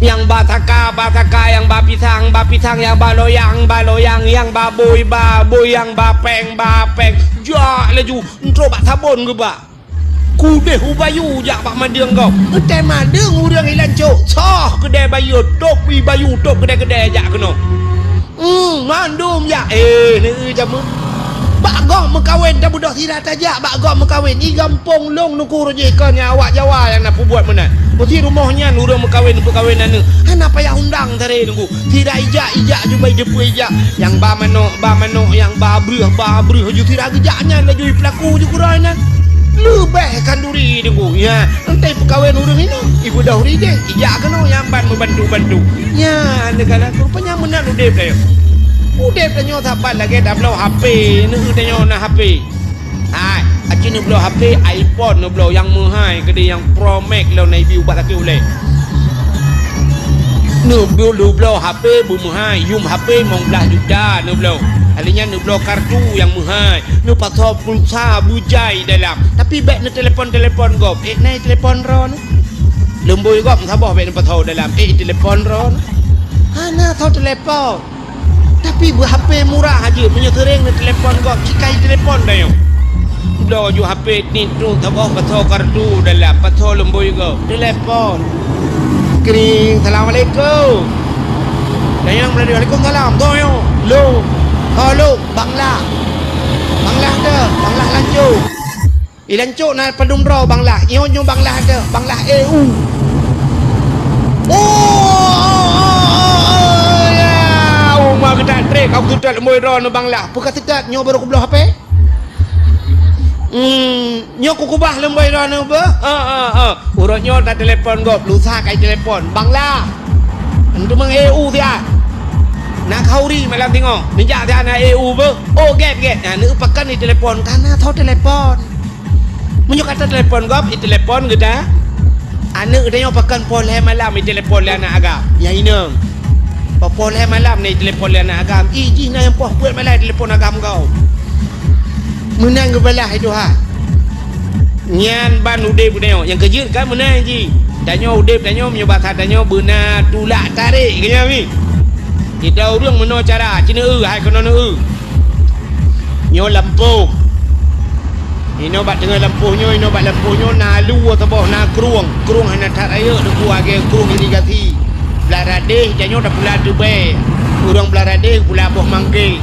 Nyang ba saka, ba saka, nyang ba pisang, ba pisang, nyang ba loyang, ba loyang, nyang ba bôi, ba bôi, nyang ba péng, ba péng. Jak laju, trok bak sabon geuba. Keudeh u bayu jak bak madeueng gob. Eunteuk madeueng ureuëng i lancok, soh keudée bayu, tôb i bayu, tôb keudée-keudée jak keunoe. Hmm, mandum jak. Eh, neueu jameun. Bak gob meukawen tabeudôh sira tajak bak gob meukawen. I gampông lôn nuku rujih kon nyang awak Jawa nyang na peubuet meunan. Meusi rumoh nyan ureuëng meukawen, peukawen aneuëk. Hana payah undang tare nuku. Sira ijak, ijak jumbai jeupeue ijak. Nyang ba manok, ba manok, nyang ba breueh, ba breueh. Ju sira geujak nyan laju i peulaku ju keudroe nyan. Leubeh khanduri nuku. Ya, eunteuk peukawen ureuëng inoe. Ibeudôh rideh, ijak keunoe nyang ban meubantu-bantu. Nyan neugara tu rupanya meunan udeb tanyoe. Udeb tanyoe saban lagée tabloe H P, neueu tanyoe na H P. Hai, aci neubloe H P iPhone neubloe nyang meuhai keudeh nyang Pro Max lom na ibi ubat sakét ulée. Neubloe, neubloe H P beumeuhai, yum H P limong blaih juta neubloe. Kali nyan neubloe kartu nyang meuhai, neupasoe pulsa beujai dalam. Tapi bék neutelepon-telepon gob. Eh, na i telepon droeneuh. Lumbôi gob saboh bék neupasoe dalam. Eh, i telepon droeneuh. Hana soe telepon. Tapi beu H P murah aja, meunyoe seuréng neutelepon gob, cikai telepon dayong. Bloe ju H P nit tu saboh pasoe kartu dalam, pasoe lumbôi gob, telepon. Kring, "Assalamualaikum." Dayong meulalu, "Waalaikumsalam." Toh nyoe, "Lôn." "Oh, lôn, Bang Lah." "Bang Lah teuh, Bang Lah lancok." Ilancok na padum droe Bang Lah. Nyoe nyoe Bang Lah deuh, Bang Lah E U. Oh, oh, oh, oh, oh, ya. Uma geutak trek, aku tutat lemboi droe neu Bang Lah. Peue ka tutat nyoe baru kubloe H P? Hmm, nyoe kukeubah lom bak droeneuh beuh. Ha, ha, ha. Uroe nyoe tatelepon gob, lusa ka itelepon. Bangla. Enteuk meu'en E U siat. Na khauri malam singoh. Neujak siat na E U beuh. Oh, gét, gét. Nah, aneuk pakon itelepon. Ka na soe telepon. Meunyoe ka tatelepon gob, itelepon geutanyoe. Aneuk geutanyoe pakon poh lhèe malam itelepon lé aneuk agam. Nyang inong. Poh, poh lhèe malam na itelepon lé aneuk agam. Ih, jih na nyang poh peuet malam itelepon agam gob. Meunan geubalah lé Tuhan. Nyan ban udép geutanyoe. Nyang keujeuet kan meunan jih. Tanyoe udép tanyoe, meunyoe basa tanyoe beuna tulak tarek, keu nyan mi. Sidroe ureueng meunoe cara, ci neu-eu, hai keunoe neu-eu. Nyoe lampôh. Inoe bak teungoh lampôh nyoe, inoe bak lampôh nyoe na lue saboh, na krueng. Krueng hana that rayeuk, Teungku, lagèe krueng irigasi. Blaih Radéh, tanyoe tapula Teubèe. Ureueng Blaih Radéh pula boh manggèh.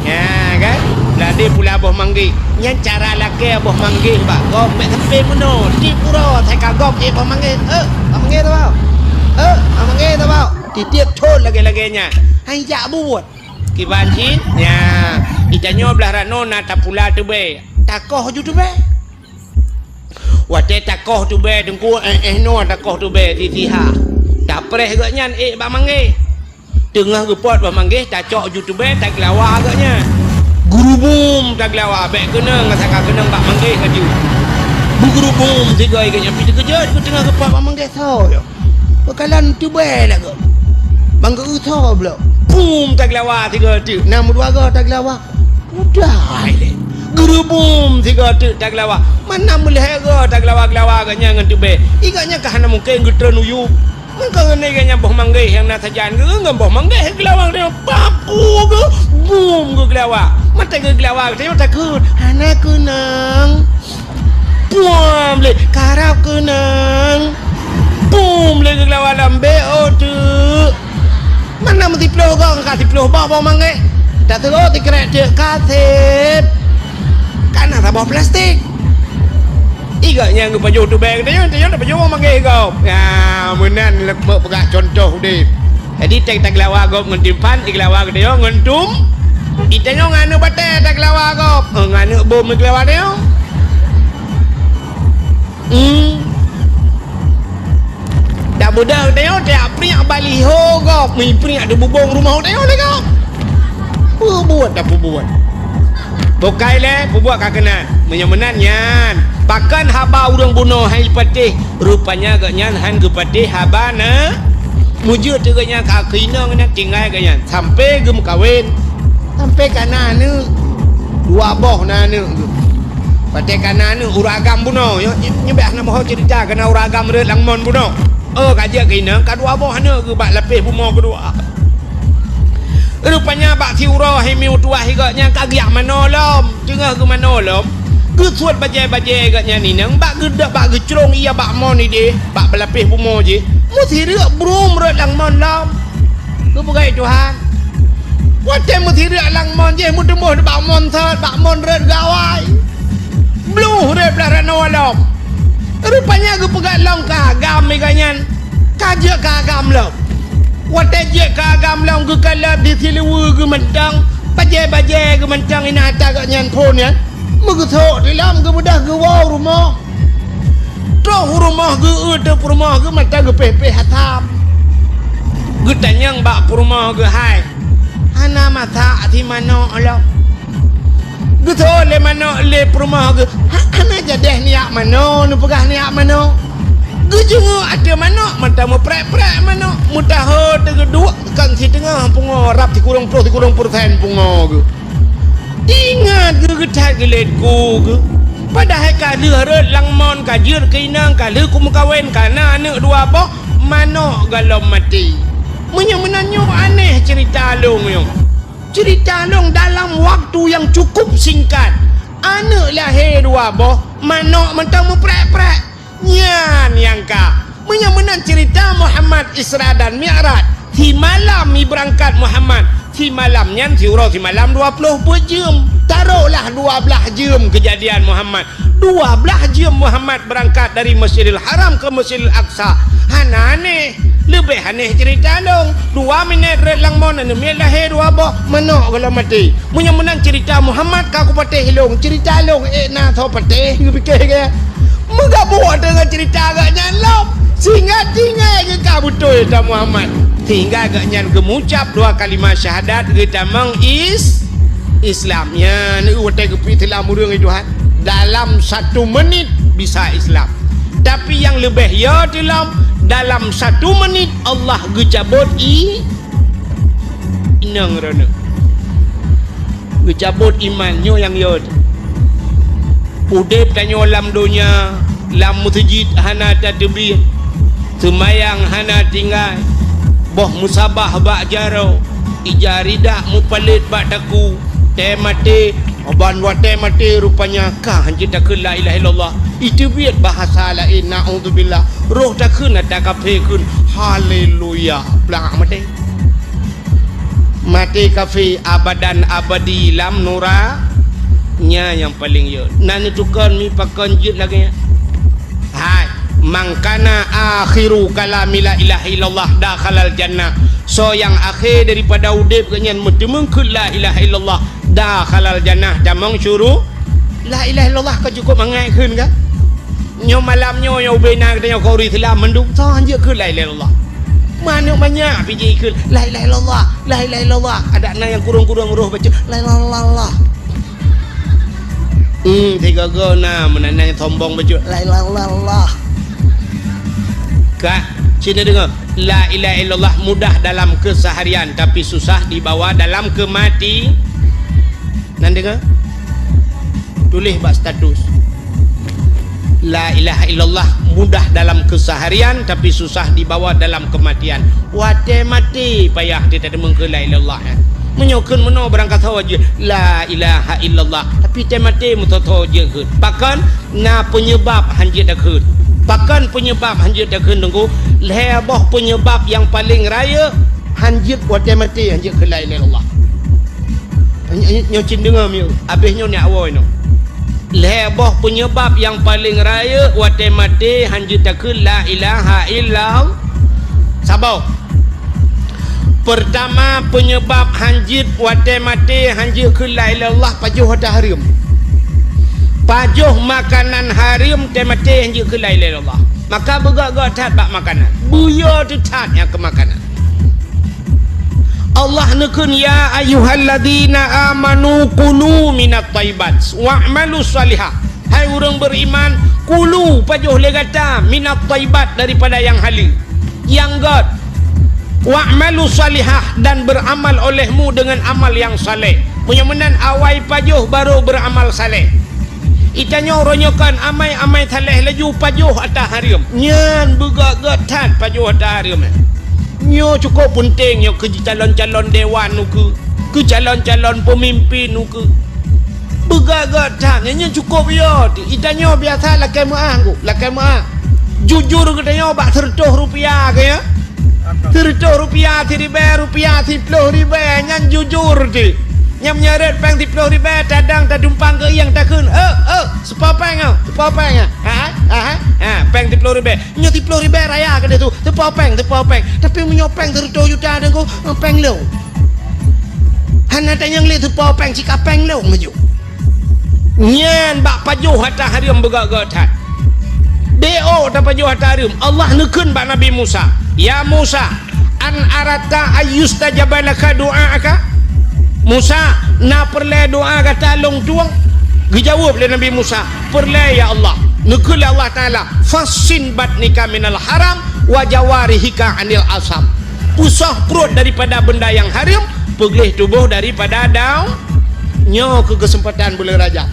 Nyan kan? Blaih Radéh pula boh manggèh. Nyan cara lakèe boh manggèh bak gob, bèk sampé meunoe. Tiep uroe, asai ka gob ék boh manggèh. Eh, boh manggèh saboh. Eh, boh manggèh saboh. Titiep thon lagèe-lagèe nyan. Hai jak buet. Kiban cit, nya, di tanyoe blaih rot noe na tapula Teubèe. Takoh ju Teubèe. Watèe takoh Teubèe, Teungku, éh, éh noe takoh Teubèe, sisiha. Tapreh gobnyan ék bak manggèh. Teungoh geupot bak manggèh, tacok ju Teubèe, tageulawa gobnyan. Geurubum tageulawa, bèk keunong, asai ka keunong bak manggèh laju. Beugeurubum sigoe gobnyan, pih teukeujot, teungoh geupot bak manggèh, soe nyoe? Peukalon Teubèe lagoe. Bang geu-eu soe bloe. Bum tageulawa sigoe teuk. Na meudua goe tageulawa. Mudah lé. Geurubum sigoe teuk tageulawa. Mana meulhèe goe tageulawa-geulawa gobnyan ngon Teubèe. Gobnyan ka hana mungken geutreun u yup. Meukeunong gobnyan boh manggèh nyang na sajan geu ngon boh manggèh geulawa geutanyoe. Papu geu, bum geugeulawa. Mata geugeulawa geutanyoe takheun. Hana keunong. Puam lé, karab keunong. Bum lé geulawa lambek, oh, teuk. Mana meusiploh goe, ka siploh boh, boh manggèh. Tateu'oh sikrek teuk, ka sép. Ka na saboh plastik. Gobnyan geupajoh Teubèe geutanyoe, tanyoe tapajoh boh manggèh gob. Nyan, meunan lé peugah cuntoh udép. Jadi, teuh tageulawa gob ngon timphan, igeulawa geutanyoe ngon tum. Itanyoe ngon aneuk batèe tageulawa gob. Eh, ngon aneuk bom igeulawa tanyoe. Hmm. Dak beudôh tanyoe, tiap priek baliho gob, mi priek di bubông rumoh tanyoe lé gob. Peubuet dak peubuet. Bukai lé, peubuet ka keunan. Meunyoe meunan nyan, pakon haba ureueng bunoe hai patéh, rupanya gobnyan han geupatéh haba na. Meujeuet teuk gobnyan ka keu inong nyan tinggai gobnyan, sampoe geumeukawen, sampoe ka na aneuk. Dua boh na aneuk geuh. Watèe ka na aneuk ureueng agam bunoe, nyoe, nyoe, nyoe bèk hana meuho ceurita, ka na ureueng agam rhot lam mon bunoe. Oh, ka jeuet keu inong, ka dua boh aneuk geuh bak lapéh bumoe keudua. Rupanya bak siuroe hai mi meutuwah gobnyan ka geujak manoe lom. Teungoh geumanoe lom, geusuet bajèe-bajèe gobnyan inong bak geuda-, bak geucrông ie bak mon idéh, bak lapéh bumoe jih. Meusireuk brum rhot lam mon lom. Geupeugah Tuhan. Watèe meusireuk lam mon jih, meuteumboh bak mon sot, bak mon rhot gawai. Bluh rhot blah ranoe lom. Rupanya geupeugah lom keu agam gobnyan. Ka jeuet keu agam lom. Watèe jeuet keu agam lom geukalon di siluweue geuh mantong, bajèe-bajèe geuh mantong inan ata gobnyan phôn nyan. Meugeusok di lom geubeudôh geuwoe u rumoh. Troh u rumoh geuh, eu teuk peurumoh geuh mata geupéh-péh asam. Geutanyong bak peurumoh geuh, "Hai, hana masak si manok lom?" Geutho lé manok lé peurumoh geuh, "Ha, hana jadeh neujak manoe, neupeugah neujak manoe." Geujeungok ateueh manok, mata meuprek-prek manok, meutaho teugeuduek kon siteungoh pungo rab sikureueng ploh sikureueng peureusén pungo geuh. Ingat geuh geuthat geuh lé ku geuh. Padahai ka lheueh rhot lam mon, ka jeuet keu inong, ka lheueh kumeukawen, ka na aneuk dua boh, manok goh lom maté. Meunyoe meunan nyoe aneh ceurita lôn nyoe. Ceurita lôn dalam waktu nyang cukup singkat, aneuk lahé dua boh, manok mantong meuprek-prek. Nyan nyang ka. Meunyoe meunan ceurita Muhammad Isra dan Mi'raj, simalam ibeurangkat Muhammad, simalam nyan siuroe simalam dua ploh peuet jeuem. Taroklah dua blaih jeuem keujadian Muhammad. Dua blaih jeuem Muhammad beurangkat dari Masjidil Haram keu Masjidil Aqsa. Hana aneh. Leubeh aneh cerita lôn. Dua minét rot lam mon, aneuk miet lahé dua boh, manok gohlom maté. Meunyoe meunan cerita Muhammad ka kupatéh lôn, cerita lôn ék na soe patéh, geupiké geuh. Meugabuk teungoh cerita geuh nyan lom. Sehingga tinggai geuh ka beutôi cerita Muhammad. Sehingga geuh nyan geumucab dua kalimah syahadat geutamong is-, Islam. Nyan watée geupeuislam ureuëng itu, ha, dalam satu menit bisa Islam. Tapi nyang leubeh yo teulom, dalam satu menit Allah geucabot i-, inong droeneuh. Geucabot iman nyoe nyang yo. Udeb tanyoe lam donya, lam meuseujid hana tateubiet, seumayang hana tinggai, boh meusabah bak jaroe, ija ridak mupalét bak takue, tée maté, ban watée maté rupanya ka hanjeuet takheun la ilaha illallah. Iteubiet bahasa laén, naudzubillah. Roh takheun ata kafé kheun, haleluya, plak maté. Maté kafé abadan abadi lam nura, nyan nyang paleng yo. Na neutukon mi pakon jeuet lagée nyan. Hai, man kana akhiru kalami la ilaha illallah dakhalal jannah. Soe nyang akhé daripada udeb geuh nyan meuteumeung kheun la ilaha illallah, dakhalal jannah, tamong syuru-, la ilaha illallah ka cukup mangat kheun ka? Nyoe malam nyoe, nyoe ubé na geutanyoe keu ureuëng Islam mandum, soe hanjeuet kheun la ilaha illallah. Manök manyak pih jikheun la ilaha illallah, la ilaha illallah. Adak na nyang kurong-kurong roh baca la ilaha illallah. Hmm, sigoe-goe na meunan nyang sombong bacut. La ilaha illallah. Ka, sini deungoe. La ilaha illallah mudah dalam keseharian, tapi susah dibawa dalam kemati-, nan deungoe? Tuléh bak status. La ilaha illallah mudah dalam keseharian, tapi susah dibawa dalam kematian. Watée maté payah teudeungoe keu la ilaha illallah, eh. Meunyoe kheun meunoe barangkasoe jeuet la ilaha illallah, tapi tée maté meusoe-soe jeuet kheun. Pakon? Na peunyeubab hanjeuet takheun. Pakon peunyeubab hanjeuet takheun, Teungku? Lhée boh peunyeubab nyang paleng rayeuk hanjeuet watée maté hanjeuet kheun la ilaha illallah. Nyoe, nyoe cit deungoe mieu, abéh nyoe nyak woe nyoe. Lhée boh peunyeubab nyang paleng rayeuk watée maté hanjeuet takheun la ilaha illallah. Saboh. Peurtama, peunyeubab hanjeuet watée maté hanjeuet kheun la ilaha illallah pajoh ata hareuem. Pajoh makanan hareuem tée maté hanjeuet kheun la ilaha illallah. Maka beugét-gét that bak makanan. Beuyo teuh that nyang keu makanan. Allah neukheun, "Ya ayyuhalladzina amanu kulu minat thaibat wa'malu shalihah." Hai ureuëng beriman, kulu, pajoh lé gata, minat thaibat, daripada nyang haleue, nyang gét. Wa'malu shalihah, dan beramal olehmu dengan amal yang saleh. Meunyoe meunan awai pajoh baru beramal saleh. Itanyoe uroe nyoe kon amai-amai saleh laju pajoh ata hareuem. Nyan beugét-gét that pajoh ata hareuem. Nyoe cukup peunteng nyoe keu calon-calon dewan ukeue, keu calon-calon peumimpin ukeue. Beugét-gét that, nyan cukup yo. Itanyoe biasa lakée meuáh, Teungku, lakée meuáh. Jujur geutanyoe bak seureutôh rupiah keu nyan. Seureutôh rupiah, siribée rupiah, siploh ribée, nyan jujur cit. Nyang meunyoe rot péng siploh ribée, tadang tadumpang keu ieng takheun, "Eh, eh, seupo péng, oh, seupo péng, ah." Ha, ha, ha, ha, péng siploh ribée. Nyoe siploh ribée raya keudeh tu, seupo péng, seupo péng. Tapi meunyoe péng seureutôh juta, Teungku, péng lôn. Hana tanyong lé seupo péng, cit ka péng lôn laju. Nyan bak pajoh ata hareuem beugét-gét that. Deo tapajoh ata hareuem, Allah neukheun bak Nabi Musa, "Ya Musa, an aratta ayyustajaba laka du'aaka?" "Musa, na peureulée doá gata lôn tueng?" Geujaweueb lé Nabi Musa, "Peureulée, ya Allah." Neukheun lé Allah Taala, "Fassin batnika minal haram wa jawarihika anil asam." Peusoh pruet daripada benda nyang hareuem, peugleh tuboh daripada dau-, nyoe keu keuseumpatan buleuen Rajab.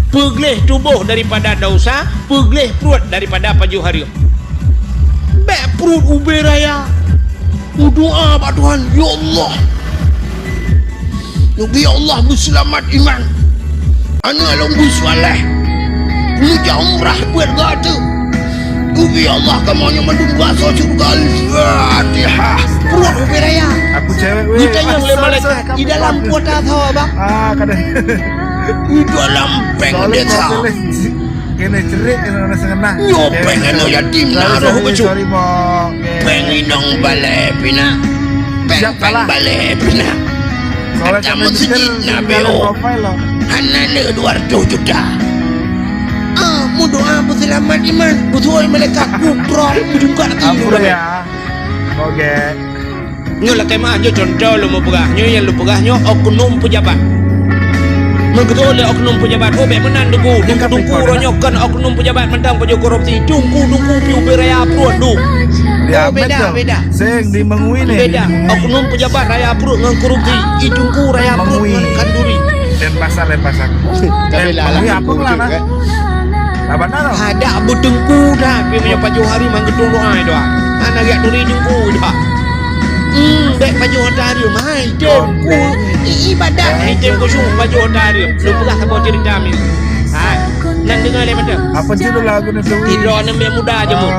Peugleh tuboh daripada desya, peugleh pruet daripada pajoh hareuem. Bék pruet ubé raya. Meudoá bak Tuhan, "Ya Allah, neubi Allah beuseulamat iman. Aneuk lôn beuseuleh. Neujak umrah buet gata. Neubi Allah kamoe nyoe mandum beuasoe syeuruga." Al-Fatihah. Pruet ubé raya. Aku cewek weh. Geutanyong lé malaikat, "Di dalam kuota soe, Bang?" Ah, kadang. "Di dalam péng desa." Kena cerit kena rasa kena. Nyoe pèng aneuk yatim na roh beucok. Pèng inong balè pih na. Pèng, pèng balè pih na. Soalnya macam meuseujid na beo. Hana le dua ratus juta. Ah, meudoa peuseulamat iman. Beutôi malaikat kukro beuduka tinggi. Oke. Nyoe lakèe meu'ah, nyoe cuntoh lôn meupeugah. Nyoe nyang lôn peugah nyoe oknum peujabat. Meukeusut lé oknum peujabat, oh, bèk meunan Teungku. Teungku uroe nyoe kon oknum peujabat mantong pajoh korupsi. Teungku, Teungku piôh ubé raya pruet, Teungku. Oh, beda, beda. Seng di Mengwi ni. Beda. Oknum peujabat raya pruet ngon korupsi. I Teungku raya pruet ngon khanduri. Denpasar, Denpasar. Mengwi apa pula, nah? Saban na. Hadak beuteungku dah, pi meunyoe pajoh hari meugeutong doa doa. Hana riak turi teungku dah. Hmm, bèk pajoh ata hareuem, hai teungku. I-, ibadat, hai teungku su pajoh ata hareuem. Lôn peugah saboh cerita mi. Hai, nan deungö lé mantong. Apa judul lagu ni tu? Tidroe aneuk muda jeuet.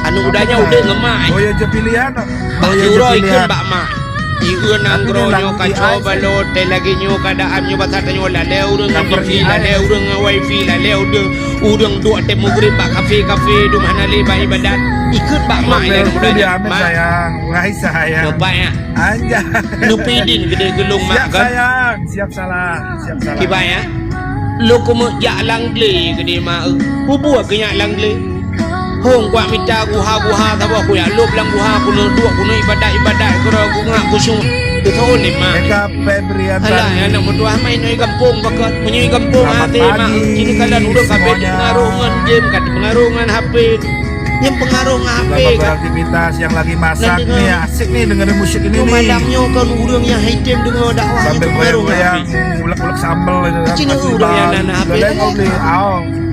Aneuk muda nyan udép ngon mak. Oh ya, je pilihan. Bak uroe ikheun bak mak. Ieu nanggroe nyoe kacau balau, teuh lagèe nyoe keuadaan nyoe basa tanyoe lalè ureueng ngon TV, lalè ureueng ngon wifi, lalè ureueng, ureueng duek teuh mugrib bak kafe-kafe, dum hana lé bak ibadat. Ikheun bak mak ilèe muda nyan. Mak. Sayang, wahai sayang. Nampak ya? Anjay. Neupidin keudéh geulong mak kan? Siap sayang, siap salah, siap salah. Kiban ya? Lôn keumeung jak Langlé keudéh mak eu. Peue buet keu nyak Langlé? Hong kuat mita guha-guha saboh, kujak lôb lam guha, keuneuk duek, keuneuk ibadat-ibadat, keudroe kungak kusyueng. Keuthôn lé mak. Alah, aneuk meutuah mai nyoe gampông bak kah. Meunyoe gampông hase mak, kini kalan ureueng ka bèk teupeungaroh ngon game, ka teupeungaroh ngon H P. Nyang peungaroh ngon H P kan. Aktivitas yang lagi masak ni, asik ni dengerin musik ini ni. Malam nyoe kan ureueng nyang item deungoe dakwah nyang peungaroh ngon H P. Sambil goyang-goyang, ulek-ulek sambel gitu kan. Kecil ureueng nyang na H P.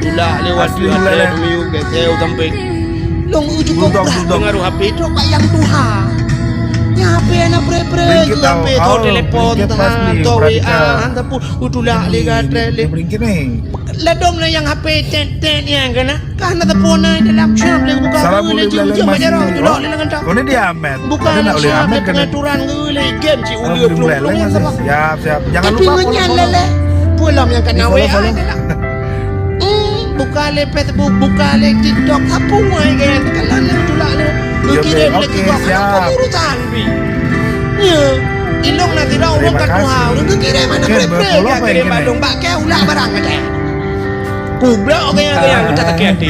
Tulak lewat dua meter miyup, geuseu sampai. Lôn uju kok peungaroh H P trok bak nyang tuha. Nyang H P na pre-pre, H P tho telepon, tho W A, han sapeue, utulak lé gatrek lé. Ladôm na nyang H P tet-tet nyang keunan. Ka hana teupeu na dalam shop lé buka buku lé jeuem-jeuem bak jaroe tulak lé ngon tok. Kone dia Ahmed. Buka lé shop lé pengaturan lé game cit uleue plueng-plueng nyang saboh. Siap, siap. Jangan lupa follow, follow. Tapi ngon nyan lé lé. Peue lom nyang ka na W A dalam. Hmm, buka lé Facebook, buka lé TikTok, sapeue nyan kan. Kalau lé tulak lé. Geukirém lé keu gop, hana urusan pih. Nyo, ilong na sidroe ureueng ka tuha, ureueng geukirém hana pre-pre, geukirém bandum bak kèe ulak barang kata. Kublok gaya-gaya meuta sakét até.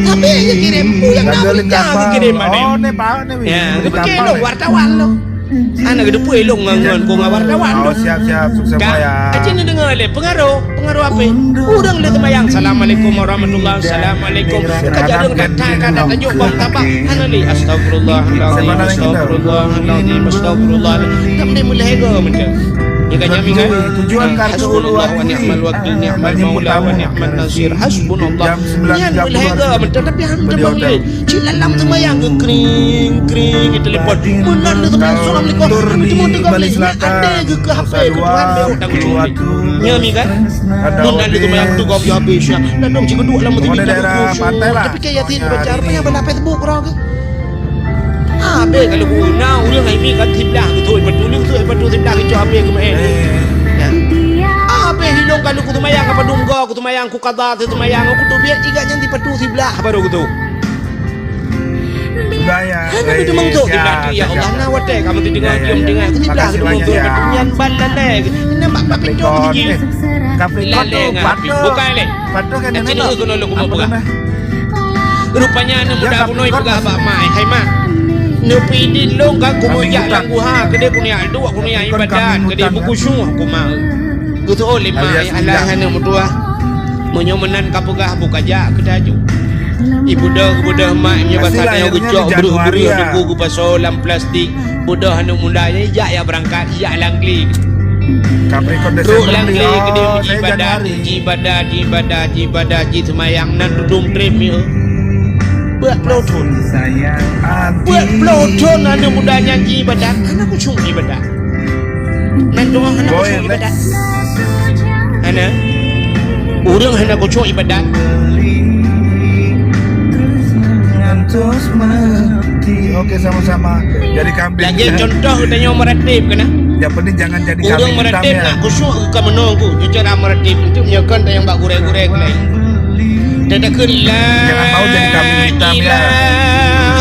Tapi geukirém, peue nyang na beurita geukirém manéh. Oh, ni baru ni. Ya, geupike lôn wartawan lôn. Hana geuteupeue lôn ngon, ngon, ngon wartawan lôn. Oh, siap, siap. Sukses raya. Ka, aci neudeungoe lé, peungaroh, peungaroh H P. Ureueng lé seumayang. Assalamualaikum warahmatullah. Assalamualaikum. Ka jareung that-that ka tajuk bang tabang. Hana lé. Astagfirullahalazim, astagfirullahalazim, astagfirullah. Tak boleh mulai ego macam. Dia kan nyami kan? Tujuan kartu. Hasbunallah wa ni'mal wakil, ni'mal maula wa ni'man nasir. Hasbunallah. Nyan mulai ego macam, tapi hana teubang lé. Cit lam-lam seumayang geukring, kring, geutelepon. Meunan lé seumayang assalamualaikum. Kami cuma teuka beli. Ada geuh ke H P ke Tuhan, beu utang ujung ni. Nyami kan? Meunan lé seumayang tu gob habis ya. Ladôm cik duduk lam masjid. Tapi kaya Yasin baca, apa yang benda Facebook orang ke? Habis kalau guna ureueng hai mi kan siblah beutôi, beutôi, beutôi, beutôi siblah keucok habis keumaén. Ya. Habis hilong kalau ku seumayang apa dunggo, ku seumayang ku qadha, ku seumayang ku tu biar tiga nyan dipatu siblah baru ku tu. Hana beuteumong tu, ya Allah, na watèe kamoe teudeungoe, cium dengar, siblah beuteumong tu, nyan ban lalè. Nampak bak pintoe biji. Lalè ngon api. Bukai lé. Patuh kan. Rupanya aneuk muda bunoe peugah bak mak, "Hai mak, neupidin lôn kan kumeujak lam guha, keudeh kuneuk duek, kuneuk ibadat, keudeh beukusyuh," ku mak. Geuteu'oh lé mak, "Alah aneuk meutuah, meunyoe meunan ka peugah, buka jak keu taju." Ibeudôh, ibeudôh mak, meunyoe basa tanyoe geucok breuh-breuh teungku geupasoe lam plastik. Beudôh aneuk muda nyan jak ya beurangkat, jak Langlé. Trok Langlé keudeh meujibadat, jibadat, jibadat, jibadat, jiseumayang nan tudong trép mieu. Peuet ploh thon. Peuet ploh thon aneuk muda nyan jibadat, hana khusyuk ibadat. Nan doa hana khusyuk ibadat. Hana. Ureueng hana khusyuk ibadat. Oke, sama-sama. Jadi kambing. Lagèe contoh tanyoe meuratib keunan. Yang penting jangan jadi kambing hitam ya. Ureueng meuratib nak khusyuk ka meunoe ku. Cara meuratib tu nyoe kon tayang bak gurèe-gurèe laén. Teutakheun la Jangan mau jadi kambing hitam, ya.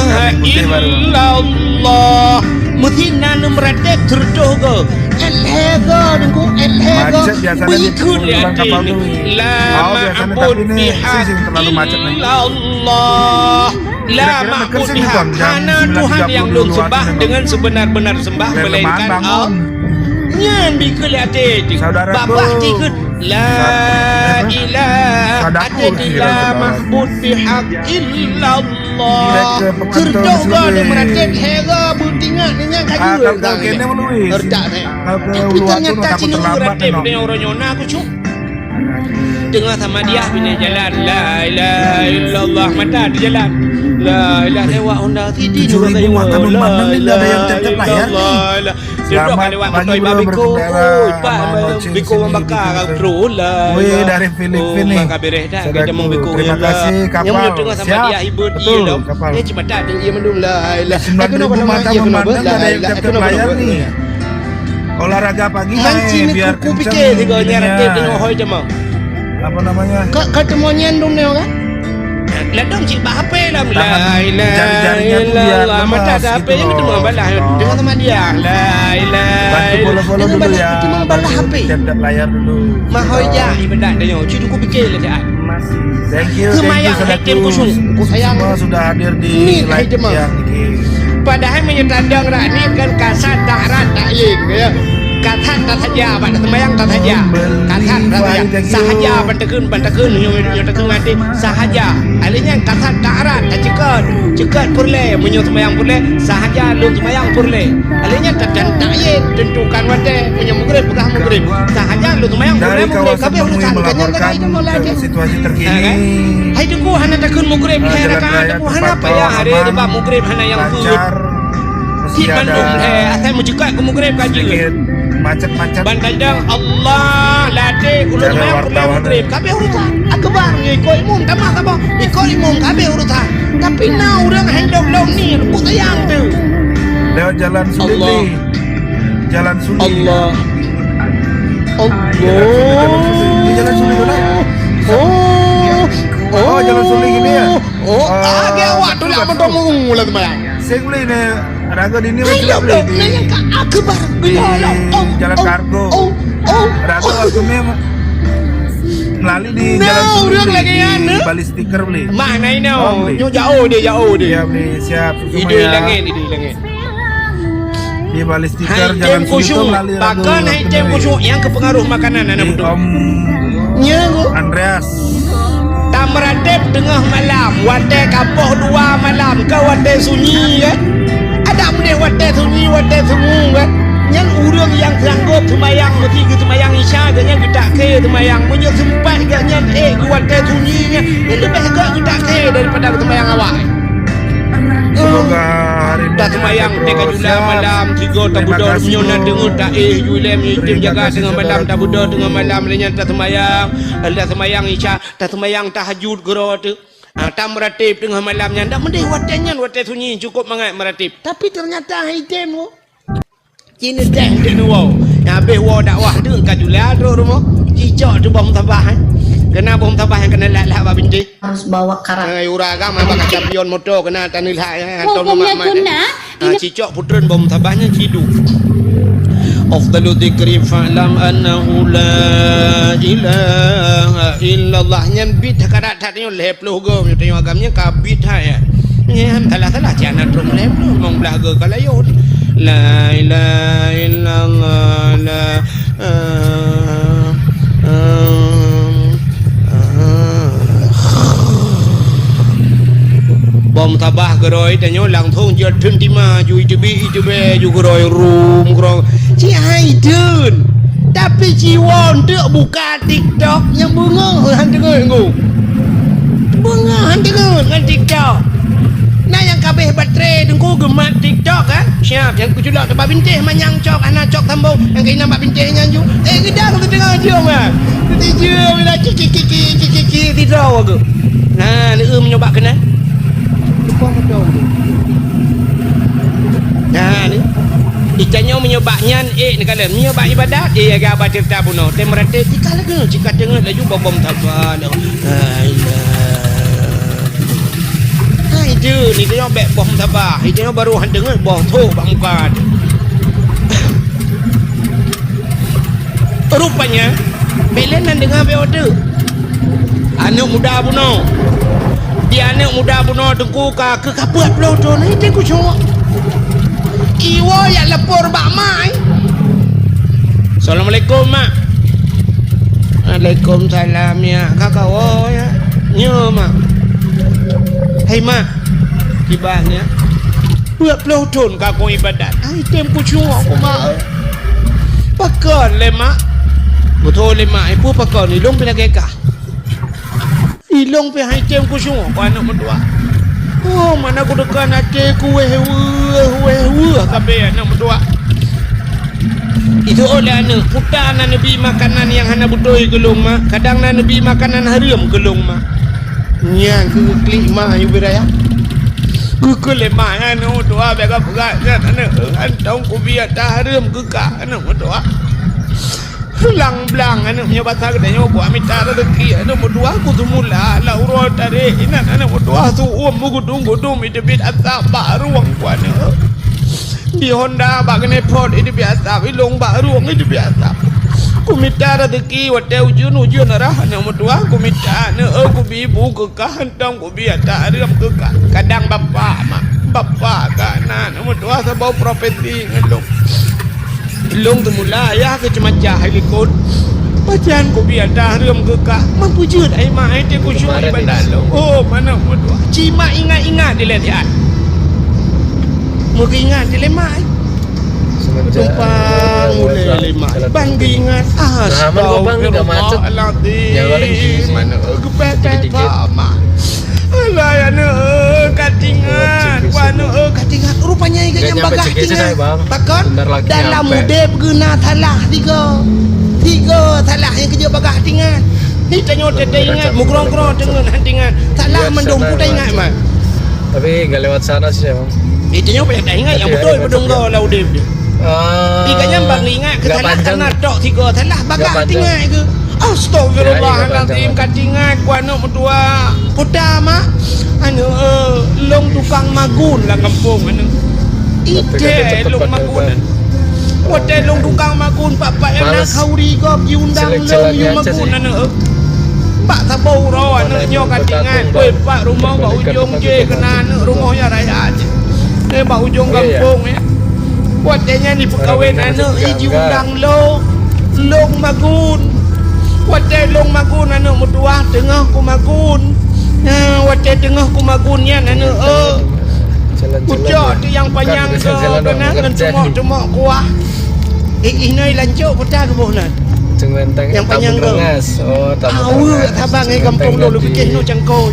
Kambing putih baru. Ilaha illallah. Meusinan meuratéb seureutoh go. Ék lhèe go, Teungku, ék lhèe go. Macet biasanya di penumpang kapal tu. Mau biasanya, tapi ini sisi terlalu macet nih. Illallah. La ma'bud bihaq, hana Tuhan nyang lôn sembah deungon seubeuna-beuna sembah melainkan Allah. Nyan dikeue lé até jih. Babah jikheun, la ilaha, até jih la ma'bud bihaq illallah. Seureutoh go di meuratéb, hèe go beutingat nyan ka jeuet. Retak teh. Tapi teunyata cit nyoe meuratéb, uroe nyoe na khusyuk. Teungoh samadiah binéh jalan, la ilaha illallah, mata teujalan. La ilaha lewat Honda City juga kayu. La ilaha illallah. Selamat pagi, bro, berkendara. Biko membakar, bro. La ilaha. Weh, dari Filipin nih. Maka bereh dah, saudaraku, biko. Terima kasih, kapal. Nyang tengah samadiah ibu dia. Betul, kapal. Eh, cuma tak ada ia mandum, la ilaha. Sembilan ribu mata memandang, ada yang tetap layar nih. Olahraga pagi, hai, biar kenceng ininya. Apa namanya? Ka, ka teumanyong dong nyoe kan? Ladom cit bak H P lam. Tangan, jari-jarinya tuh biar lemas gitu. Mata ada H P, yang ketemu balah. Dengan sama dia. La ilaha. Bantu follow-follow dulu ya. Ketemu balah H P. Tap-tap layar dulu. Mahoi ja ibadat dia nyoe. Cit aku fikir lah saat. Thank you, thank you, saudaraku. Semua sudah hadir di live yang ini. Padahai meunyoe tandong rak ni kan kasat tak rat tak yeng, ya. Kasat tak saja, bak sembahyang tak saja. Kasat tak saja. Sahaja ban takheun, ban takheun, nyoe, nyoe takheun até, sahaja. Alèh nyan kasat tak rat, tak ceukeut. Ceukeut peureulèe, meunyoe sembahyang peureulèe, sahaja lôn sembahyang peureulèe. Alèh nyan tak, tak, tak yeng, tentukan watèe, meunyoe mugreb, peugah mugreb. Sahaja lôn sembahyang peureulèe, mugreb. Kabeh urusan, kan nyan, kan itu mulai até. Situasi terkini. Ha, kan? Hai Teungku hana takheun mugreb, hai rakan Teungku hana payah hari debat mugreb hana nyang peuet. Cit bandum, eh, asai meuceukat keu mugreb ka jeuet. Sedikit macet-macet. Ban kadang Allah latih ulôn mayang peureulèe mugreb. Kabeh urusan. Akbar nyoe ikot imum tamah saboh. Ikot imum kabeh urusan. Tapi na ureueng hai lom-lom ni, reubot sayang tu. Lewat jalan sulit ni. Jalan sulit. Allah. Allah. Ini jalan sulit, jalan sulit. Ini jalan sulit, jalan. Oh. Oh, jalan sulit gini ya? Oh, ah, dia awak tu nak potong mulu lah sembahyang. Sing boleh ni, raga di ni. Hai, lom, lom, ni yang ka akbar. Bila, lom. Jalan kargo. Oh, oh, oh. Raga waktu ni melalui di jalan sulit, ureueng lagi di, anu. Bali stiker boleh. Mah, nai nau. Nyoe jauh dia, jauh dia. Ya, boleh. Siap. Idoi langit, idoi langit. Di balik stiker, hai, jangan tem khusyuk. Pakon hai tem khusyuk nyang keupeungaruh makanan aneuk beutôi. Nya, Bu. Andreas. Tameuratéb teungoh malam, watèe ka poh dua malam, ka watèe sunyi, kan? Adak meudeh watèe sunyi, watèe sungu, kan? Nyan ureueng nyang sanggob seumayang meuti geuseumayang Isya, geuhnyan geutak khe seumayang. Meunyoe seumpat geuhnyan ék geuwatèe sunyi nyan, nyan leubeh gèt geutak khe daripada geuseumayang awak. Semoga hari ini. Taseumayang teuka jula malam, sigoe tabeudôh, meunyoe na deungon taéh ju ilèe, meunyoe tem jaga teungoh malam, tabeudôh teungoh malam, lheuh nyan taseumayang, taseumayang Isya, taseumayang tahajud keudroe teuk. Ah, tameuratéb teungoh malam nyan, dak meudeh watèe nyan, watèe sunyi, cukôp mangat meuratéb. Tapi teunyata hai tem, oh. Cit neutem teuk neuwoe. Nyang habéh woe dakwah teuk ka jula trok rumoh. Jicok teuk boh musabah, eh. Keunan boh musabah nyang keunan lat-lat bak bintéh. Harus bawa karat. Eh, ureueng agam bak kaca pion moto keunan taneulhak, eh, hantom mak-mak, eh. Ha, cicok putreun boh musabah nyan ciduek. Afdalu dzikri fa'lam annahu la ilaha illallah. Nyan bit karat that nyoe lhèe ploh go, meunyoe tanyoe agam nyan ka bit that, ya. Nyan salah-salah cit hana trok lhèe ploh, limong blah go ka layon. La ilaha illallah, la, eh, eh, eh. Boh musabah keudroe tanyoe langsong jeuet theun tima ju iteubiet, iteubiet ju keudroe rum, keudroe. Ci hai theun. Tapi ci woe teuk buka TikTok nyang beungoh han teungeut ngô. Beungoh han teungeut ngon TikTok. Na nyang ka abéh baterai teungku geumat TikTok, kan? Siap, nyang kuculok teuk bak bintéh manyang cok, hana cok sambông. Nyang keunan bak bintéh nyan ju. Eh, geudang teudeungoe jiôh, kan? Teudeungoe jiôh, bila cik, cik, cik, cik, cik, cik, sidroe geuh. Na, neueu meunyoe bak keunan. Lupa meudoe. Na, ni. Itanyoe meunyoe bak nyan, eh, neukalon. Meunyoe bak ibadat, eh, agak baca kitab bunoe. Tem raté, tika lagèe, cika teungeut laju bom-bom taba. La ilaha. Jeuet, ni tanyoe bèk boh meutabah. Ni tanyoe barô han deungoe boh thok bak muka. Rupanya, bèk lé nan deungoe bèk o teuk. Aneuk muda bunoe. Di aneuk muda bunoe teungku ka keu ka peuet ploh thon, ni teungku cok. Iwoe jak lapor bak mak, eh. Assalamualaikum, Mak. Waalaikumsalam, ya. Ka kawoe, ya. Nyo, Mak. Hai, Mak. Kiban, ya. Peuet ploh thon ka kong ibadat. Hai, tem kucung aku, Mak. Pakon lé, Mak? Beutôi lé, Mak. Ibu pakon ilong pih lagèe kah. Ilong pih hai tem kucung aku aneuk meutuah. Oh, mana kudeukan até ku wéh weueh, wéh weueh kabeh aneuk meutuah. Itu oleh aneuk, puta na neubi makanan nyang hana beutôi keu lôn, Mak. Kadang na neubi makanan hareuem keu lôn, Mak. Nyang keu klik ma yu biraya. Keu keu lé ma aneuk meutuah bèk ka peugah nyan aneuk. Antong kubi ata hareuem keu ka aneuk meutuah. Blang-blang aneuk nyoe basa geutanyoe buat mita rezeki aneuk meutuah ku seumula la uroe tarek inan aneuk meutuah su uem meugudung-gudung iteubiet asap bak rueng ku aneuk. Di Honda bak keuneupot iteubiet asap, ilong bak rueng iteubiet asap. Ku mita rezeki watèe ujeuen-ujeuen rhah aneuk meutuah ku mita aneuk, eh, ku bi bu keu kah. Dong kubi ata hareuem keu ka. Kadang bapak mak, bapak ka na aneuk meutuah saboh profesi ngon lôn. Lôn teumula ayah keu ceumacah hai likot. Pajan kubi ata hareuem keu ka. Mampu jeuet ai mak ai teuh kusyuk ibadat lôn. Oh, aneuk meutuah. Ci mak ingat-ingat dilèe siat. Meuingat dilèe mak ai. Tumpang ulèe lima ban geuingat. Astagfirullahalazim. Geupèpèt bak mak. Alah, aneuk, ka tingat. Aneuk, ka tingat. Rupanya geuh nyang bagah tingat. Pakon? Dalam udép geuh na salah tiga. Tiga salah nyang keujeuet bagah tingat. Ni tanyoe teuingat, meugrong-grong teungeut han tingat. Salah mandum ku teuingat, mak. Tapi nggak lewat sana sih, Bang. Itu nyoe payah taingat nyang beutôi peudong goe lam udép jih. Ah, di ka nyan bang ingat keu salah tanah tok tiga salah bagah tingat ke. Astagfirullahalazim, ka tingat ku aneuk meutuah. Puta mak, aneuk, eh, lôn tukang magun lam gampông aneuk. Ide lôn magun. Watèe lôn tukang magun, pak-pak nyan na khauri gob jiundang lôn yue magun aneuk. Bak saboh uroe aneuk nyoe ka tingat, bak rumoh bak ujong jih keunan aneuk rumoh nyang raya jih. Eh, bak ujong gampông nyan. Watèe nyan jipeukawen aneuk, jiundang lôn, lôn magun. Watèe lôn magun aneuk meutuah teungoh ku magun. Nah, watèe teungoh ku magun nyan aneuk, eh. Pucok tu nyang panyang goe keunan ngon teumok-teumok kuah. Eh, inoe lancok kota geuboh nan. Nyang panyang goe. Aweuek sabang eh gampông lôn pike nu cangkôi.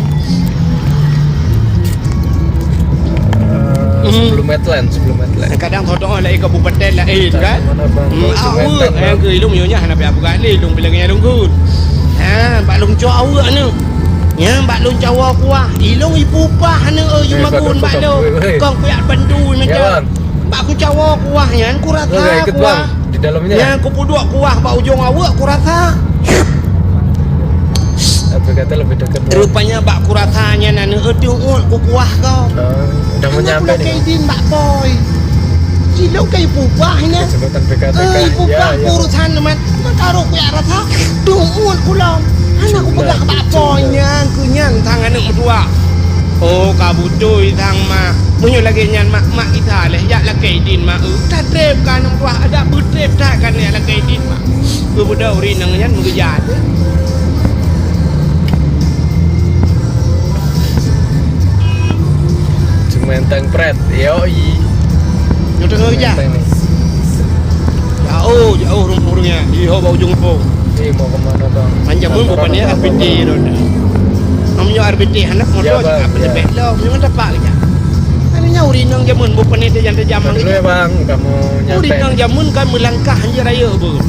Sebelum Medan, sebelum Medan. Kadang tho-tho laén kabupaten laén kan. Aweuek eh ke ilong nyonya hana payah buka lé ilong bilang nyang lungkut. Ha, bak lôn cok aweuek aneuk. Nyan bak lôn cawa kuah, ilong ipupah aneuk, eh, yue magun bak lôn. Kong kuyak bantu macam. Bak kucawa kuah nyan kurasa kuah. Di dalamnya. Nyan kupeuduek kuah bak ujong aweuek kurasa. Tapi kata lebih dekat. Rupanya bak kurasa nyan aneuk, eh, teuuet ku kuah kau. Dah mau nyampe ni. Kaidin bak boy. Cilok kai pupah nyan. Kecepatan P K T K. Eh, pupah urusan mat. Meutarok kuyak rasa, teuuet kulom. Hana kupeugah bak po nyan, keu nyan sang aneuk meutuah. Oh, ka beutôi sang mak. Meunyoe lagèe nyan mak, mak gisa lé, jak lakèe idin mak. Eh, tatrép ka aneuk meutuah, adak beutrép that ka jak lakèe idin mak. Keu beudôh ureueng inong nyan meugeujat. Cuma enteng pret, yoi. Nyoe teungoh geujak. Jauh, jauh rumoh ureueng nyan. Di ho bak ujong gampông. Eh, mau ke mana, Bang? Panjang pun bukan ya, R B T tu. Namanya R B T, anak motor juga, apa sebab lo, jangan tapak geujak. Artinya ureueng inong jameun bukan itu yang terjamah gitu. Bang, kamu nyampe. Ureueng inong jameun kan meulangkah anjir raya bu.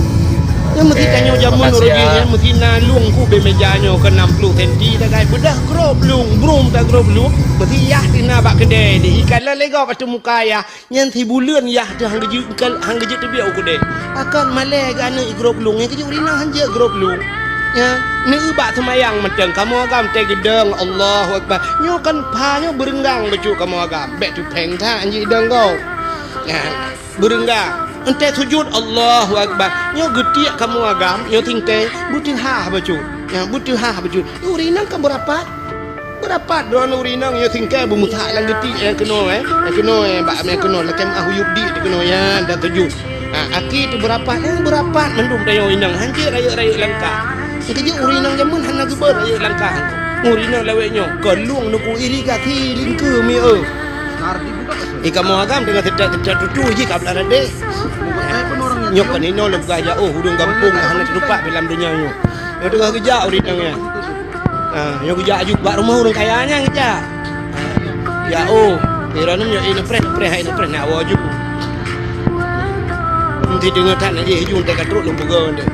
Nyan meusi tanyoe jameun ureueng nyan meusi na lueng kubée meja nyoe keu nam ploh senti tagai beudah grob lueng, brum ta grob lueng, meusi yah tina bak keudè di ikan lalé gob ateueh muka yah. Nyan sibuleuen yah teuh han geujeuet, han geujeuet teubiet u keudè. Akan malèe geuh aneuk i grob lueng, nyan keujeuet ureueng inong han jeuet grob lueng. Ya, neueu bak seumayang mantong kamoe agam teuh geudong, Allahu Akbar. Nyoe kan pha nyoe beureunggang bacut kamoe agam. Bèk tupèng that anjeuk idong gob. Ya, beureunggang. Enteuk sujut, Allahu Akbar. Nyoe geutiek kamoe agam, nyoe singkée, beuteuhah bacut. Ya, beuteuhah bacut. Ureueng inong kan beurapat. Beurapat droeneuh ureueng inong, nyoe singkée beumeusak lam geutiek nyang keunoe, eh. Nyang keunoe, eh, bak nyang keunoe, lakée meu'ah u yup di keunoe, ya, dan sujut. Ha, aki teuh beurapat, eh, beurapat mandum tanyoe inong, hanjeuet rayeuk-rayeuk langkah. Keujeuet ureueng inong jameun hana geubeuet rayeuk langkah. Ureueng inong lawét nyoe, keulueng nuku irigasi lingkeu mi eu. Di kamoe agam teungoh teutak-teutak tutu jih ka blah radeh. Nyoe kon inoe lôn peugah jak, oh, ureueng gampông nyang hana teutupat lam donya nyoe. Nyoe teungoh geujak ureueng inong nyan. Ha, nyoe geujak aju bak rumoh ureueng kaya nyan geujak. Ya, oh, droeneuh nyoe, eh, neupreh, neupreh, hai neupreh, nak woe aju. Meusti deungoe that, na jih aju, enteuk ka trok lôn peugah deh.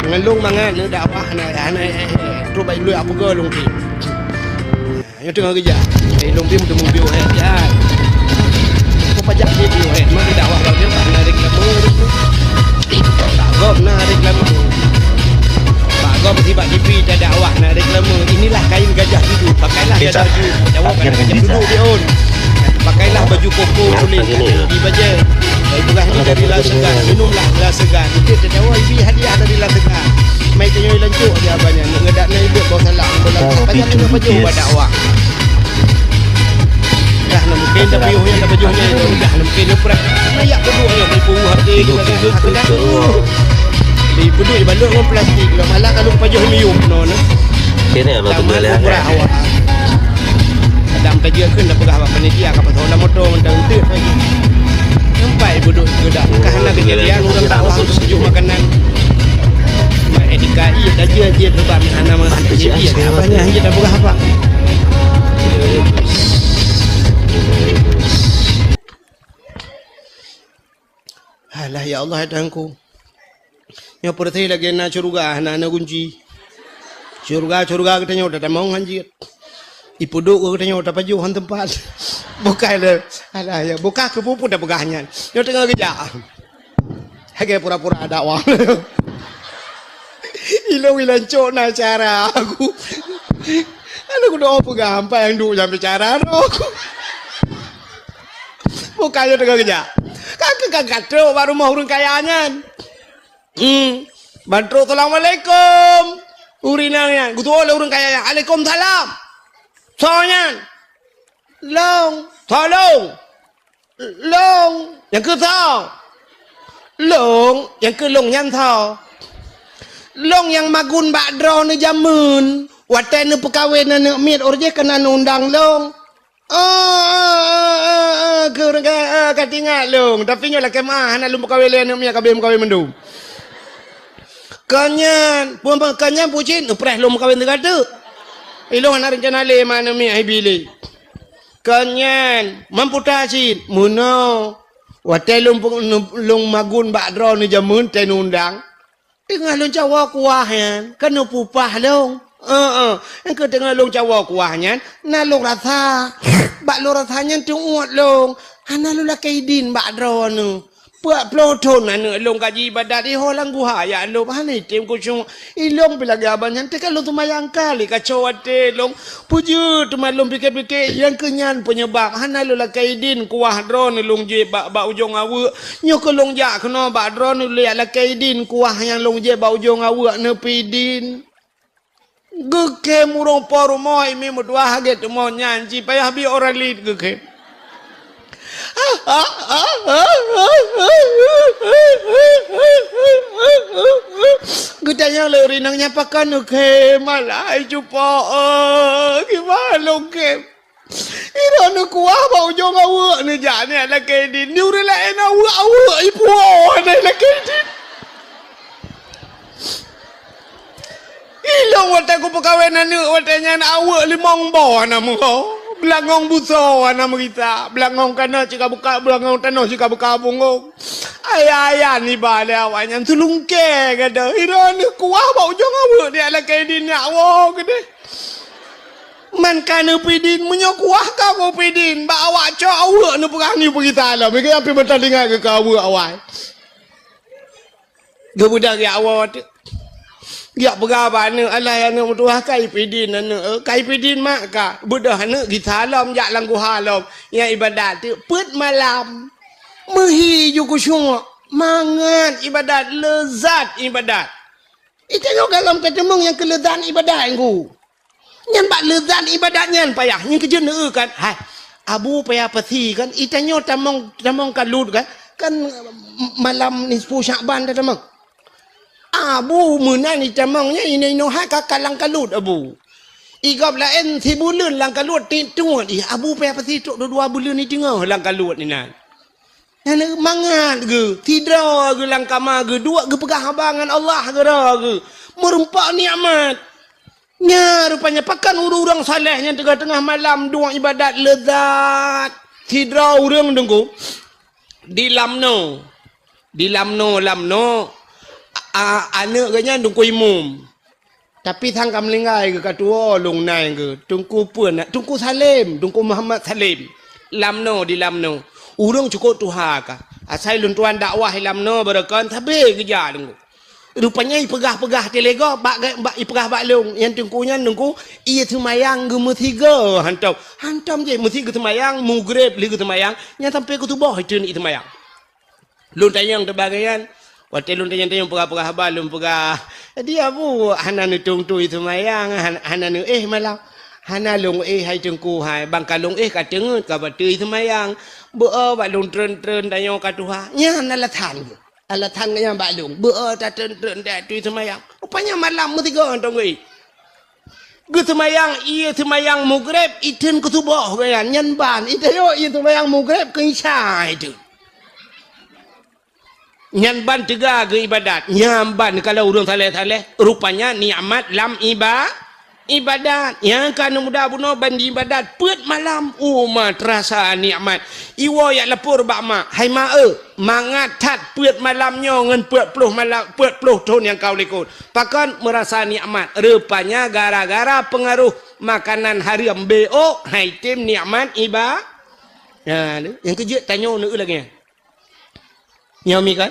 Ngon lôn mangat neudakwah, hana, hana, eh, eh, trok bak lôn peugah lôn pih. Nyoe teungoh geujak. Eh, lôn pih meuteumé biôh hèt, ya. Peue pajak pih biôh hèt, meudakwah bak dia, hana reklame. Bak gob na reklame. Bak gob sibak T V tadakwah na reklame. Inilah kain gajah duduk, pakailah Bisa. Gajah duduk. Jawab Akhirnya gajah bisa. Duduk di on. Pakailah baju koko Yang kulit, begini. Di bajèe. Dari beurah ni dari La Segan, minumlah La Segan. Itu tadakwah ibi hadiah dari La Segan. Mai tanyoe lancok aja abang nyan. Ngedak na ibu bawa salam. Bola Oh, pakai itu dengan baju tipis. Buat dakwah. Dah na mungkin tapi oh yang dapat jauh ni. Dah na mungkin dia pernah. Nah, ya kedua yang ibu hati. Tidur, tidur, Aku dah tidur. Di beduk di balok dengan plastik. Lah malah kalau pajoh mium no na. Sini abang tu boleh angkat. Awak. Kadang tajak kan dah peugah bak panitia ka pasal dalam motor mentang enteuk. Sampai beduk ke dah. Ka hana kejadian ureueng tak wah tujuh makanan. Mak etika iya tajak dia tu bak hana mah. Apa nya hanya dah peugah apa? Alah, ya Allah, ya Tuhanku. Nyoe peureuté lagèe na syeuruga, hana na gunci. Syeuruga-syeuruga geutanyoe tatamong hanjeuet. Ipeuduek geutanyoe tapajoh han teumpat. Bukai lé. Alah, ya, buka keupeue-peue tapeugah nyan. Nyoe teungoh geujak. Lagèe pura-pura dakwah. Ilong ilan cok na cara aku. Aneuk kudoa peugah, ampai nyang duek nyang bicara roh. Bukan nyoe teungoh geujak. Ka keu ka katrok bak rumoh ureueng kaya nyan. Hmm. Ban trok, "Assalamualaikum." Ureueng inong nyan, geutuwoe lé ureueng kaya nyan, "Alaikumsalam." Soe nyan? "Long." "Soe long?" "Long." "Nyang keu soe?" "Long." "Nyang keu long nyan soe?" "Long nyang magun bak droeneuh jameun, watèe neupeukawen aneuk miet, óh lheueh jih keunan undang long." "Oh, oh, oh, oh, oh, keu ureueng ka, oh, ka teuingat lôn. Tapi nyoe lakèe meu'ah, hana lôn peukawen lé aneuk miet, ka abéh meukawen mandum." "Ka nyan, peue, peue, ka nyan peue cit, neupreh lôn meukawen teuka teuk. Ilôn hana reuncana lé ma aneuk miet, hai bi lé." "Ka nyan, man puta cit, meunoe. Watèe lôn pe-, lôn magun bak droeneuh jameun teuh undang." Teungoh lôn cawoe kuah nyan, keuneuk peupah lôn. Heeh, nyang keu teungoh lôn cawoe kuah nyan, na lôn rasa. Bak lôn rasa nyan teuuet lôn. Hana lôn lakèe idin bak droeneuh. Peuet ploh thon aneuk lôn ka jiibadat di ho lam guha, ya lôn hana item khusyuk. Ilôn pih lagèe abang nyan teuka lôn seumayang kali kaco watèe lôn. Peue jeuet teuma lôn pike-pike, nyang keu nyan peunyebab hana lôn lakèe idin kuah droeneuh lôn jieb bak, bak ujong aweuek. Nyoe keu lôn jak keunoe bak droeneuh lôn lakèe idin kuah nyang lôn jieb bak ujong aweuek neupeuidin. Geukhem ureueng po rumoh, imi meutuah gét teuma nyan, ci payah bi orang lain geukhem. Geutanyong lé ureueng inong nyan, "Pakon neukhem?" "Alah, hai cupo, eh, kiban lôn khem. Droeneuh kuah bak ujong aweuek neujak neulakèe idin. Di ureueng laén aweuek-aweuek ipuwoe neulakèe idin." Ilôn watèe kupeukawen aneuk watèe nyan aweuek limong boh hana meuho, beulangong busoe hana meurita, beulangong tanoh cit ka buka, beulangong tanoh cit ka buka bungong. Ayah-ayah niba lé awaknyan seulungkèe gata. Droeneuh kuah bak ujong aweuek neulakèe idin nyak woe keudeh. Man ka neupeuidin, meunyoe kuah ka neupeuidin, bak awak cok aweuek neupeugah nyoe peugita lom. Meukeue pih meuteulingak keu aweuek awai. Geubeudôh geuwoe teuk. Jak peugah bak aneuk, "Alah, aneuk meutuah, ka ipidin aneuk, eh, ka ipidin mak ka." Beudôh aneuk gisa lom jak lam guha lom. Nyang ibadat teuk peuet malam. Meuhi ju khusyuk, mangat ibadat, leuzat ibadat. Itanyoe gohlom tateumeung nyang keu leuzat ibadat, Teungku. Nyan bak leuzat ibadat nyan payah. Nyan keuh jeuet neueu kan. Hai, Abu payah pasi kan. Itanyoe tamong, tamong kalut kan. Kan malam nisfu Syakban tatamong. Abu meunan itamong nyan inoe-inoe hai ka, ka lam kalut Abu. Igob laén sibuleuen lam kalut tiep tuet. Ih, Abu payah pasi trok dua buleuen iteungoh lam kalut inan. Nyan mangat geuh, sidroe geuh lam kama geuh, duek geupeugah haba ngon Allah keudroe geuh. Meureumpok nikmat. Nya rupanya pakon ureuëng-ureuëng saleh nyang teungoh-teungoh malam duek ibadat leuzat. Sidroe ureuëng Teungku di Lamno. Di Lamno, Lamno, a, a, aneuk geuh nyan Teungku Imum. Tapi sang ka meuninggai geuh ka tuwoe lôn nai geuh, Teungku peue na, Teungku Salem, Teungku Muhammad Salem. Lamno di Lamno. Ureuëng cukôp tuha ka. Asai lôn tuan dakwah i Lamno beureukan sabe geujak Teungku. Rupanya ipeugah-peugah teulego bak, bak ipeugah bak lôn. Nyang Teungku nyan Teungku, ie seumayang geumeusigoe hantom. Hantom jih meusi geuseumayang, mugreb lé geuseumayang, nyan sampai keu suboh itreun ie seumayang. Lôn tanyong teuh bak gobnyan. Watée lôn tanyong-tanyong peugah-peugah haba, lôn peugah, "Jadi Abu hana neutueng-tueng ie seumayang, han-, hana neuéh malam?" "Hana lôn éh hai Teungku hai, ban ka lôn éh ka teungeut ka bateue ie seumayang. Beu-o bak lôn treun-treun tanyoe ka tuha." Nyan alasan geuh. Alasan geuh nyan bak lôn. Beu-o tatreun-treun tateue ie seumayang. Rupanya malam meusigoe hantom geuéh. Geuseumayang ie seumayang mugreb, itreun keu suboh geuh nyan, nyan ban. Itanyoe ie seumayang mugreb keu isya itreun. Nyan ban teuga geuibadat. Nyan ban kalau ureuëng saleh-saleh, rupanya nikmat lam iba-, ibadat. Nyang ka aneuk muda bunoe ban jiibadat peuet malam, uma teurasa nikmat. Iwoe jak lapor bak mak, "Hai mak eu, mangat that peuet malam nyoe ngon peuet ploh malam, peuet ploh thon nyang ka u likot." Pakon meurasa nikmat? Rupanya gara-gara peungaroh makanan hareuem, beuôk, han item nikmat iba-, nah, nyang keujeuet tanyoe neueu lagée nyan. Nyoe mi kan?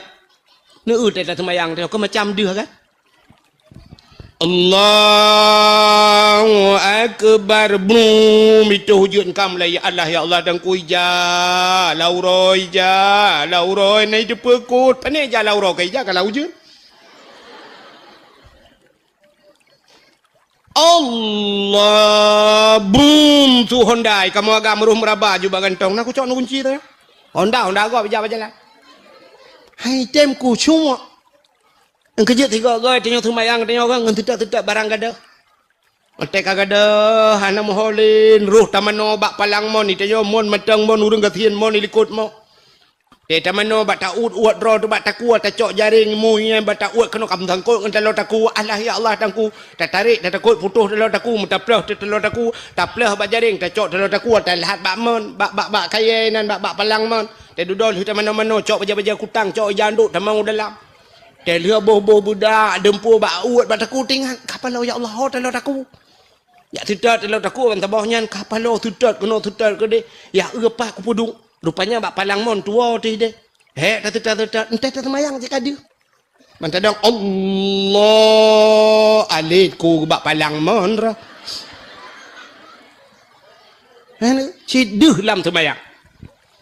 Neueu teuh taseumayang teuh, kon macam deuh kan? Allahu Akbar. Brum, itu hujud engkam lah, ya Allah, ya Allah, dan ku ija, lau roe ija, lau roe nai deupekot. Pane ija lau roe, ka ija ka lau jeuet. Allah, brum, su Honda, kamoe agam roh meuraba ju bak gantong. Na kucok na kunci teuh. Honda, Honda gob ija bak jalan. Hai tem kucok. Nyang keujeuet sigoe-goe tanyoe seumayang tanyoe ngon teutab-teutab barang gadoh. Watée ka gadoh hana meuho lé, roh tamanoe bak palang mon, itanyoe mon mantong mon, ureuëng gasien mon ilikot mo. Tée tamanoe bak ta-uet-uet droe teuh bak takue, tacok jaréng mu nyan bak ta-uet keunoe ka meusangkot ngon taloe takue. Alah ya Allah tangku, tatarek tatakot putôh taloe takue, meutaplôh teuh taloe takue, taplôh bak jaréng, tacok taloe takue, taleuhat bak mon, bak, bak, bak kayée nan, bak, bak palang mon. Tée dudoe lheueh tamanoe-manoe, cok bajée-bajée kutang, cok ija andok tamong u dalam. Tée lheueh boh-boh beudak, deumpue bak uet bak takue tingat, ka paloe ya Allah ho taloe takue. Jak teutot taloe takue ban saboh nyan, ka paloe teutot keunoe teutot keudeh. Ya eu pah kupeuduek. Rupanya bak palang mon tuwoe teuh deh. Hék tateutot-teutot, enteh taseumayang cit ka deuh. Mantadong Allah alet ku bak palang mon roh. Hana, cit deuh lam seumayang.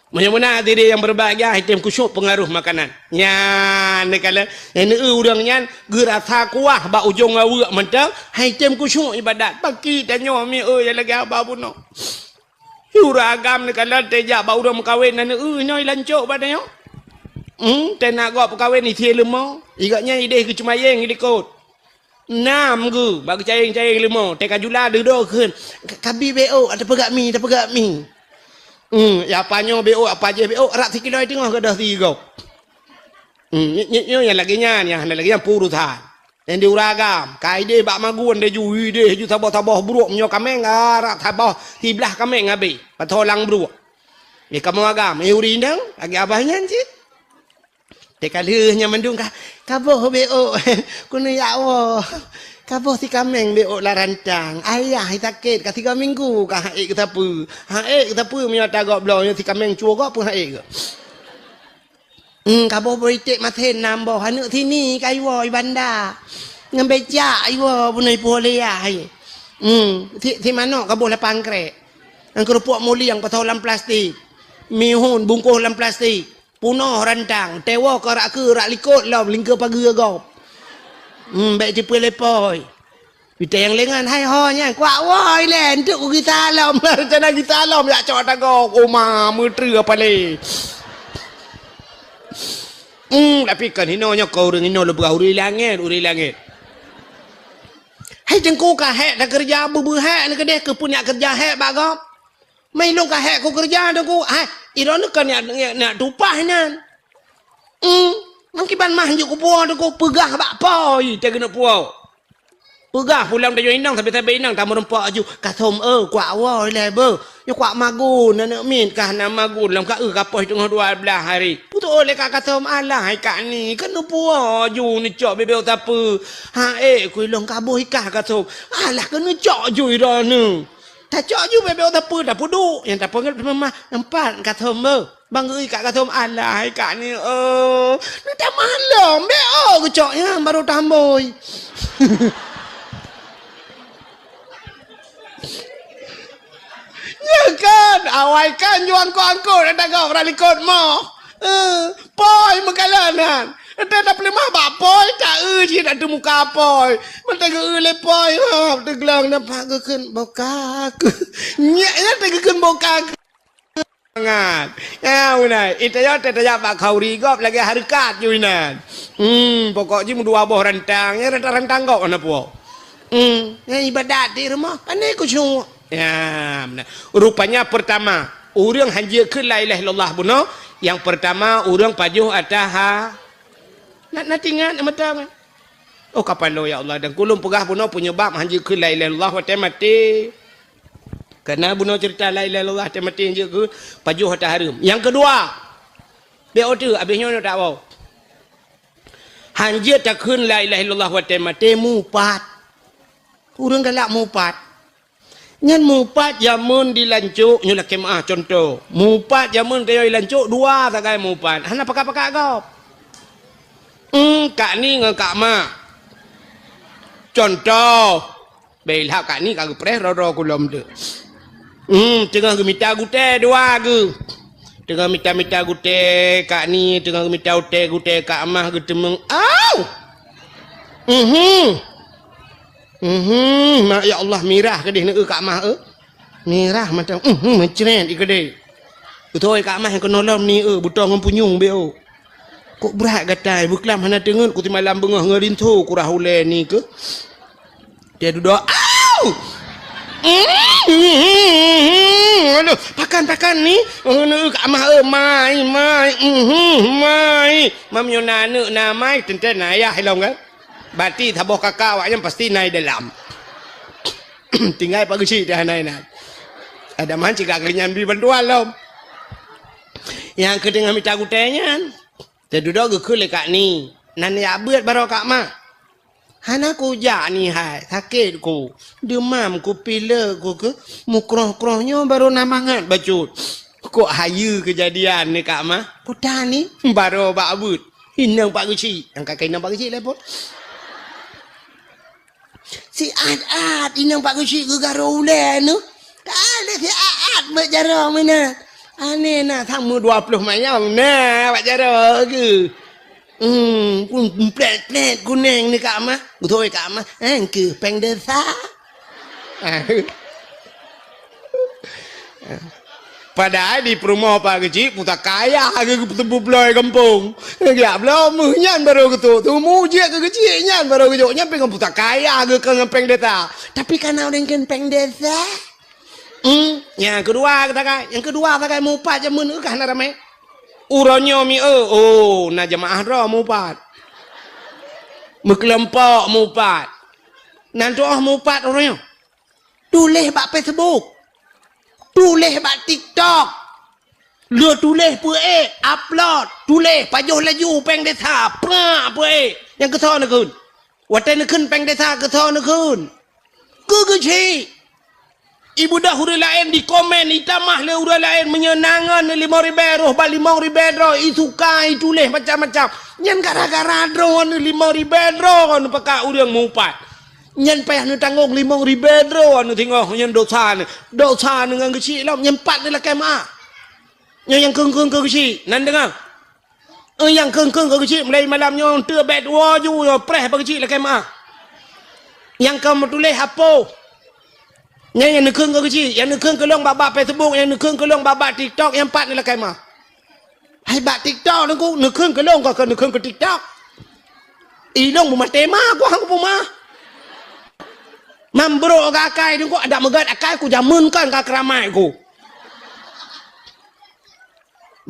Meunyoe meunan hadirin nyang berbahagia, item khusyuk pengaruh makanan. Nyan, neukalon, nyang neu ureuëng nyan geurasa kuah bak ujong aweuek mantong, hai tem khusyuk ibadat. Baki tanyoe mi eu nyang lagée haba bunoe. Ureuëng agam neukalon teuh jak bak ureuëng meukawen na neu nyoe lancok bak tanyoe. Hmm, teunak gob peukawen isie leumo. Igak nyan ideh geuceumayeng ilikot. Nam geu bak geucayeng-cayeng leumo, teuka jula dudoe kheun, "Ka-, kabi beuôk, tapeugah mi, tapeugah mi." Hmm, ya apa nyoe beuôk, apa jih beuôk, rak sikilo teungoh gadoh sigoe. Hmm, nyoe, nyoe, nyoe nyang lagée nyan, nyang hana lagée nyan peurusan. Nyang di ureuëng agam, ka ideh bak magun deh ju, ideh ju saboh-saboh bruek meunyoe kameng, ah, rak saboh siblah kameng habéh, patho lam bruek. Di kamoe agam, eh, ureuëng inong, lagée abah nyan cit. Teuka lheueh nyan mandum ka, kaboh beuôk, keuneuk jak woe. Kaboh sikameng beuôk lam rantang. Ayah sakét ka tiga minggu ka han ék geusapeue. Han ék geusapeue meunyoe tagob bloe nyoe sikameng cue gob pun han ék geu. Hmm, kaboh beuiték masen nam boh, aneuk sini ka iwoe i banda. Ngon becak iwoe bunoe ipuih lé yah. Hmm, si, si manok kaboh lapan krek. Ngon keurupuk muliang pasoe lam plastik. Mihun bungkôh lam plastik. Punoh rantang, tewoe keu rak keu rak likot lom lingkeu pageue gob. Hmm, bèk tipeue lé pôi. Pita nyang lengan hai ho nyan, kuak woe ilèe, enteuk kugisa lom, rencana gisa lom, jak cok tagoe, oma, meutreue apa lé. Hmm, tapi kan hinoe nyoe keu ureueng hinoe leubeh ureueng langèt, ureueng langèt. Hai teungku ka hék takeureuja beubeue hék neuh keudeh keu peue nyak keureuja hék bak gob. Mai lôn ka hék kukeureuja teungku. Hai, droeneuh kan nyak, nyak, nyak tupah nyan. Hmm, mangkiban mah hanjeuet kupuwoe teungku peugah bak pôi teuh keuneuk puwoe. Peugah pulang tanyoe inong sabe-sabe inong tameureumpok aju. Kathom, eh, kuak woe ilèe beuh. Nyoe kuak magun, aneuk miet kah na magun lam ka eu ka poh teungoh dua blah hari. Putôh lé ka kathom alah hai kak ni, keuneuk puwoe aju neucok bebek sapeue. Ha, eh, kui lôn kaboh ikah kathom. Alah keuneuk cok aju droeneuh. Tacok aju bebek sapeue, tapeuduek. Nyang tapeugah teuma mah, empat kathom beuh. Bang geui kak kathom alah hai kak ni, oh. Neutamah lom, bèk oh geucok nyan baru tambôi. Nyan kan, awai kan juang angkot-angkot dah tagak bra likot moh. Eh, pôi meukalon nyan. Ente tapeuleumah bak pôi, ta eu jih dak teumuka pôi. Mantong geu lé pôi, ha, teuglong nampak geukheun boka. Nyak nyan teugeukheun boka. Mangat. Ya, beuna. Ita yo teutajak bak khauri gob lagèe hareukat ju inan. Hmm, pokok jih meudua boh rantang, ya rantang-rantang gob hana puwoe. Hmm, ya ibadat di rumoh, pandai khusyuk. Ya, beuna. Rupanya pertama, ureueng hanjeuet kheun la ilaha illallah bunoe, yang pertama ureueng pajoh ata ha. Nak, nak ingat mata kan? Oh, kapalo ya Allah, dan kulon peugah bunoe penyebab hanjeuet kheun la ilaha illallah watèe maté. Karena bunoe cerita la ilaha illallah watèe maté hanjeuet kheun pajoh ata hareuem. Yang kedua, bèk oteuk abéh nyoe tak bau. Hanjeuet takheun la ilaha illallah watèe maté mupat. Ureueng galak mupat. Nyan mupat jameun di Lancok nyoe lakèe meu'ah contoh. Mupat jameun tanyoe di Lancok dua sagai mupat. Hana pakat-pakat gob. Hmm, kak ni ngon kak ma. Contoh. Bèk ilhab kak ni ka geupreh ro-ro kulom tu. Hmm, teungoh geumita gutèe dua geuh. Teungoh mita-mita gutèe kak ni, teungoh geumita gutèe, gutèe kak ma geuteumeung. Au! Mhm. Mhm, ma-, ya Allah, mirah keudeh neu kak mah, eh. Mirah mata, mhm, mencret i keudeh. Beutôi kak mah nyang keunolom ni, eh, butong ngon punyueng beu. Kok brat gatai, beuklam hana teungeut, ku simalam beungoh ngon rinso kurah ulèe ni keuh. Dia duduk, au! Mhm, aduh, pakan, pakan ni. Oh, neu kak mah, eh, mai, mai. Mhm, mai. Mam nyoe na aneuk na mai, teuntèe na ayah ilong kan? Berarti saboh kakak awak nyan pasti na i dalam. Tinggai Pak Geuchik dah na inan. Ada man cigak keu nyan bri bantuan lom. Nyang keu teungoh mita gutèe nyan. Teududoe geukheun lé kak ni. Nan jak beuet baroe kak mah. Hana kujak ni hai, sakét ku. Deumam ku, pilek ku keuh. Mukroh-kroh nyoe baroe na mangat bacut. Kok hayeue keujadian ni kak mah. Kuta ni baroe bak beuet. Inong Pak Geuchik. Nyang ka keuh inong Pak Geuchik lé phôn. Siat-at inong Pak Geuchik geugaroe ulèe nyoe. Ka lé siat-at bak jaroe meunan. Aneh na, sama dua ploh mayam na bak jaroe geuh. Hmm, pun plèt-plèt kunèng ni kak mah. Beutôi kak mah. Eh, keuh péng desa. Padahai di peurumoh Pak Geuchik pusaka ayah geuh geupeuteumpu bloe gampông. Geujak bloe meuh nyan barô geutrôk. Teumu jeuet keu Geuchik nyan barô geujok nyan pih ngon pusaka ayah geuh keu ngon péng desa. Tapi kana ureueng kheun péng desa. Hmm, nyang keudua geuh sagai. Nyang keudua sagai mupat jameun geuh ka hana ramé. Uroe nyoe mi eu, oh, na jeumaáh droe mupat. Meukeulompok mupat. Nan tuoh mupat uroe nyoe. Tuléh bak Facebook. Tuléh bak TikTok. Lheueh tuléh peuék, upload. Tuléh, pajoh laju péng desa, prak peuék. Nyang keusoe neukheun. Watèe neukheun péng desa keusoe neukheun. Keu Geuchik. Ibeudôh ureueng laén dikomen, itamah lé ureueng laén meunyoe na ngon limong ribèe roh bak limong ribèe droe, isuka, ituléh macam-macam. Nyan gara-gara droeneuh limong ribée droeneuh pakat ureuëng mupat. Nyan payah neutanggong limong ribée droeneuh singoh nyan dosa neuh. Dosa neuh ngon geuchik lom, nyan pat neuh lakée meuáh. Nyoe nyang kheun-kheun keu geuchik, nan deungoe. Eh, nyang kheun-kheun keu geuchik, mulai malam nyoe teubet woe ju nyoe preh bak geuchik lakée meuáh. Nyang ka meutuléh hapoh. Nyan nyang neukheun keu geuchik, nyang neukheun keu lôn bak-bak Facebook, nyang neukheun keu lôn bak-bak TikTok, nyang pat neuh lakée meuáh. Hai bak TikTok Teungku, neukheun keu lôn ka keu neukheun keu TikTok. Ilôn beumaté ma ku hang kupeumaah. Mam brok ka akai Teungku, adak meugat akai ku jameun kan ka keuramai ku.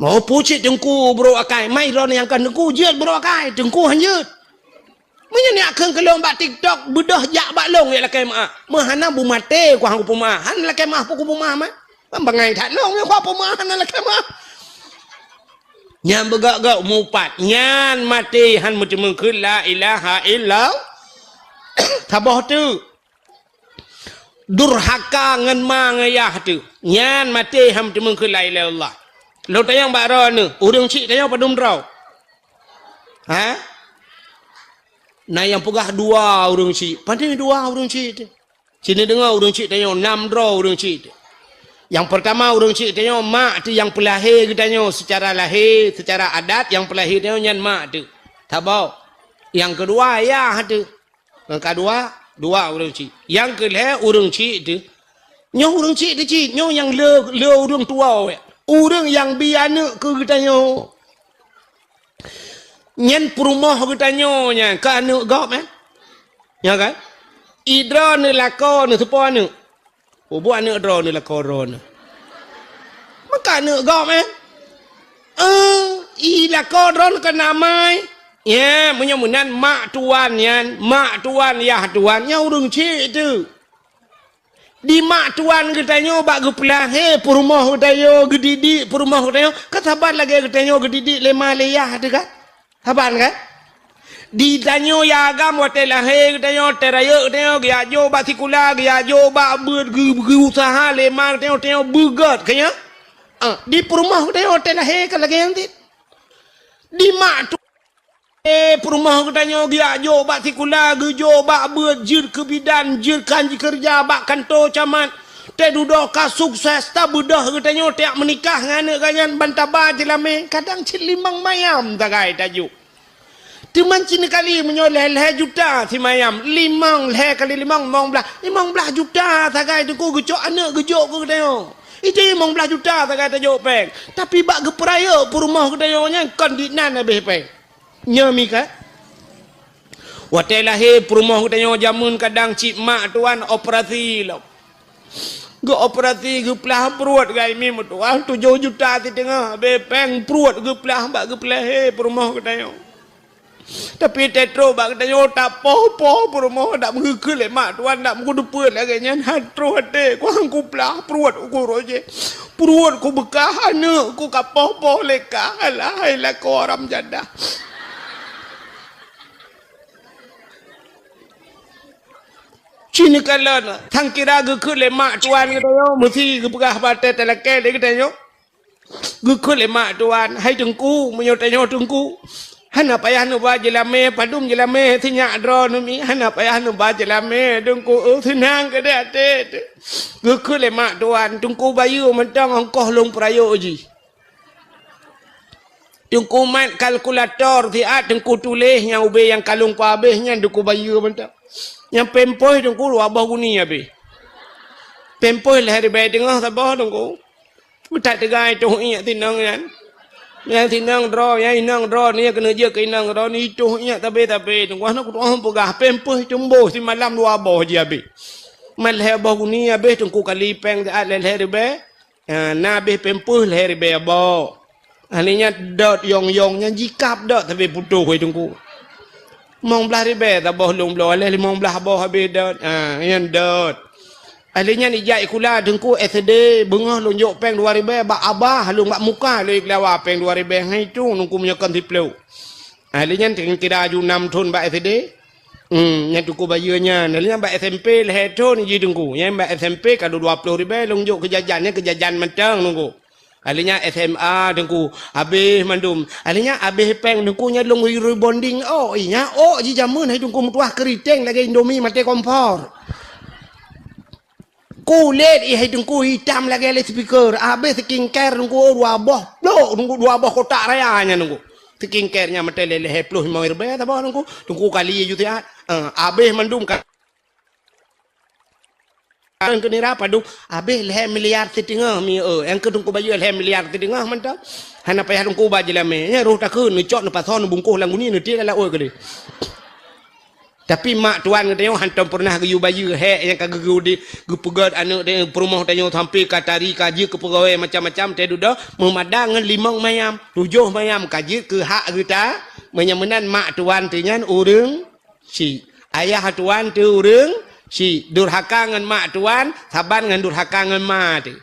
Mau pucit Teungku brok akai, mai droeneuh nyang kan Teungku jeuet brok akai, Teungku han jeuet. Meunyoe neuk kheun keu lôn bak TikTok, beudôh jak bak lôn jak lakée meuáh. Meuhana beumaté ku hang kupeumaah, hana lakée meuáh pun kupeumaah mah. Ban bangai that lôn nyang kupeumeu'ah hana lakée meu'ah. Nyan beugok-gok mupat, nyan maté han meuteumeung kheun la ilaha illallah. Saboh teuk. Durhaka ngon ma ngon yah teuk. Nyan maté han meuteumeung kheun la ilaha illallah. Lôn tanyong bak droeneuh, ureuëng chik tanyoe padum droe? Ha? Na nyang peugah dua ureuëng chik. Padum dua ureuëng chik teuh? Sinoe deungoe ureuëng chik tanyoe, nam droe ureuëng chik teuh. Nyang peurtama ureuëng chik tanyoe, mak teuh nyang peulahé geutanyoe seucara lahé, seucara adat nyang peulahé tanyoe nyan mak teuh. Saboh. Nyang keudua yah teuh. Nyang keudua, dua ureuëng chik. Nyang keulhée ureuëng chik teuh. Nyoe ureuëng chik teuh cit, nyoe nyang le, le ureuëng tuwoe. Ureuëng nyang bi aneuëk keu geutanyoe. Nyan peurumoh geutanyoe nyan, keu aneuëk gob, eh? Nyo kan? I droeneuh lakoe neuh teupo aneuëk. Peubuet aneuëk droeneuh lakoe droeneuh. Maka aneuëk gob, eh? Eh, i lakoe droeneuh keu namai. Ya, meunyoe meunan mak tuan nyan, mak tuan, yah tuan, nyan ureuëng chik teuh. Di mak tuan geutanyoe bak geupeulahé peurumoh geutanyoe, geudidik peurumoh geutanyoe, ka saban lagée geutanyoe geudidik lé ma lé yah teuh kan? Saban kan? Di tanyoe ya agam watée lahé geutanyoe, teuh rayeuk geutanyoe, geujak jok bak sikula, geujak jok bak beuet, geu-, geuuseuha lé ma geutanyoe, tanyoe beugét keu nyan. Ah, di peurumoh geutanyoe watée lahé ka lagée nyan cit. Di mak tu Eh, peurumoh geutanyoe geujak jok bak sikula, geujok bak beuet, jeuet keu bidan, jeuet kan jikeureuja bak kantô camat. Teududoe ka sukses, tabeudôh geutanyoe tajak meunikah ngon aneuëk geuh nyan ban taba jeulamé, kadang cit limong mayam sagai tajok. Teuma cit neukali meunyoe lhée-lhée juta simayam, limong, lhée kali limong, limong blaih, limong blaih juta sagai Teungku geucok aneuëk geujok keu geutanyoe. Itu limong blaih juta sagai tajok péng. Tapi bak geupeurayeuk peurumoh geutanyoe nyan kon dinan habéh péng. Nyoe mi ka. Watée lahé peurumoh geutanyoe jameun kadang cit mak tuan operasi lom. Geuoperasi geuplah pruet gai mi meutuah tujoh juta siteungoh habéh péng pruet geuplah bak geupeulahé peurumoh geutanyoe. Tapi teutrok bak geutanyoe tapoh-poh peurumoh dak meugeukheun lé mak tuan dak meugeudeupeue lagée nyan han troh até kuang kuplah pruet uku roh jih. Pruet kubeukah aneuëk ku kapoh-poh lé kah alah hai lakoe haram jadah. Cit neukalon, sang kira geukheun lé mak tuan geutanyoe meusi geupeugah bak watée talakée lé geutanyoe. Geukheun lé mak tuan, hai Teungku, meunyoe tanyoe Teungku, hana payah neuba jeulamé, padum jeulamé sinyak droeneuh mi, hana payah neuba jeulamé Teungku, eh, seunang keudeh até teuh. Geukheun lé mak tuan, Teungku bayeue mantong ongkoh lôn peurayeuk jih. Teungku mat kalkulator siat Teungku tuléh nyang ubé nyang ka lôn peuhabéh nyan Teungku bayeue mantong. Nyang pémpoih Teungku dua boh guni habéh. Pémpoih lhée ribée teungoh saboh Teungku. Meutat teuga itoh iék sinong nyan. Nyang sinong droe, nyang inong droe, nyan keuneuk jeuet keu inong droe, itoh iék tabé-tabé. Teungku hana kutu'oh peugah, pémpoih tumboh simalam dua boh jih habéh. Mat lhée boh guni habéh Teungku kali péng siat lhée-lhée ribée. Ha, na habéh pémpoih lhée ribée boh. Ahli nyan dot yong-yong nyan jikab dot sabé putôh wai Teungku. Limong blaih ribée saboh lôn bloe, lhée limong blaih boh habéh dot. Ha, nyan dot. Ahli nyan ijak sikula Teungku S D, beungoh lôn jok péng dua ribée bak abah, lôn bak muka lôn ikhlawa péng dua ribée ngon itu Teungku meunyoe kon siplôh. Ahli nyan kira ju nam thon bak S D. Hmm, nyan Teungku bayeue nyan. Ahli nyan bak S M P lhée thon jih Teungku. Nyan bak S M P ka dua ploh ribée lôn jok keu jajan, nyan keu jajan mantong Teungku. Akhirnya S M A Teungku, habéh mandum. Akhirnya habéh péng Teungku nyan lôn rebonding. Oh, iya, oh, ji jameun hai Teungku meutuah keuriteng lagèe Indomie maté kompor. Kulét ih hai Teungku itam lagèe loudspeaker. Habéh skincare Teungku dua boh plôk, Teungku dua boh kotak raya nyan Teungku. Skincare nyan maté lé lhèe plôh limong ribèe saboh Teungku. Teungku kali ju siat. Eh, habéh mandum ka. Nyang keu nira padub, habéh lhèe miliar siteungoh mi, eh, nyang keu Teungku bayeue lhèe miliar siteungoh mantong. Hana payah Teungku ba jeulamé. Nyan roh takheun, neucok, neupasoe, neubungkôh lam guni, neutiek lam laôt keudeh. Tapi mak tuan geutanyoe hantom peureunah geuyue bayeue hék nyang ka geugeu-, geupeugöt aneuk tanyoe peurumoh tanyoe sampoe ka tari, ka jeuet keu peugawée macam-macam, teududoe meumadang ngon limong mayam, tujoh mayam ka jeuet keu hak geuta. Meunyoe meunan mak tuan teuh nyan ureueng chik. Ayah tuan teuh ureueng chik. Durhaka ngon mak tuan saban ngon durhaka ngon ma teuh.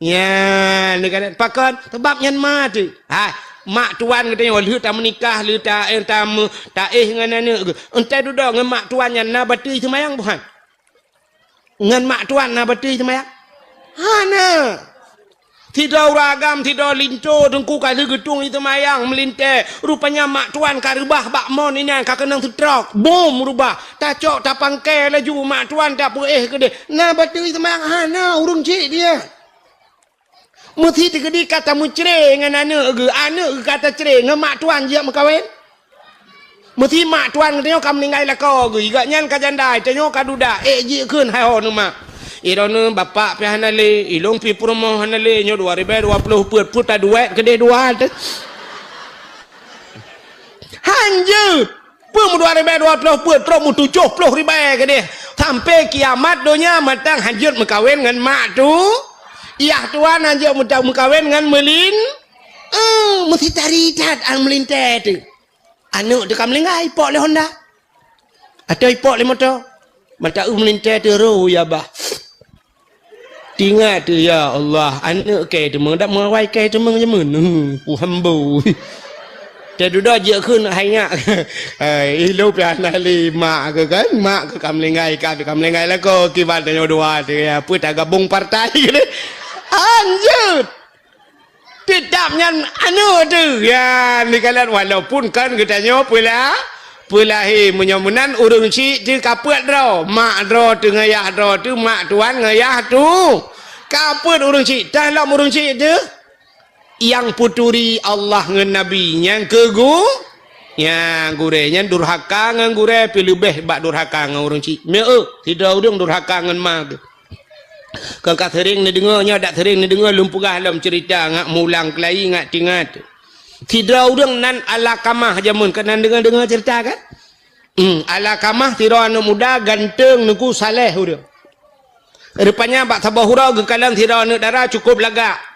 Nyan, neukalon pakon? Sabab nyan ma teuh. Hai, mak tuan geutanyoe lheueh tameunikah, lheueh ta-, eh, tameu-, taéh ngon aneuk geuh. Entah dudoe ngon mak tuan nyan na bateue seumayang buhan? Ngon mak tuan na bateue seumayang? Hana. Sidroe ureueng agam, sidroe linto Teungku ka lheueh geutueng seumayang meulintèe. Rupanya mak tuan ka reubah bak mon inan ka keunong stroke. Bom reubah. Tacok tapangkai laju mak tuan tapeuéh keudeh. Na bateue seumayang? Hana, ureueng chik dia. Meusi teukeudi ka tameucre ngon aneuk geuh, aneuk geuh ka tacre ngon mak tuan jeuet meukawen. Meusi mak tuan geutanyoe ka meuninggai lakoe geuh, gobnyan ka janda, tanyoe ka duda, ék jikheun hai ho neu mak. I droeneuh bapak pih hana lé, ilôn pih peurumoh hana lé, nyoe dua ribèe dua plôh peuet, peuet taduek keudeh dua teuh. Hanjeuet! Peue meudua ribèe dua plôh peuet, trok meutujoh plôh ribèe keudeh. Sampoe kiamat donya mantong hanjeuet meukawen ngon mak tu. Yah tuan hanjeuet meuta-, meukawen ngon meulin-, eh, meusi tari that an meulintèe teuh. Aneuk teuh ka meuninggai, ipok lé honda. Atau ipok lé moto. Mata eu meulintèe teuh roh ya bah. Tingat teuh, ya Allah, aneuk kèe teumèe, dak meuawai kèe teumèe jameun. Huh, puhambo. Teududoe jeuet kheun hai nyak. Hai, ilôn pih hana lé mak keuh kan, mak keuh ka meuninggai, ka, ka meuninggai lakoe, kiban tanyoe dua teuh, ya, peue tagabong partai. Hanjeuet. Teutab nyan aneuk teuh. Ya, neukalon walaupun kan geutanyoe peula-, peulahé. Meunyoe meunan ureueng chik teuh ka peuet droe. Mak droe teuh ngon yah droe teuh, mak tuan ngon yah tu. Ka peuet ureueng chik, tah lom ureueng chik teuh. Nyang peuturi Allah ngon Nabi, nyang keu gu-, nyang gurèe, nyan durhaka ngon gurèe pih leubeh bak durhaka ngon ureueng chik. Meu, sidroe ureueng durhaka ngon ma geuh. Kon ka seuring neudeungoe nyoe, dak seuring neudeungoe lôn peugah lom ceurita ngat mulang keulayi ngat tingat. Sidroe ureueng nan Alakamah jameun, keunan deungoe-deungoe ceurita kan? Hmm, Alakamah sidroe aneuk muda ganteng Teungku saleh ureueng. Rupanya bak saboh uroe geukalon sidroe aneuk dara cukup lagak.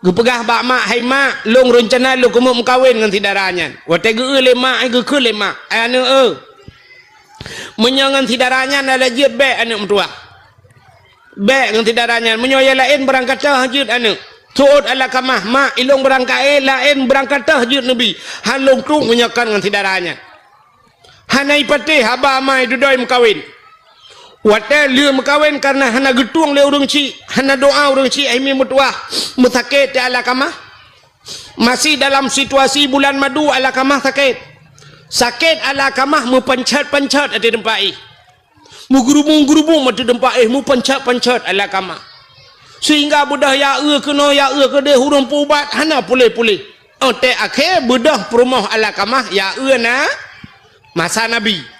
Geupeugah bak mak, "Hai mak, lôn reuncana lôn keumeung meukawen ngon si dara nyan." Watèe geu-eu lé mak, geukheun lé mak, "Ai aneuk eu, meunyoe ngon si dara nyan hana jeuet bèk aneuk meutuah. Bèk ngon si dara nyan, meunyoe nyang laén barangkatoh jeuet aneuk." Seuôt Alakamah, "Mak, ilôn barangkaé laén barangkatoh jeuet neubi, han lôn tueng meunyoe kon ngon si dara nyan." Hana ipatéh haba ma dudoe meukawen. Watèe lheueh meukawen kareuna hana geutueng lé ureueng chik, hana doa ureueng chik hai mi meutuah, meusakét teuh Alakamah. Masih dalam situasi bulan madu Alakamah sakét. Sakét Alakamah meupanchat-panchat ateueh teumpat éh. Meugeurubung-geurubung ateueh teumpat éh, meupanchat-panchat Alakamah. Sehingga beudôh ya eu keunoe, ya eu keudeh, ureueng peuubat hana puléh-puléh. Óh tée akhé beudôh peurumoh Alakamah ya eu na masa Nabi.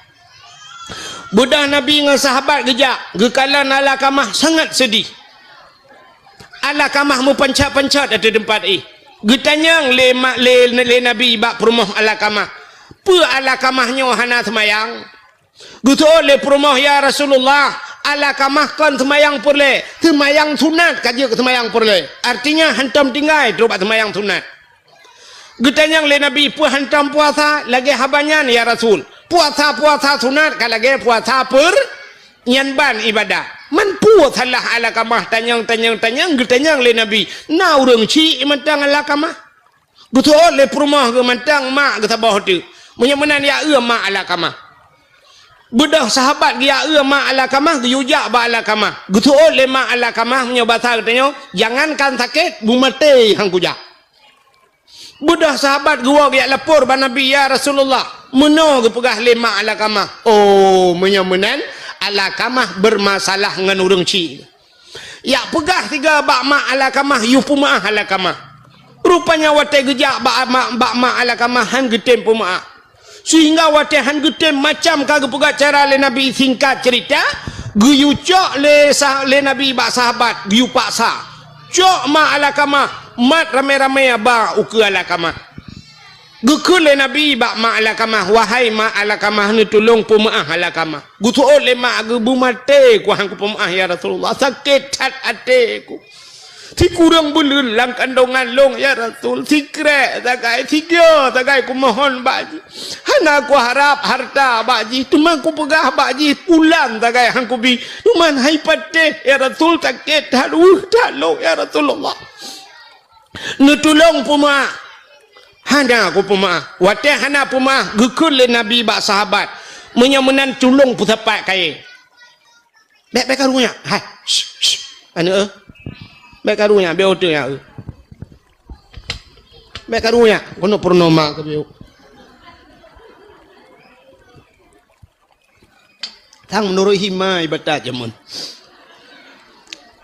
Beudôh Nabi ngon sahabat geujak, geukalon Alakamah sangat seudeh. Alakamah meupanchat-panchat ateueh teumpat éh. Geutanyong lé ma-, lé, lé Nabi bak peurumoh Alakamah, "Peue Alakamah nyoe hana seumayang?" Geuseuôt lé peurumoh, "Ya Rasulullah, Alakamah kon seumayang peureulée, seumayang sunat ka jeuet keu seumayang peureulée." Artinya hantom tinggai trok bak seumayang sunat. Geutanyong lé Nabi, "Peue hantom puasa lagée haba nyan, ya Rasul? Puasa-puasa sunat ka lagée puasa peur-," nyan ban ibadah. Man peue salah Alakamah? Tanyong, tanyong, tanyong, geutanyong lé Nabi. Na ureuëng chik mantong Alakamah. Geuseuôt lé peurumoh geuh mantong mak geuh saboh teuk. Meunyoe meunan ya eu mak Alakamah. Beudôh sahabat geujak eu ma Alakamah, geuyue jak bak Alakamah. Geuseuôt lé ma Alakamah, meunyoe basa geutanyoe, "Jangankan sakét, beumaté han kujak." Beudôh sahabat geuwoe geujak lapor bak Nabi, "Ya Rasulullah, meunoe geupeugah lé ma Alakamah." Oh, meunyoe meunan, Alakamah beurmasalah ngon ureuëng chik. Jak peugah sigoe bak ma Alakamah, yue peumeuáh Alakamah. Rupanya watée geujak bak ma, bak ma Alakamah han geutem peumeuáh. Seuhingga watée han geutem macam ka geupeugah cara lé Nabi, singkat ceurita, geuyue cok lé sah-, lé Nabi bak sahabat, geuyue paksa. Cok ma Alakamah, mat ramé-ramé ba ukeue Alakamah. Geukheun lé Nabi bak ma Alakamah, "Wahai ma Alakamah, neutulông peumeuáh Alakamah." Geuseuôt lé ma, "Geubeumaté ku han kupeumeuáh, ya Rasulullah. Sakét that até ku. Sikureueng buleuen lam kandongan lôn, ya Rasul. Sikrek sagai, sigoe sagai kumohon bak jih. Hana kuharab hareuta bak jih, teuma kupeugah bak jih, bulan sagai han kubi. Teuma hai patéh, ya Rasul, sakét that, weueh that lôn, ya Rasulullah. Neutulông peumeuáh." "Hana kupeumeuáh." Watée hana peumeuáh, geukheun lé Nabi bak sahabat, "Meunyoe meunan, tulông peusapat kayée." "Bék, bék karu nyak. Hai, shh, shh. Aneuëk, eh. Bék karu nyak, bék oteuk nyak, eh. Bék karu nyak, keunoe peurunoe ma keubieu." Sang meunurot hima ibatat jameun.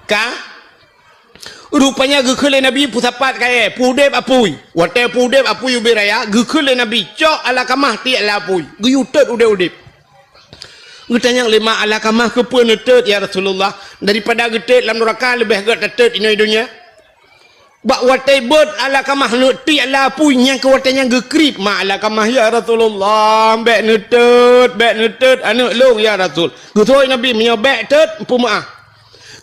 Ka, rupanya geukheun lé Nabi peusapat kayée, peuudeb apui. Watée peuudeb apui ubit raya, geukheun lé Nabi, "Cok Alakamah tiek lam apui." Geuyue tôt udeb-udeb. Geutanyong lé ma Alakamah, "Keupeue neutot, ya Rasulullah? Daripada geutot lam nuraka leubeh gét tatot inoe donya." Bak watée beuet Alakamah neuk tiek lam apui, nyang keu watée nyan geukrieb ma Alakamah, "Ya Rasulullah, bék neutot, bék neutot aneuëk lôn, ya Rasul." Geutanyong Nabi, "Meunyoe bék tot, peumeuáh."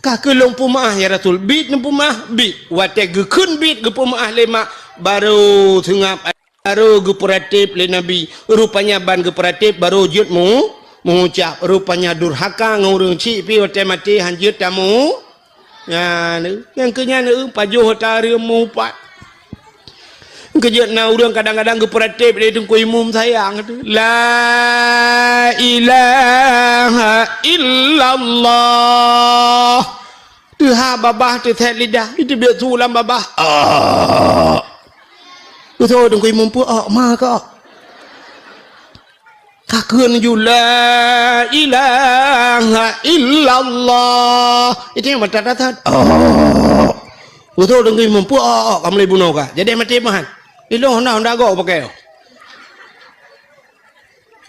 "Ka keuh lôn peumeuáh, ya Rasul." "Biet neupeumeuáh?" "Biet." Watée geukheun biet geupeumeuáh lé ma, barô seungab. Barô geupeuratéb lé Nabi, rupanya ban geupeuratéb barô jeuet mu-, meuucab. Rupanya durhaka ngon ureuëng chik pih watée maté han jeuet tamu. Nyan, nyang keu nyan, eh, pajoh ata reuem mupat. Keujeuet na ureuëng kadang-kadang geupeuratéb lé Teungku Imum sayang tu. La ilaha illallah. Teuhah babah teusét lidah, itu biet su lam babah. Ah. Beutôi Teungku Imum peuok ma ka. Ka kheun ju, "La ilaha illallah." Itu nyang meutat-tat. Ah. Beutôi Teungku Imum peuok, ka mulai bunoe ka. Jadi maté meuhan. Ilong honda-honda gok pakai.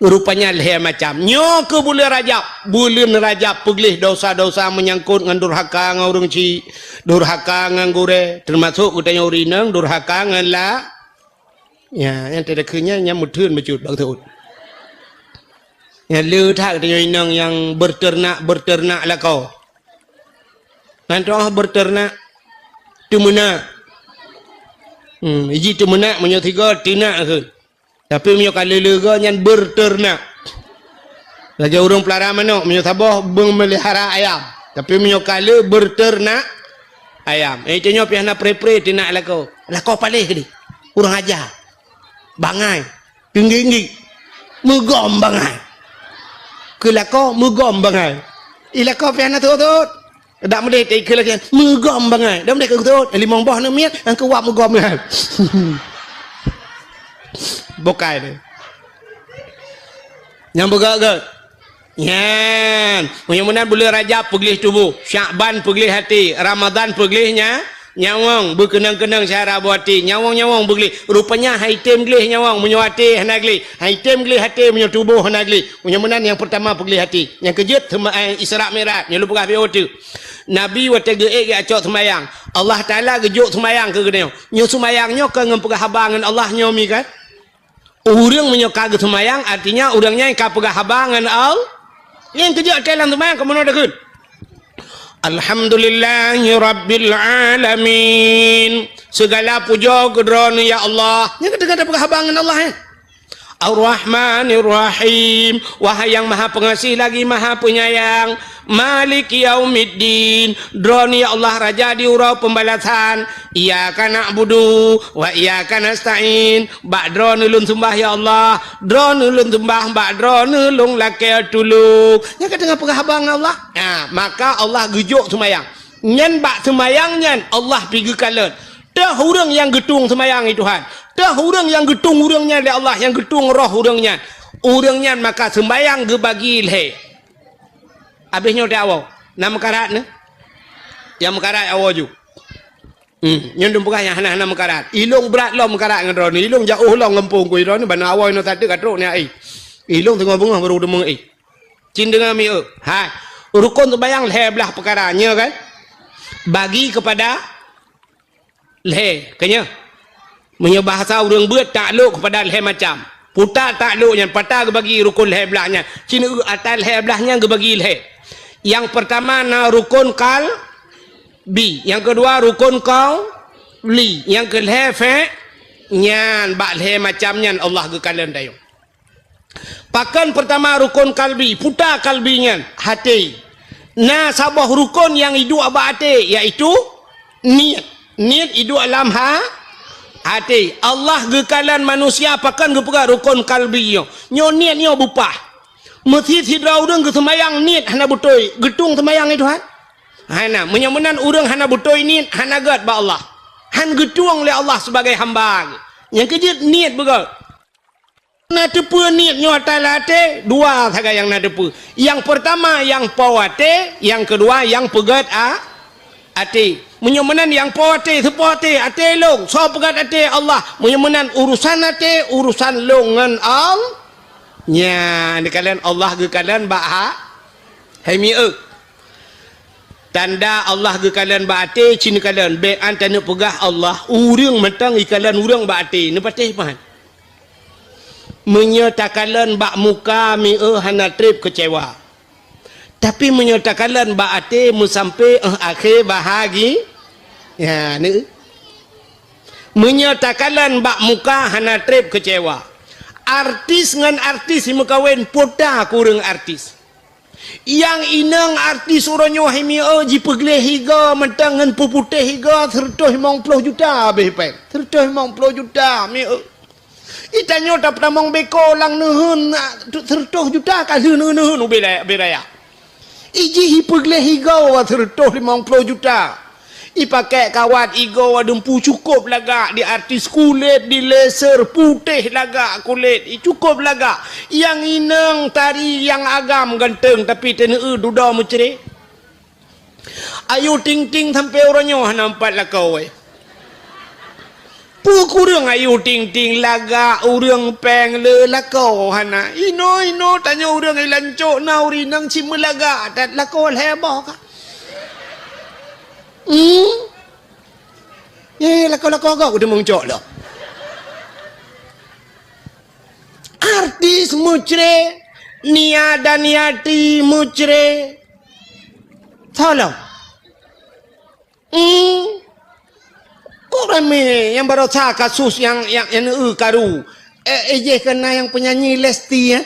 Rupanya lhée macam. Nyoe keuh buleuen Rajab. Buleuen Rajab peugleh dosa-dosa meunyangkot ngon durhaka ngon ureuëng chik, durhaka ngon gurée, teumasok geutanyoe ureuëng inong durhaka ngon la. Ya, nyang teudeukheun nyan, nyang meutheun bacut bak teuôt. Nyang le that geutanyoe inong nyang beuteunak-beuteunak lakoe. Nyan toh beuteunak, teumeunak. Hmm, iji teumeunak meunyoe sigoe teunak kheun. Tapi meunyoe ka le-le goe nyan beuteunak. Lagée ureuëng peulara manok, meunyoe saboh beumeulihara ayam. Tapi meunyoe ka le beuteunak ayam. Eh, tanyoe pih hana pre-pre teunak lakoe. Lakoe paléh keudeh. Ureuëng aja. Bangai. Teunggi-nggi. Meugom bangai. Keu lakoe meugom bangai. Eh, lakoe pih hana teuôt-teuôt. Dak meudeh teuikeu lagée nyan, meugom bangai. Dak meudeh keu teuôt, limong boh aneuk miet, nyang keu wab meugom nyan. Bukai deh. Nyang beugét-gét. Nyan, meunyoe meunan buleuen Rajab peugleh tuboh, Syakban peugleh até, Ramadhan peugleh nya, nyawöng, beukeunong-keunong syara buati, nyawöng-nyawöng peugleh. Rupanya hai tem gleh nyawöng meunyoe até hana gleh, hai tem gleh até meunyoe tuboh hana gleh. Meunyoe meunan nyang peurtama peugleh até. Nyang keujeuet teuma, eh, Isra Mi'raj, nyoe lôn peugah beu teuh. Nabi watée geuék geucok seumayang, Allah Taala geujok seumayang keu geutanyoe. Nyoe seumayang nyoe ka ngon peugah haba ngon Allah nyoe mi kan? Ureuëng meunyoe ka geuseumayang, artinya ureuëng nyan ka peugah haba ngon Al-, nyang keujeuet watée lam seumayang ka meunoe takheun, "Alhamdulillahirabbil alamin." Segala pujoe keu Droeneuh ya Allah. Nyan ka teuka peugah haba ngon Allah, eh. Ar-Rahmanir Rahim, wahai yang Maha Pengasih lagi Maha Penyayang. Maliki yaumiddin. Droeneuh ya Allah Raja di uroe pembalasan. Iyyaka na'budu wa iyyaka nasta'in. Bak Droeneuh lôn seumbah ya Allah. Droeneuh lôn seumbah, bak Droeneuh lôn lakée tulông. Nyan ka teungoh peugah haba ngon Allah. Nah, maka Allah geujok seumayang. Nyan bak seumayang nyan Allah pi geukalon. Teuh ureuëng nyang geutueng seumayang, ya Tuhan. Teuh ureuëng nyang geutueng ureuëng nyan lé Allah, nyang geutueng roh ureuëng nyan. Ureuëng nyan maka seumayang geubagi lhée. Abéh nyoe teuh awoe. Na meukarat nyoe? Nyang meukarat awoe ju. Hmm, nyoe dum peugah nyang hana-hana meukarat. Ilong brat lom meukarat ngon droeneuh. Ilong jaoh lom gampông ku droeneuh, bana awoe nyoe sateuk ka trok nyan ai. Ilong teungoh beungoh baru deungoe ai. Cin deungoe mieu. Hai. Rukon seumayang lhée blaih peukara, nyoe kan? Bagi kepada lhée, keunyoe. Meunyoe bahasa ureuëng beuet, taklok kepada lhée macam. Puta taklok nyan, pata geubagi rukon lhée blaih nyan. Cin eu ata lhée blaih nyan geubagi lhée. Nyang peurtama na rukon kalbi, nyang keudua rukon qauli, nyang keulhée fe-, nyan bak lhée macam nyan Allah geukalon tanyoe. Pakon peurtama rukon kalbi, puta kalbi nyan, até. Na saboh rukon nyang iduek bak até, yaitu niet. Niet iduek lam ha-, até. Allah geukalon manusia pakon geupeugah rukon kalbi nyoe. Nyoe niet nyoe bupah. Meusit sidroe ureuëng geuseumayang niet hana beutôi, geutueng seumayang nyan Tuhan? Hana. Meunyoe meunan ureuëng hana beutôi niet, hana gét bak Allah. Han geutueng lé Allah sibagai hamba. Nyang keujeuet niet beugét. Na teupeue niet nyoe ata lam até, dua sagai nyang na teupeue. Nyang peurtama nyang po até, nyang keudua nyang peugét a-, até. Meunyoe meunan nyang po até, soe po até, até lôn, soe peugét até, Allah. Meunyoe meunan urusan até, urusan lôn ngon Allah. Nyan, neukalon Allah geukalon bak ha-, hai mieu. Tanda Allah geukalon bak até, cin neukalon. Bék an taneuk peugah Allah, ureuëng mantong ikalon ureuëng bak até, neupatéh pahan. Meunyoe takalon bak muka mieu hana treb keucewa. Tapi meunyoe takalon bak até meusampé éh akhé bahagi-, ya, ni. Meunyoe takalon bak muka hana treb keucewa. Artis ngon artis meukawen pota kureueng artis. Nyang inong artis uroe nyoe hai mieu jipeugleh higa mantong ngon peuputéh higa seureutôh limong ploh juta abéh péng. Seureutôh limong ploh juta mieu. Itanyoe tapeutamong beko lam neuheun, seureutôh juta ka lheueh neuheun ubé raya. Ijih ipeugleh higa seureutôh limong ploh juta. Ipakèk kawat igoe dumpu cukôp lagak di artis kulét, di laser putéh lagak kulét, cukôp lagak. Nyang inong tari nyang agam ganteng tapi teuneu dudoe meucré. Ayu Ting Ting sampoe uroe nyoe hana meupat lakoe. Peue kureueng Ayu Ting Ting lagak ureueng péng le lakoe hana. Inoe-inoe tanyoe ureueng i lancok na ureueng inong cit meulagak that lakoe lhèe boh ka. Hmm? Eh, lakoe-lakoe gob keuteumong cok lom. Artis meucre, Nia Daniati meucre. Tolong. Hmm. Kok ramé nyang barosa kasus nyang, nyang, nyang eu karu? Eh, eh, jeh keunan nyang penyanyi Lesti, eh?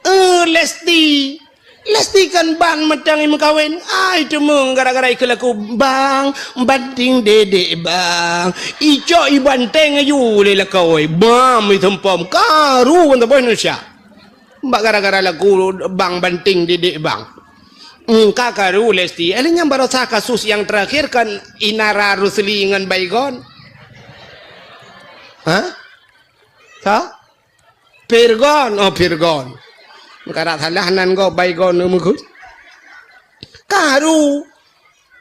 Eh, Lesti. Lesti kan bang mantong i meukawen. Ai, teumong gara-gara ikeu lagu, "Bang, banting dedek, Bang." Icok i banteng aju lé lakoe. Bam, i seumpom. Karu ban saboh Indonesia. Bak gara-gara lagu Bang Banting Didik Bang. Engka karu Lesti. Eh, nyan barosa kasus nyang terakhir kan Inara Rusli ngon Baygon. Hah? Sa? Pirgon. Oh, Pirgon. Meukarat salah nan gob Baygon meukeue. Karu.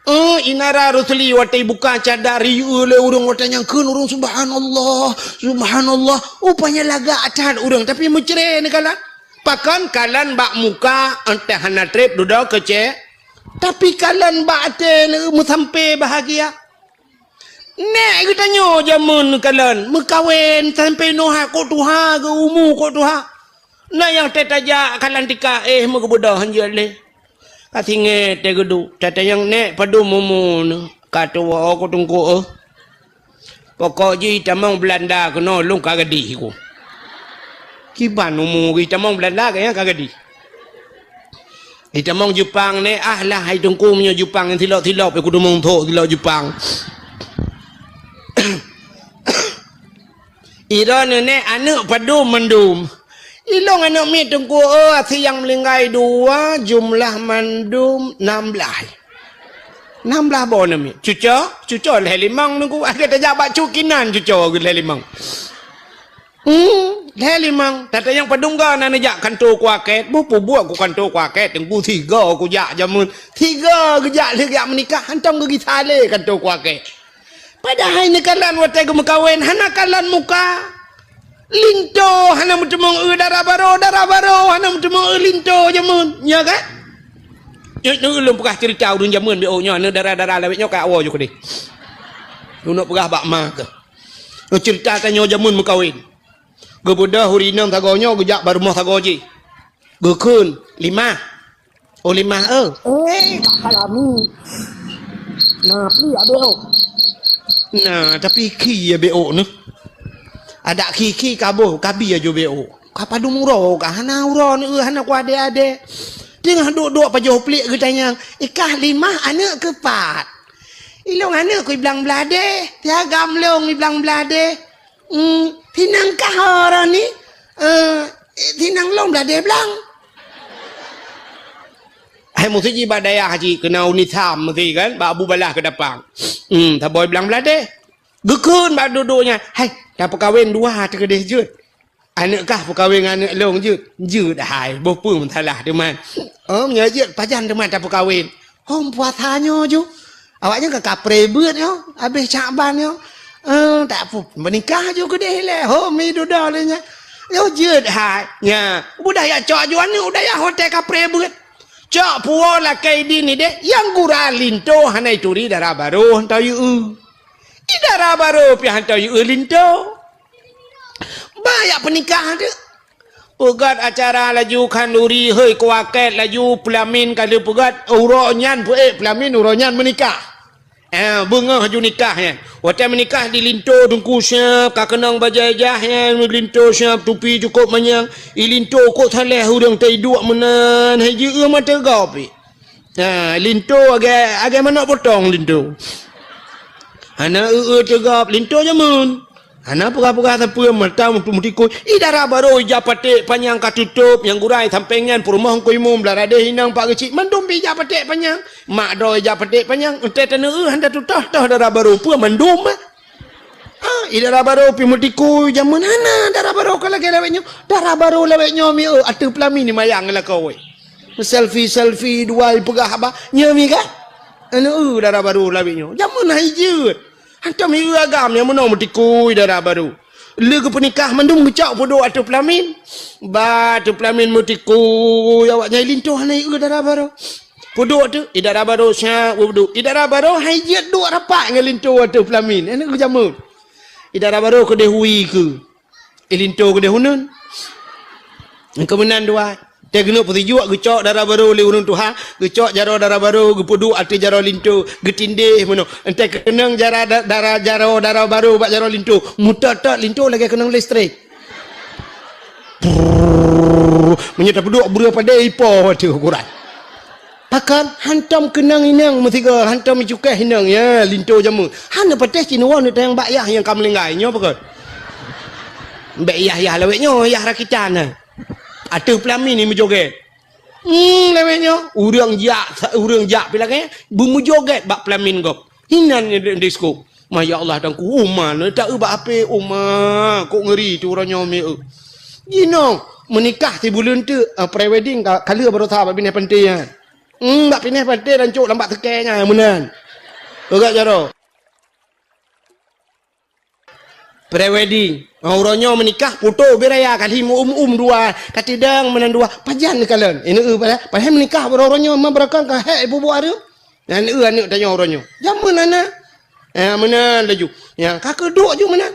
Eh, Inara Rusli watèe buka cadar riyeue lé ureueng watèe nyan kheun ureueng, "Subhanallah, subhanallah." Rupanya lagak that ureueng, tapi meucre neukalon. Pakon kalon bak muka, entah hana treb dudoe keucé. Tapi kalon bak até meusampé bahagia. Nèk geutanyoe jameun neukalon, meukawen sampé noe kok tuha, geu umu kok tuha. Na nyang teutajak ka lantika, eh, meugeubeudoh hanjeuet lé. Ka singét teuh geuduek, tatanyong nèk padum umu neuh. Ka tuwoe ku teungku, eh. Pokok jih tamong Beulanda keunoe lôn ka gadih ku. Kiban umu jih tamong Beulanda, gobnyan ka gadih. Itamong Jepang neh, ah lah, hai Teungku, meunyoe Jepang nyang silop-silop, eh, kudu meuthok silop Jepang. Ira neunek aneuk padum mandum. Ilong aneuk miet Teungku, oh, asie nyang meuninggai dua, jumlah mandum nam blaih. Nam blaih boh aneuk miet. Cuco, cuco lhèe limong Teungku. Akhé tajak bak cukinan cuco lhèe limong. Hmm, lhèe limong. Tatanyong padum ga na neujak kanto kuakét. Beupubuet ku kanto kuakét, Teungku, sigoe kujak jameun. Sigoe geujak lheueh geujak meunikah, hantom geugisa lé kanto kuakét. Padahai neukalon watèe geumeukawen, hana kalon muka. Linto hana meuteumong eu dara barô, dara barô hana meuteumong eu linto jameun. Nya kan? Nyoe, nyoe ulôn peugah ceurita ureueng jameun B O nyoe, aneuk dara-dara lawét nyoe ka awoe ju keudeh. Lôn peugah bak ma keuh. Nyoe ceurita tanyoe jameun meukawen. Geubeudôh ureueng inong sagoe nyoe geujak bak rumoh sagoe jih. Geukheun, "Limah." "Oh, Limah, eu." "Eh, Kak Salami." "Na, pli abéh, oh." "Na, tapi khi abéh, oh, nyoe. Adak khi-khi ka boh, ka bi aju abéh, oh. Ka padum uroe, ka hana uroe nyoe, hana kuadé-adé." Teungoh duek-duek pajoh pliek geutanyong, "Ikah Limah aneuk keu pat?" "Ilong aneuk keu Iblang Bladeh, tiagam long Iblang Bladeh." "Hmm, sinang kah uroe nyoe?" "Eh, sinang long Bladeh blang." Hai meuseujih bak dayah jih keunan unisam meuseujih kan, bak Abu Balah Keudapang. Hmm, saboh Iblang Bladeh. Geukheun bak duek-duek nyan, "Hai, tapeukawen dua teuh keudeh jeuet. Aneuk kah peukawen ngon aneuk long jeuet?" "Jeuet hai, boh peue meusalah teuma." "Oh, meunyoe jeuet pajan teuma tapeukawen?" "Hom puasa nyoe ju. Awaknyan ka kapreh beuet nyoe, abéh Syakban nyoe." "Eh, tak pu-, meunikah ju keudeh lé. Hom mi dudoe lé nyan." "Nyoe jeuet hai." Nya, udah jak cok ju aneuk, udah jak hotel kapreh beuet. Cok puwoe lakèe idin ideh, nyang gura linto hana ituri dara barô hantom yue. I dara barô pih hantom yue linto. Bah jak peunikah teuk. Peugöt acara laju khanduri, hei kuakét laju peulamin ka lheueh peugöt, uroe nyan peuék peulamin uroe nyan meunikah. Eh, beungoh ju nikah nyan. Watèe meunikah di linto teungku siap, ka keunong bajèe jah nyan, linto siap, tupi cukôp manyang. I linto kok saleh ureueng teuiduek meunan, hai jieu mata gop pih. Ha, linto agak, agak manok potong linto. Hana eu-eu teugop linto jameun. Hana peugah-peugah sapeue mata meutikui. I dara barô ija paték panyang ka tutôp, nyang gura i sampéng nyan peurumoh Teungku Imum, blah radeh inong Pak Geuchik, mandum pih ija paték panyang. Mak droe ija paték panyang, entée taneu eu hana tutoh-toh dara barô peue mandum. Ah, i dara barô pih meutikui jameun hana dara barô ka lagèe lawét nyoe. Dara barô lawét nyoe mi eu ateueh peulamin ni mayang lakoe. Selfie-selfie dua ipeugah haba. Nyoe mi ka? Anu eu dara barô lawét nyoe. Jameun hai jeuet. Hantom mi eu agam nyang meunoe meutikui dara barô. Lé geupeunikah mandum geucok peuduek ateueh peulamin. Ba ateueh peulamin meutikui awak nyang linto hana eu dara barô. Peuduek tu, i dara barô siap peuduek. I dara barô hai jeuet duek rapat ngon linto ateueh peulamin. Anu eu jameun. I dara barô keudeh hui keu. I linto keudeh uneun. Keu meunan dua. Teuh keuneuk peusijuek geucok dara barô lé ureueng tuha, geucok jaroe dara barô, geupeuduek ateueh jaroe linto, geutindéh meunoe. Entée keunong jara da-, dara jaroe dara barô bak jaroe linto, meutot-tot linto lagèe keunong listrik. Prrrr. Meunyoe tapeuduek breueh padé ipo ateueh ukuran. Pakon hantom keunong inong meusigoe, hantom icukéh inong, ya, linto jameun. Hana patéh cit neuwoe neutanyong bak yah nyang ka meuninggai, nyoe pakon. Bèk yah-yah lawét nyoe, yah rakitan, ha. Ateueh peulamin ni meujogét. Hmm, lawét nyoe, ureueng jak, ureueng jak pih lagèe, beumeujogét bak peulamin gob. Hinan di, disko. Ma ya Allah, Teungku, uma, neutak eu bak H P, uma, kok ngeuri tu uroe nyoe mi eu. Jinoe, meunikah sibuleuen teuk, ah, pre-wedding ka, ka lheueh baroesa bak binéh panté nyan. Hmm, bak binéh panté dan cok lam bak seukée nyan meunan. Peugah jaroe. Pre-wedding. Ah, uroe nyoe meunikah, foto beu raya kali meu-um-um dua, ka tidang meunan dua. Pajan neukalon. Ini eu padahai, padahai meunikah uroe nyoe ma beurakang ka hék ibu-bu areueng. Nyan eu aneuk tanyoe uroe nyoe. Jameun hana. Eh, meunan laju. Ya, ka keuduek ju meunan.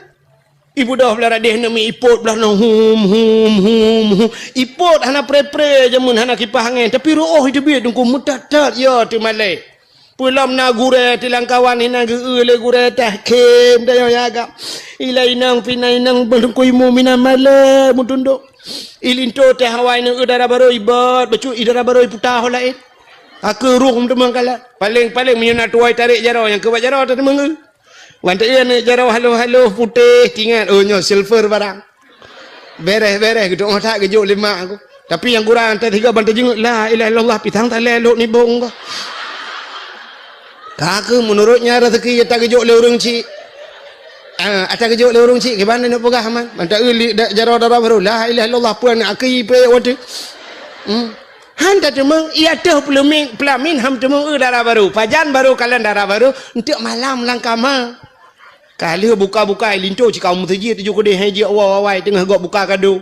Ibu doh blah radeh neumi ipot blah nyoe hum, hum, hum, hum. Ipot hana pre-pre jameun hana kipah angén, tapi reuôh iteubiet Teungku meutat-tat ya teumalée. Peulom na gurée tilang kawan hinan geu-eu lé gurée tah khem dayong yaga. Ilai inong pih na inong beulungkui mu minan malée meutundok. I linto teuh hawa inong eu dara barô ibot, bacut i dara barô iputa ho laén. Ka keuh rhueng teuma kalon. Paléng-paléng meunyoe na tuwoe tarek jaroe nyang keuh bak jaroe teuh teuma ngeu. Wan teu-eu aneuk jaroe haloh-haloh putéh, tingat, oh, nyoe silver barang. Beres-beres, geuduek ngon that geujok lé mak aku. Tapi nyang gura teuh tiga ban teujeungeuet, "La ilaha illallah, pisang talé lhok nibong ka." Ka keuh meunurot nyan raseuki ata geujok lé ureueng chik. Ah, ata geujok lé ureueng chik, kiban neuk peugah man. Mantong eu li-, da-, jaroe dara barô, "La ilaha illallah," peue aneuk aki payah watèe. Hmm. Han tateumeung, i ateueh peulamin, peulamin han teumeung eu dara barô. Pajan barô kalon dara barô, enteuk malam lam kama. Ka lheueh buka-buka, i linto cit ka u meuseujid, tujoh keudeh hai jeuet awai-awai teungoh gob buka kado.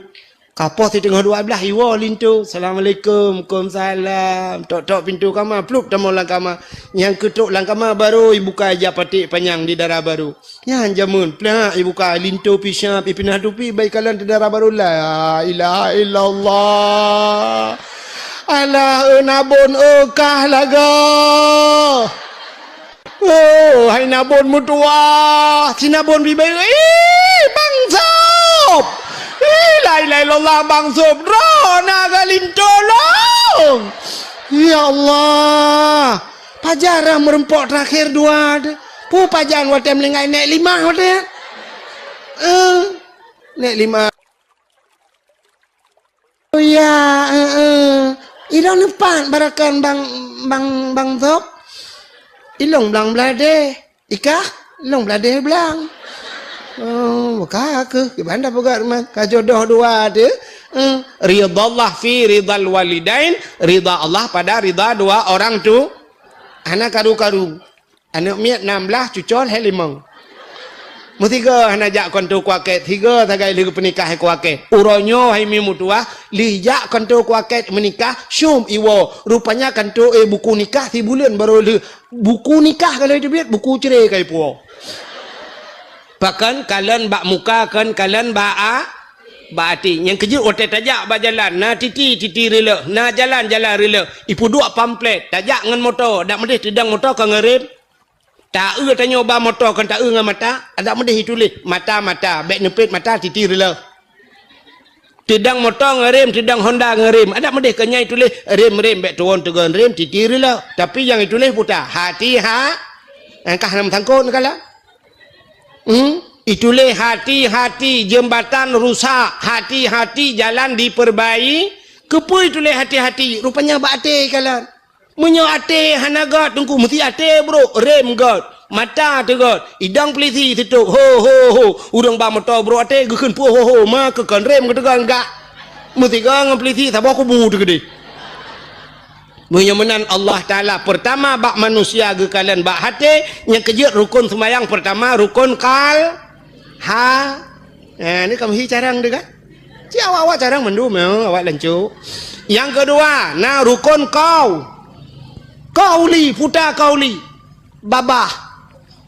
Ka poh siteungoh dua blaih iwoe linto, "Assalamualaikum." "Waalaikumsalam." Tok-tok pintoe kama, plup tamong lam kama. Nyang keutok lam kama barô ibuka ija paték panyang di dara barô. Nyan jameun, plak ibuka, linto pih siap, ipinah tupi, bai kalon teuh dara barô. La ilaha illallah. Alah, eu nabon, eu kah lagoe. Oh, hai nabon meutuwah, si nabon bibée, ih, Bang Sop! Ih, la ilaha illallah, Bang Sop, droe na geulinto lôn! Ya Allah, pajan rhah meureumpok teurakhé dua teuh. Peue pajan watèe meuninggai nèk limah watèe? Eh, nèk limah. Oh ya, eh, eh. Ilong neupat barakan Bang, Bang, Bang Sop. Ilong blang bladeh. Ikah, ilong bladeh blang. Oh, ka keuh, kiban dah peugah rumah. Ka jodoh dua teuh. Eh, ridallah fi ridal walidain, rida Allah pada rida dua orang tu. Hana karu-karu. Aneuk miet nam blaih, cucol hai limong. Meusigoe hana jak kantô kuakét, sigoe sagai lheueh geupeunikah hai kuakét. Uroe nyoe hai mi meutuwah, lheueh jak kantô kuakét meunikah, syom iwoe. Rupanya kantô, eh, buku nikah sibuleuen barô lheueh. Buku nikah ka lheueh teubiet, buku cre ka ipuwoe. Pakon kalon bak muka, kon kalon bak a-, bak até. Nyang keujeuet watèe tajak bak jalan, na titi, titi rileuk, na jalan, jalan rileuk. Ipeuduek pamflet, tajak ngon moto, dak meudeh teudong moto ka ngon rem. Ta-eu tanyoe ba moto kon ta-eu ngon mata, dak meudeh ituléh mata, mata, bèk neupet mata, titi rileuk. Teudong moto ngon rem, teudong Honda ngon rem, dak meudeh kon nyan ituléh rem, rem, bèk tuwon teugon rem, titi rileuk. Tapi nyang ituléh peue ta, hati ha, angkah lam sangkot neukalon. Hmm? Ituléh hati-hati jeumbatan rusak, hati-hati jalan dipeurbai-, keupeue ituléh hati-hati? Rupanya bak até kalon. Meunyoe até hana göt, Teungku, meusti até brôk, rem göt, mata teuh göt, idong peulisi sitôp, ho, ho, ho. Ureueng ba moto brôk até, geukheun peue ho, ho, ma keu kon rem geuteugon gak. Meusigoe ngon peulisi saboh kubu teuh keudeh. Meunyoe meunan Allah Taala, peurtama bak manusia geukalon bak até, nyang keujeuet rukon seumayang peurtama, rukon kal-, ha. Eh, ni kamoe hi carông teuh kan? Ci awak-awak carông mandum, ya, awak lancôk. Nyang keudua, na rukon kau-, kauli, peue ta kauli. Babah.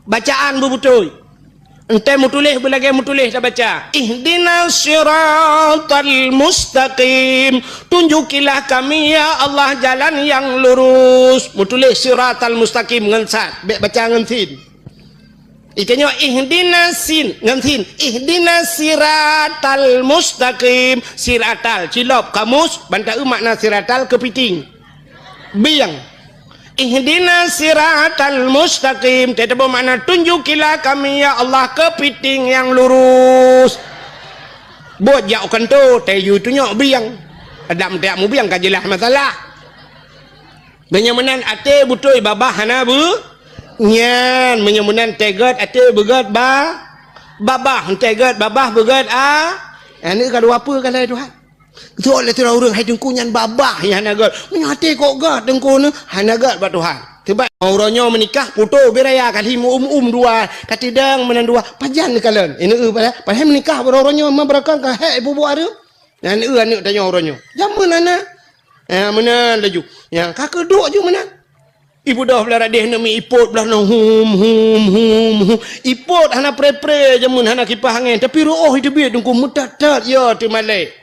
Bacaan beubeutôi. Enteuk meutuléh beulagèe meutuléh tabaca, "Ihdinas siratal mustaqim." Tunjukilah kami, ya Allah, jalan yang lurus. Meutuléh siratal mustaqim ngon sad, bèk baca ngon sin. Itanyoe ihdinas sin, ngon sin. Ihdinas siratal mustaqim. Siratal, cilop kamus, ban ta-eu makna siratal keupiting. Bieng. Ihdinas siratal mustaqim. Teutabeuh makna, tunjukilah kami, ya Allah, keupiting nyang lurus. Buet jak u kantô, tayue tunyok bieng. Adak meuteuk mubieng ka jeulaih masalah. Meunyoe meunan até beutôi babah hana beu-, nyan, meunyoe meunan teuh göt até beugöt ba-, babah, teuh göt babah beugöt a-, aneuk ka dua peue ka lhèe Tuhan. Geutôk lé sidroe ureueng, "Hai Teungku, nyan babah nyang hana göt." "Meunyoe até kok göt Teungku nyoe?" "Hana göt bak Tuhan." Sabab uroe nyoe meunikah, putôh bit raya kali meu-um-um dua, ka teudong meunan dua, pajan neukalon. Ineuk padahai, padahai meunikah uroe nyoe ma beurakang ka hék ibu-bu areuem. Nyan eu aneuk tanyoe uroe nyoe. Jameun hana. Ya, meunan laju. Ya, ka keuduek ju meunan. Ibu doh blah radeh neumi ipot blah nong hum, hum, hum, hum. Ipot hana pre-pre jameun hana kipah angén, tapi reuôh iteubiet Teungku meutat-tat ya teumalée.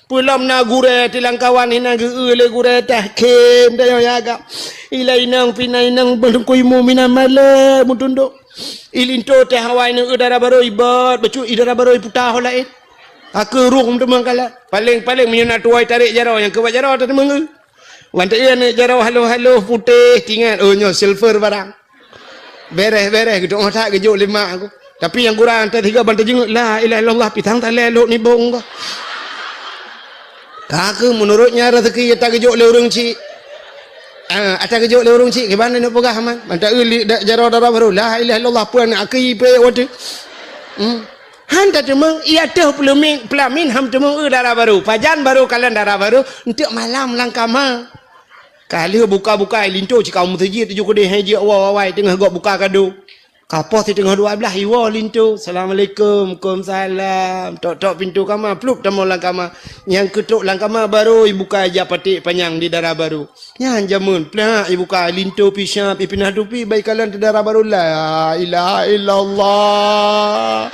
Peulom na gurée tilang kawan hinan geu-eu lé gurée tahkim dayoe ya agam. Ilai inong pih na inong beulungkui mu minan malée meutundok. Ilinto teh awai neu dara barô ibot, bacut i dara barô iputa ho laén. Ka keuh rhueng teuma kalon. Paléng-paléng meunyoe na tuwoe tarek jaroe nyang keubat jaroe tateumeung. Wan teu aneuk jaroe haloh-haloh putéh tingat, oh, nyoe silver barang. Beres-beres geutu'oh that geujok lé mak ku. Tapi nyang kurang teuh tiga ban teujeungeuet, "La ilaha illallah, pisang talé lhok nibong ka." Ka keuh meunurot nyan rezeki ata geujok lé ureueng chik. Ah, ata geujok lé ureueng chik, kiban neuk peugah man. Mantap li da-, jaroe dara barô, "La ilaha illallah, peue aneuk aki payah watèe." Hmm. Han tateumeung, ia teuh peulamin, peulamin han teumeung, eu, dara barô. Pajan barô kalon dara barô, eunteuk malam lam kama. Ka lheueh buka-buka, linto cit ka u meuseujid tujoh keudeh, hai jeuet wa-, wa-, wai teungoh gob buka kado. Ka poh siteungoh dua blaih, iwoe linto. "Assalamualaikum." "Waalaikumsalam." Tok-tok pintoe kama, plup tamong lam kama. Nyang keutok lam kama barô ibuka ija paték panyang di dara barô. Nyan jameun, plak ibuka, linto pih siap, ipinah tupi, bai kalon teu dara barô. La ilaha illallah.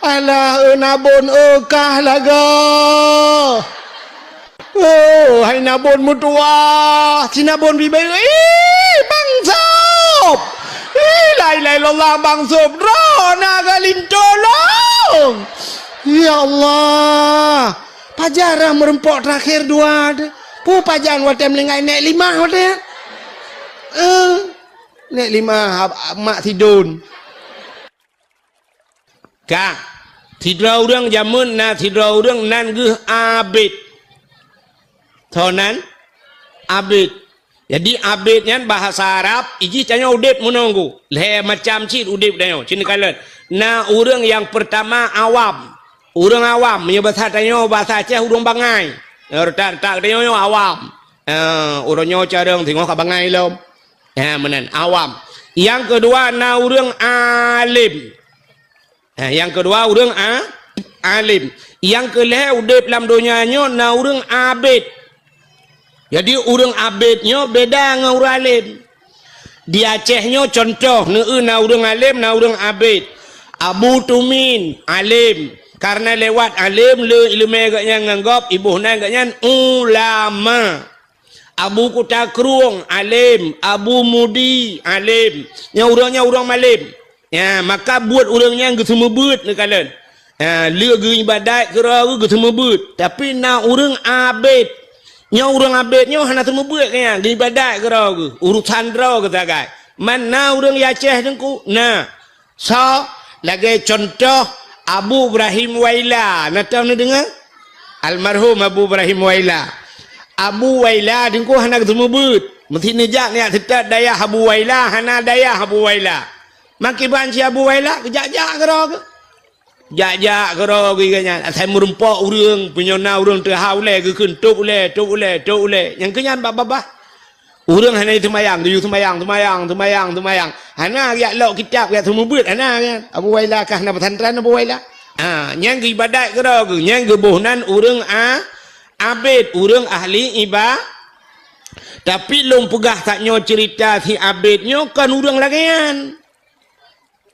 Alah, eu, nabon, eu, kah lagoe. Oh, hai nabon meutuwah, si nabon bibeu, ih, bangsop! Ih, la ilaha illallah, bangsop! Droeneuh ka linto lom! Ya Allah! Pajan rhah meurumpok teurakhir dua teuh. Peue pajan watèe meuninggai nèk limah watèe? Eh, nèk limah, ab-, ab-, mak sidon. Ka, sidroe ureueng jameun na sidroe ureueng nan geuh Abid. Soe nan? Abid. Jadi, Abid nyan bahasa Arab, ijih tanyoe udép meunoe gu. Lhèe macam cit udép tanyoe, cit neukalon. Na ureueng nyang peurtama awam. Ureueng awam, meunyoe basa tanyoe, basa Aceh, ureueng bangai. Nyang retak-retak tanyoe nyoe awam. Eh, ureueng nyoe carông singoh ka bangai lom. Ha, meunan, awam. Nyang keudua na ureueng alim. Ha, nyang keudua ureueng a-, alim. Nyang keulhèe udép lam donya nyoe na ureueng abid. Jadi ureueng abid nyoe beda ngon ureueng alim. Di Aceh nyoe contoh, neueu na ureueng alim, na ureueng abid. Abu Tumin, alim. Karena lewat alim, le ileumèe geuhnyan ngon gob, iboh nan geuhnyan ulama. Abu Kuta Krueng, alim. Abu Mudi, alim. Nyan ureueng nyan ureueng malem. Ya, maka buet ureueng nyan geuseumeubeuet neukalon. Ya, le geuibadat keudroe geuh geuseumeubeuet. Tapi na ureueng abed. Nyoe ureueng abed nyoe hana seumeubeuet keu nyan, geuibadat keudroe geuh. Urusan droe geuh sagai. Man na ureueng di Aceh teungku? Na. Soe? Lagèe cuntoh Abu Ibrahim Waila. Na tom neudeungoe? Almarhum Abu Ibrahim Waila. Abu Waila teungku hana geuseumeubeuet. Meusti neujak neujak seutôt dayah Abu Waila, hana dayah Abu Waila. Meukiban si Abu Waila, geujak-jak keudroe geuh. Jak-jak keudroe geuh nyan. Asai meurumpok ureueng, meunyoe na ureueng teuhah ulèe, geukheun, "Tôb ulèe, tôb ulèe, tôb ulèe." Nyang keu nyan bak babah. Ureueng hana seumayang, geuyue seumayang, seumayang, seumayang, seumayang. Hana geujak lok kitab, geujak seumeubeuet, hana nyan. Abu Waila ka hana pesantren Abu Waila. Ha, nyan geuibadat keudroe geuh, nyan geuboh nan ureueng a-, abed, ureueng ahli iba-, tapi lôn peugah tanyoe ceurita si abed nyoe kon ureueng lagèe nyan.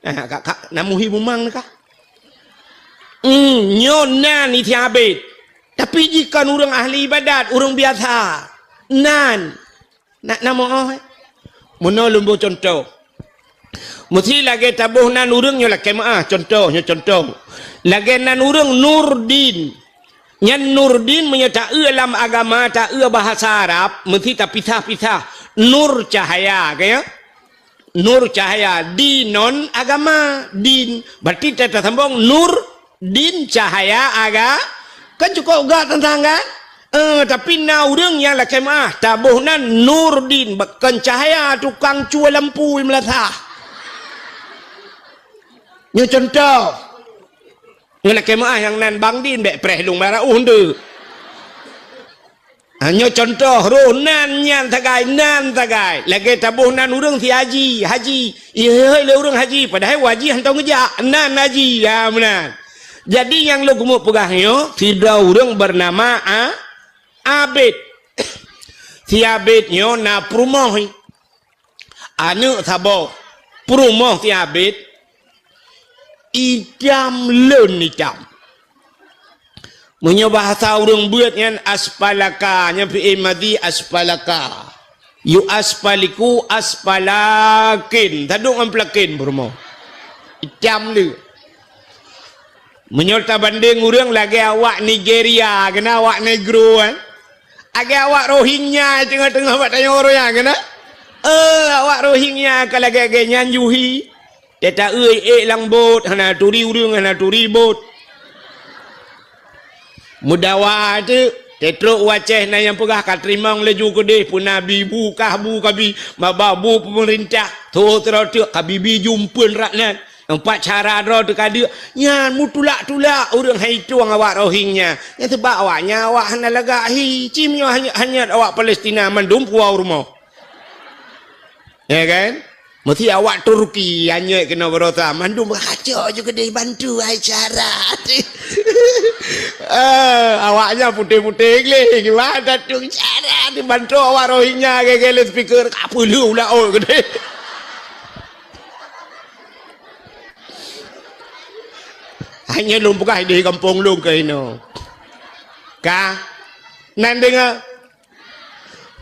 Ah, ka, ka, na muhi bumang ka. Hmm, nyoe nan isi abed. Tapi jih kon ureueng ahli ibadat, ureueng biasa. Nan. Na, na moh, eh? Meunoe lôn boh cuntoh. Meusti lagèe taboh nan ureueng nyoe lakèe meu'ah, cuntoh, nyoe cuntoh. Lagèe nan ureueng Nurdin. Nyan Nurdin meunyoe taeu lam agama, taeu bahasa Arab, meusti tapisah-pisah. Nur cahaya, ka ya? Nur cahaya, din non agama, din. Berarti ta-, tasambong nur, din cahaya aga-, kan cukôp gak teuntang kan? Eh, tapi na ureueng nyang lakèe meu'ah, taboh nan Nurdin, kon cahaya tukang cue lampu meulathah. Nyoe cuntoh. Nyoe lakèe meu'ah nyang nan Bang Din, bèk preh lôn bara uh ndeuk. Ha, nyoe cuntoh, roh nan nyan sagai, nan sagai. Lagèe taboh nan ureueng si haji, haji. Ihôi lé ureueng haji, padahai haji hantom geujak, nan haji. Ha, meunan. Jadi nyang lôn keumeung peugah nyoe, sidroe ureueng beunama A-, Abed. Si Abed nyoe na peurumoh. Aneuk saboh, peurumoh si Abed, itam leuen itam. Meunyoe bahasa ureueng beuet nyan aspalaka, nyan fi'il madhi aspalaka. Yu aspaliku aspalakin, tadong ngon pelakin peurumoh. Itam leuen. Meunyoe tabandeng ureuëng lagée awak Nigeria, keunan awak Negro, kan? Lagée awak Rohingya teungoh-teungoh bak tanyoe ureuëng nyan, keunan? Eh, awak Rohingya ka lagée-lagée nyan juhi. Teuta-eu ék lam bot, hana turi ureuëng, hana turi bot. Meudawa teuk, teutrok u Aceh na nyang peugah ka teurimong laju keudeh, peuna bi bu kah bu kabi, maba bu peumeurintah, tho sidroe teuk kabi bi jumpeuen rak nan. Empat cara droe teuka deuk, nyan meutulak-tulak ureuëng hai tueng awak Rohingya. Nyan seubab awak nyan awak hana lagak hi, cim nyoe hanyot-hanyot awak Palestina mandum puwoe u rumoh. Ya kan? Mesti awak Turki hanyot keunoe barosa, mandum kacok ju keudeh bantu hai cara. Eh, awaknya putéh-putéh gleh, gimana tu cara dibantu awak Rohingya gaya-gaya speaker, ka peuleueh ulah ot keudeh. Hanya lôn peugah di gampông lôn keunoe. Ka? Nan deungoe?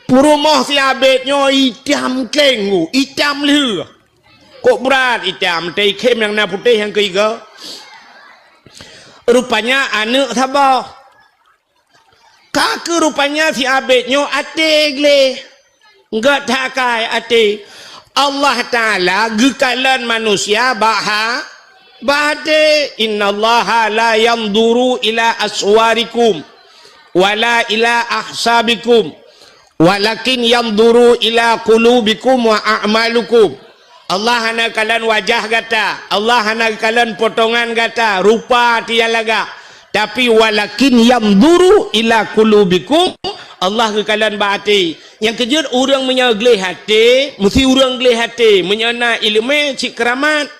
Peurumoh si Abed nyoe itam keng, itam lheueh. Kok brat itam, teuikhém nyang na putéh nyang keuiga. Rupanya aneuëk saboh. Ka keu rupanya si Abed nyoe até gleh. Gét that kai até. Allah Taala geukalon manusia bak ha-, bak até. Innallaha la yanzuru ila aswarikum wala ila ahsabikum, walakin yanzuru ila qulubikum wa a'malikum. Allah hana kalon wajah gata, Allah hana kalon potongan gata, rupa tiang lagak. Tapi walakin yanzuru ila qulubikum, Allah geukalon bak até. Nyang keujeuet ureuëng meunyoe gleh até, meusti ureuëng gleh até. Meunyoe na iéleumé cit keuramat,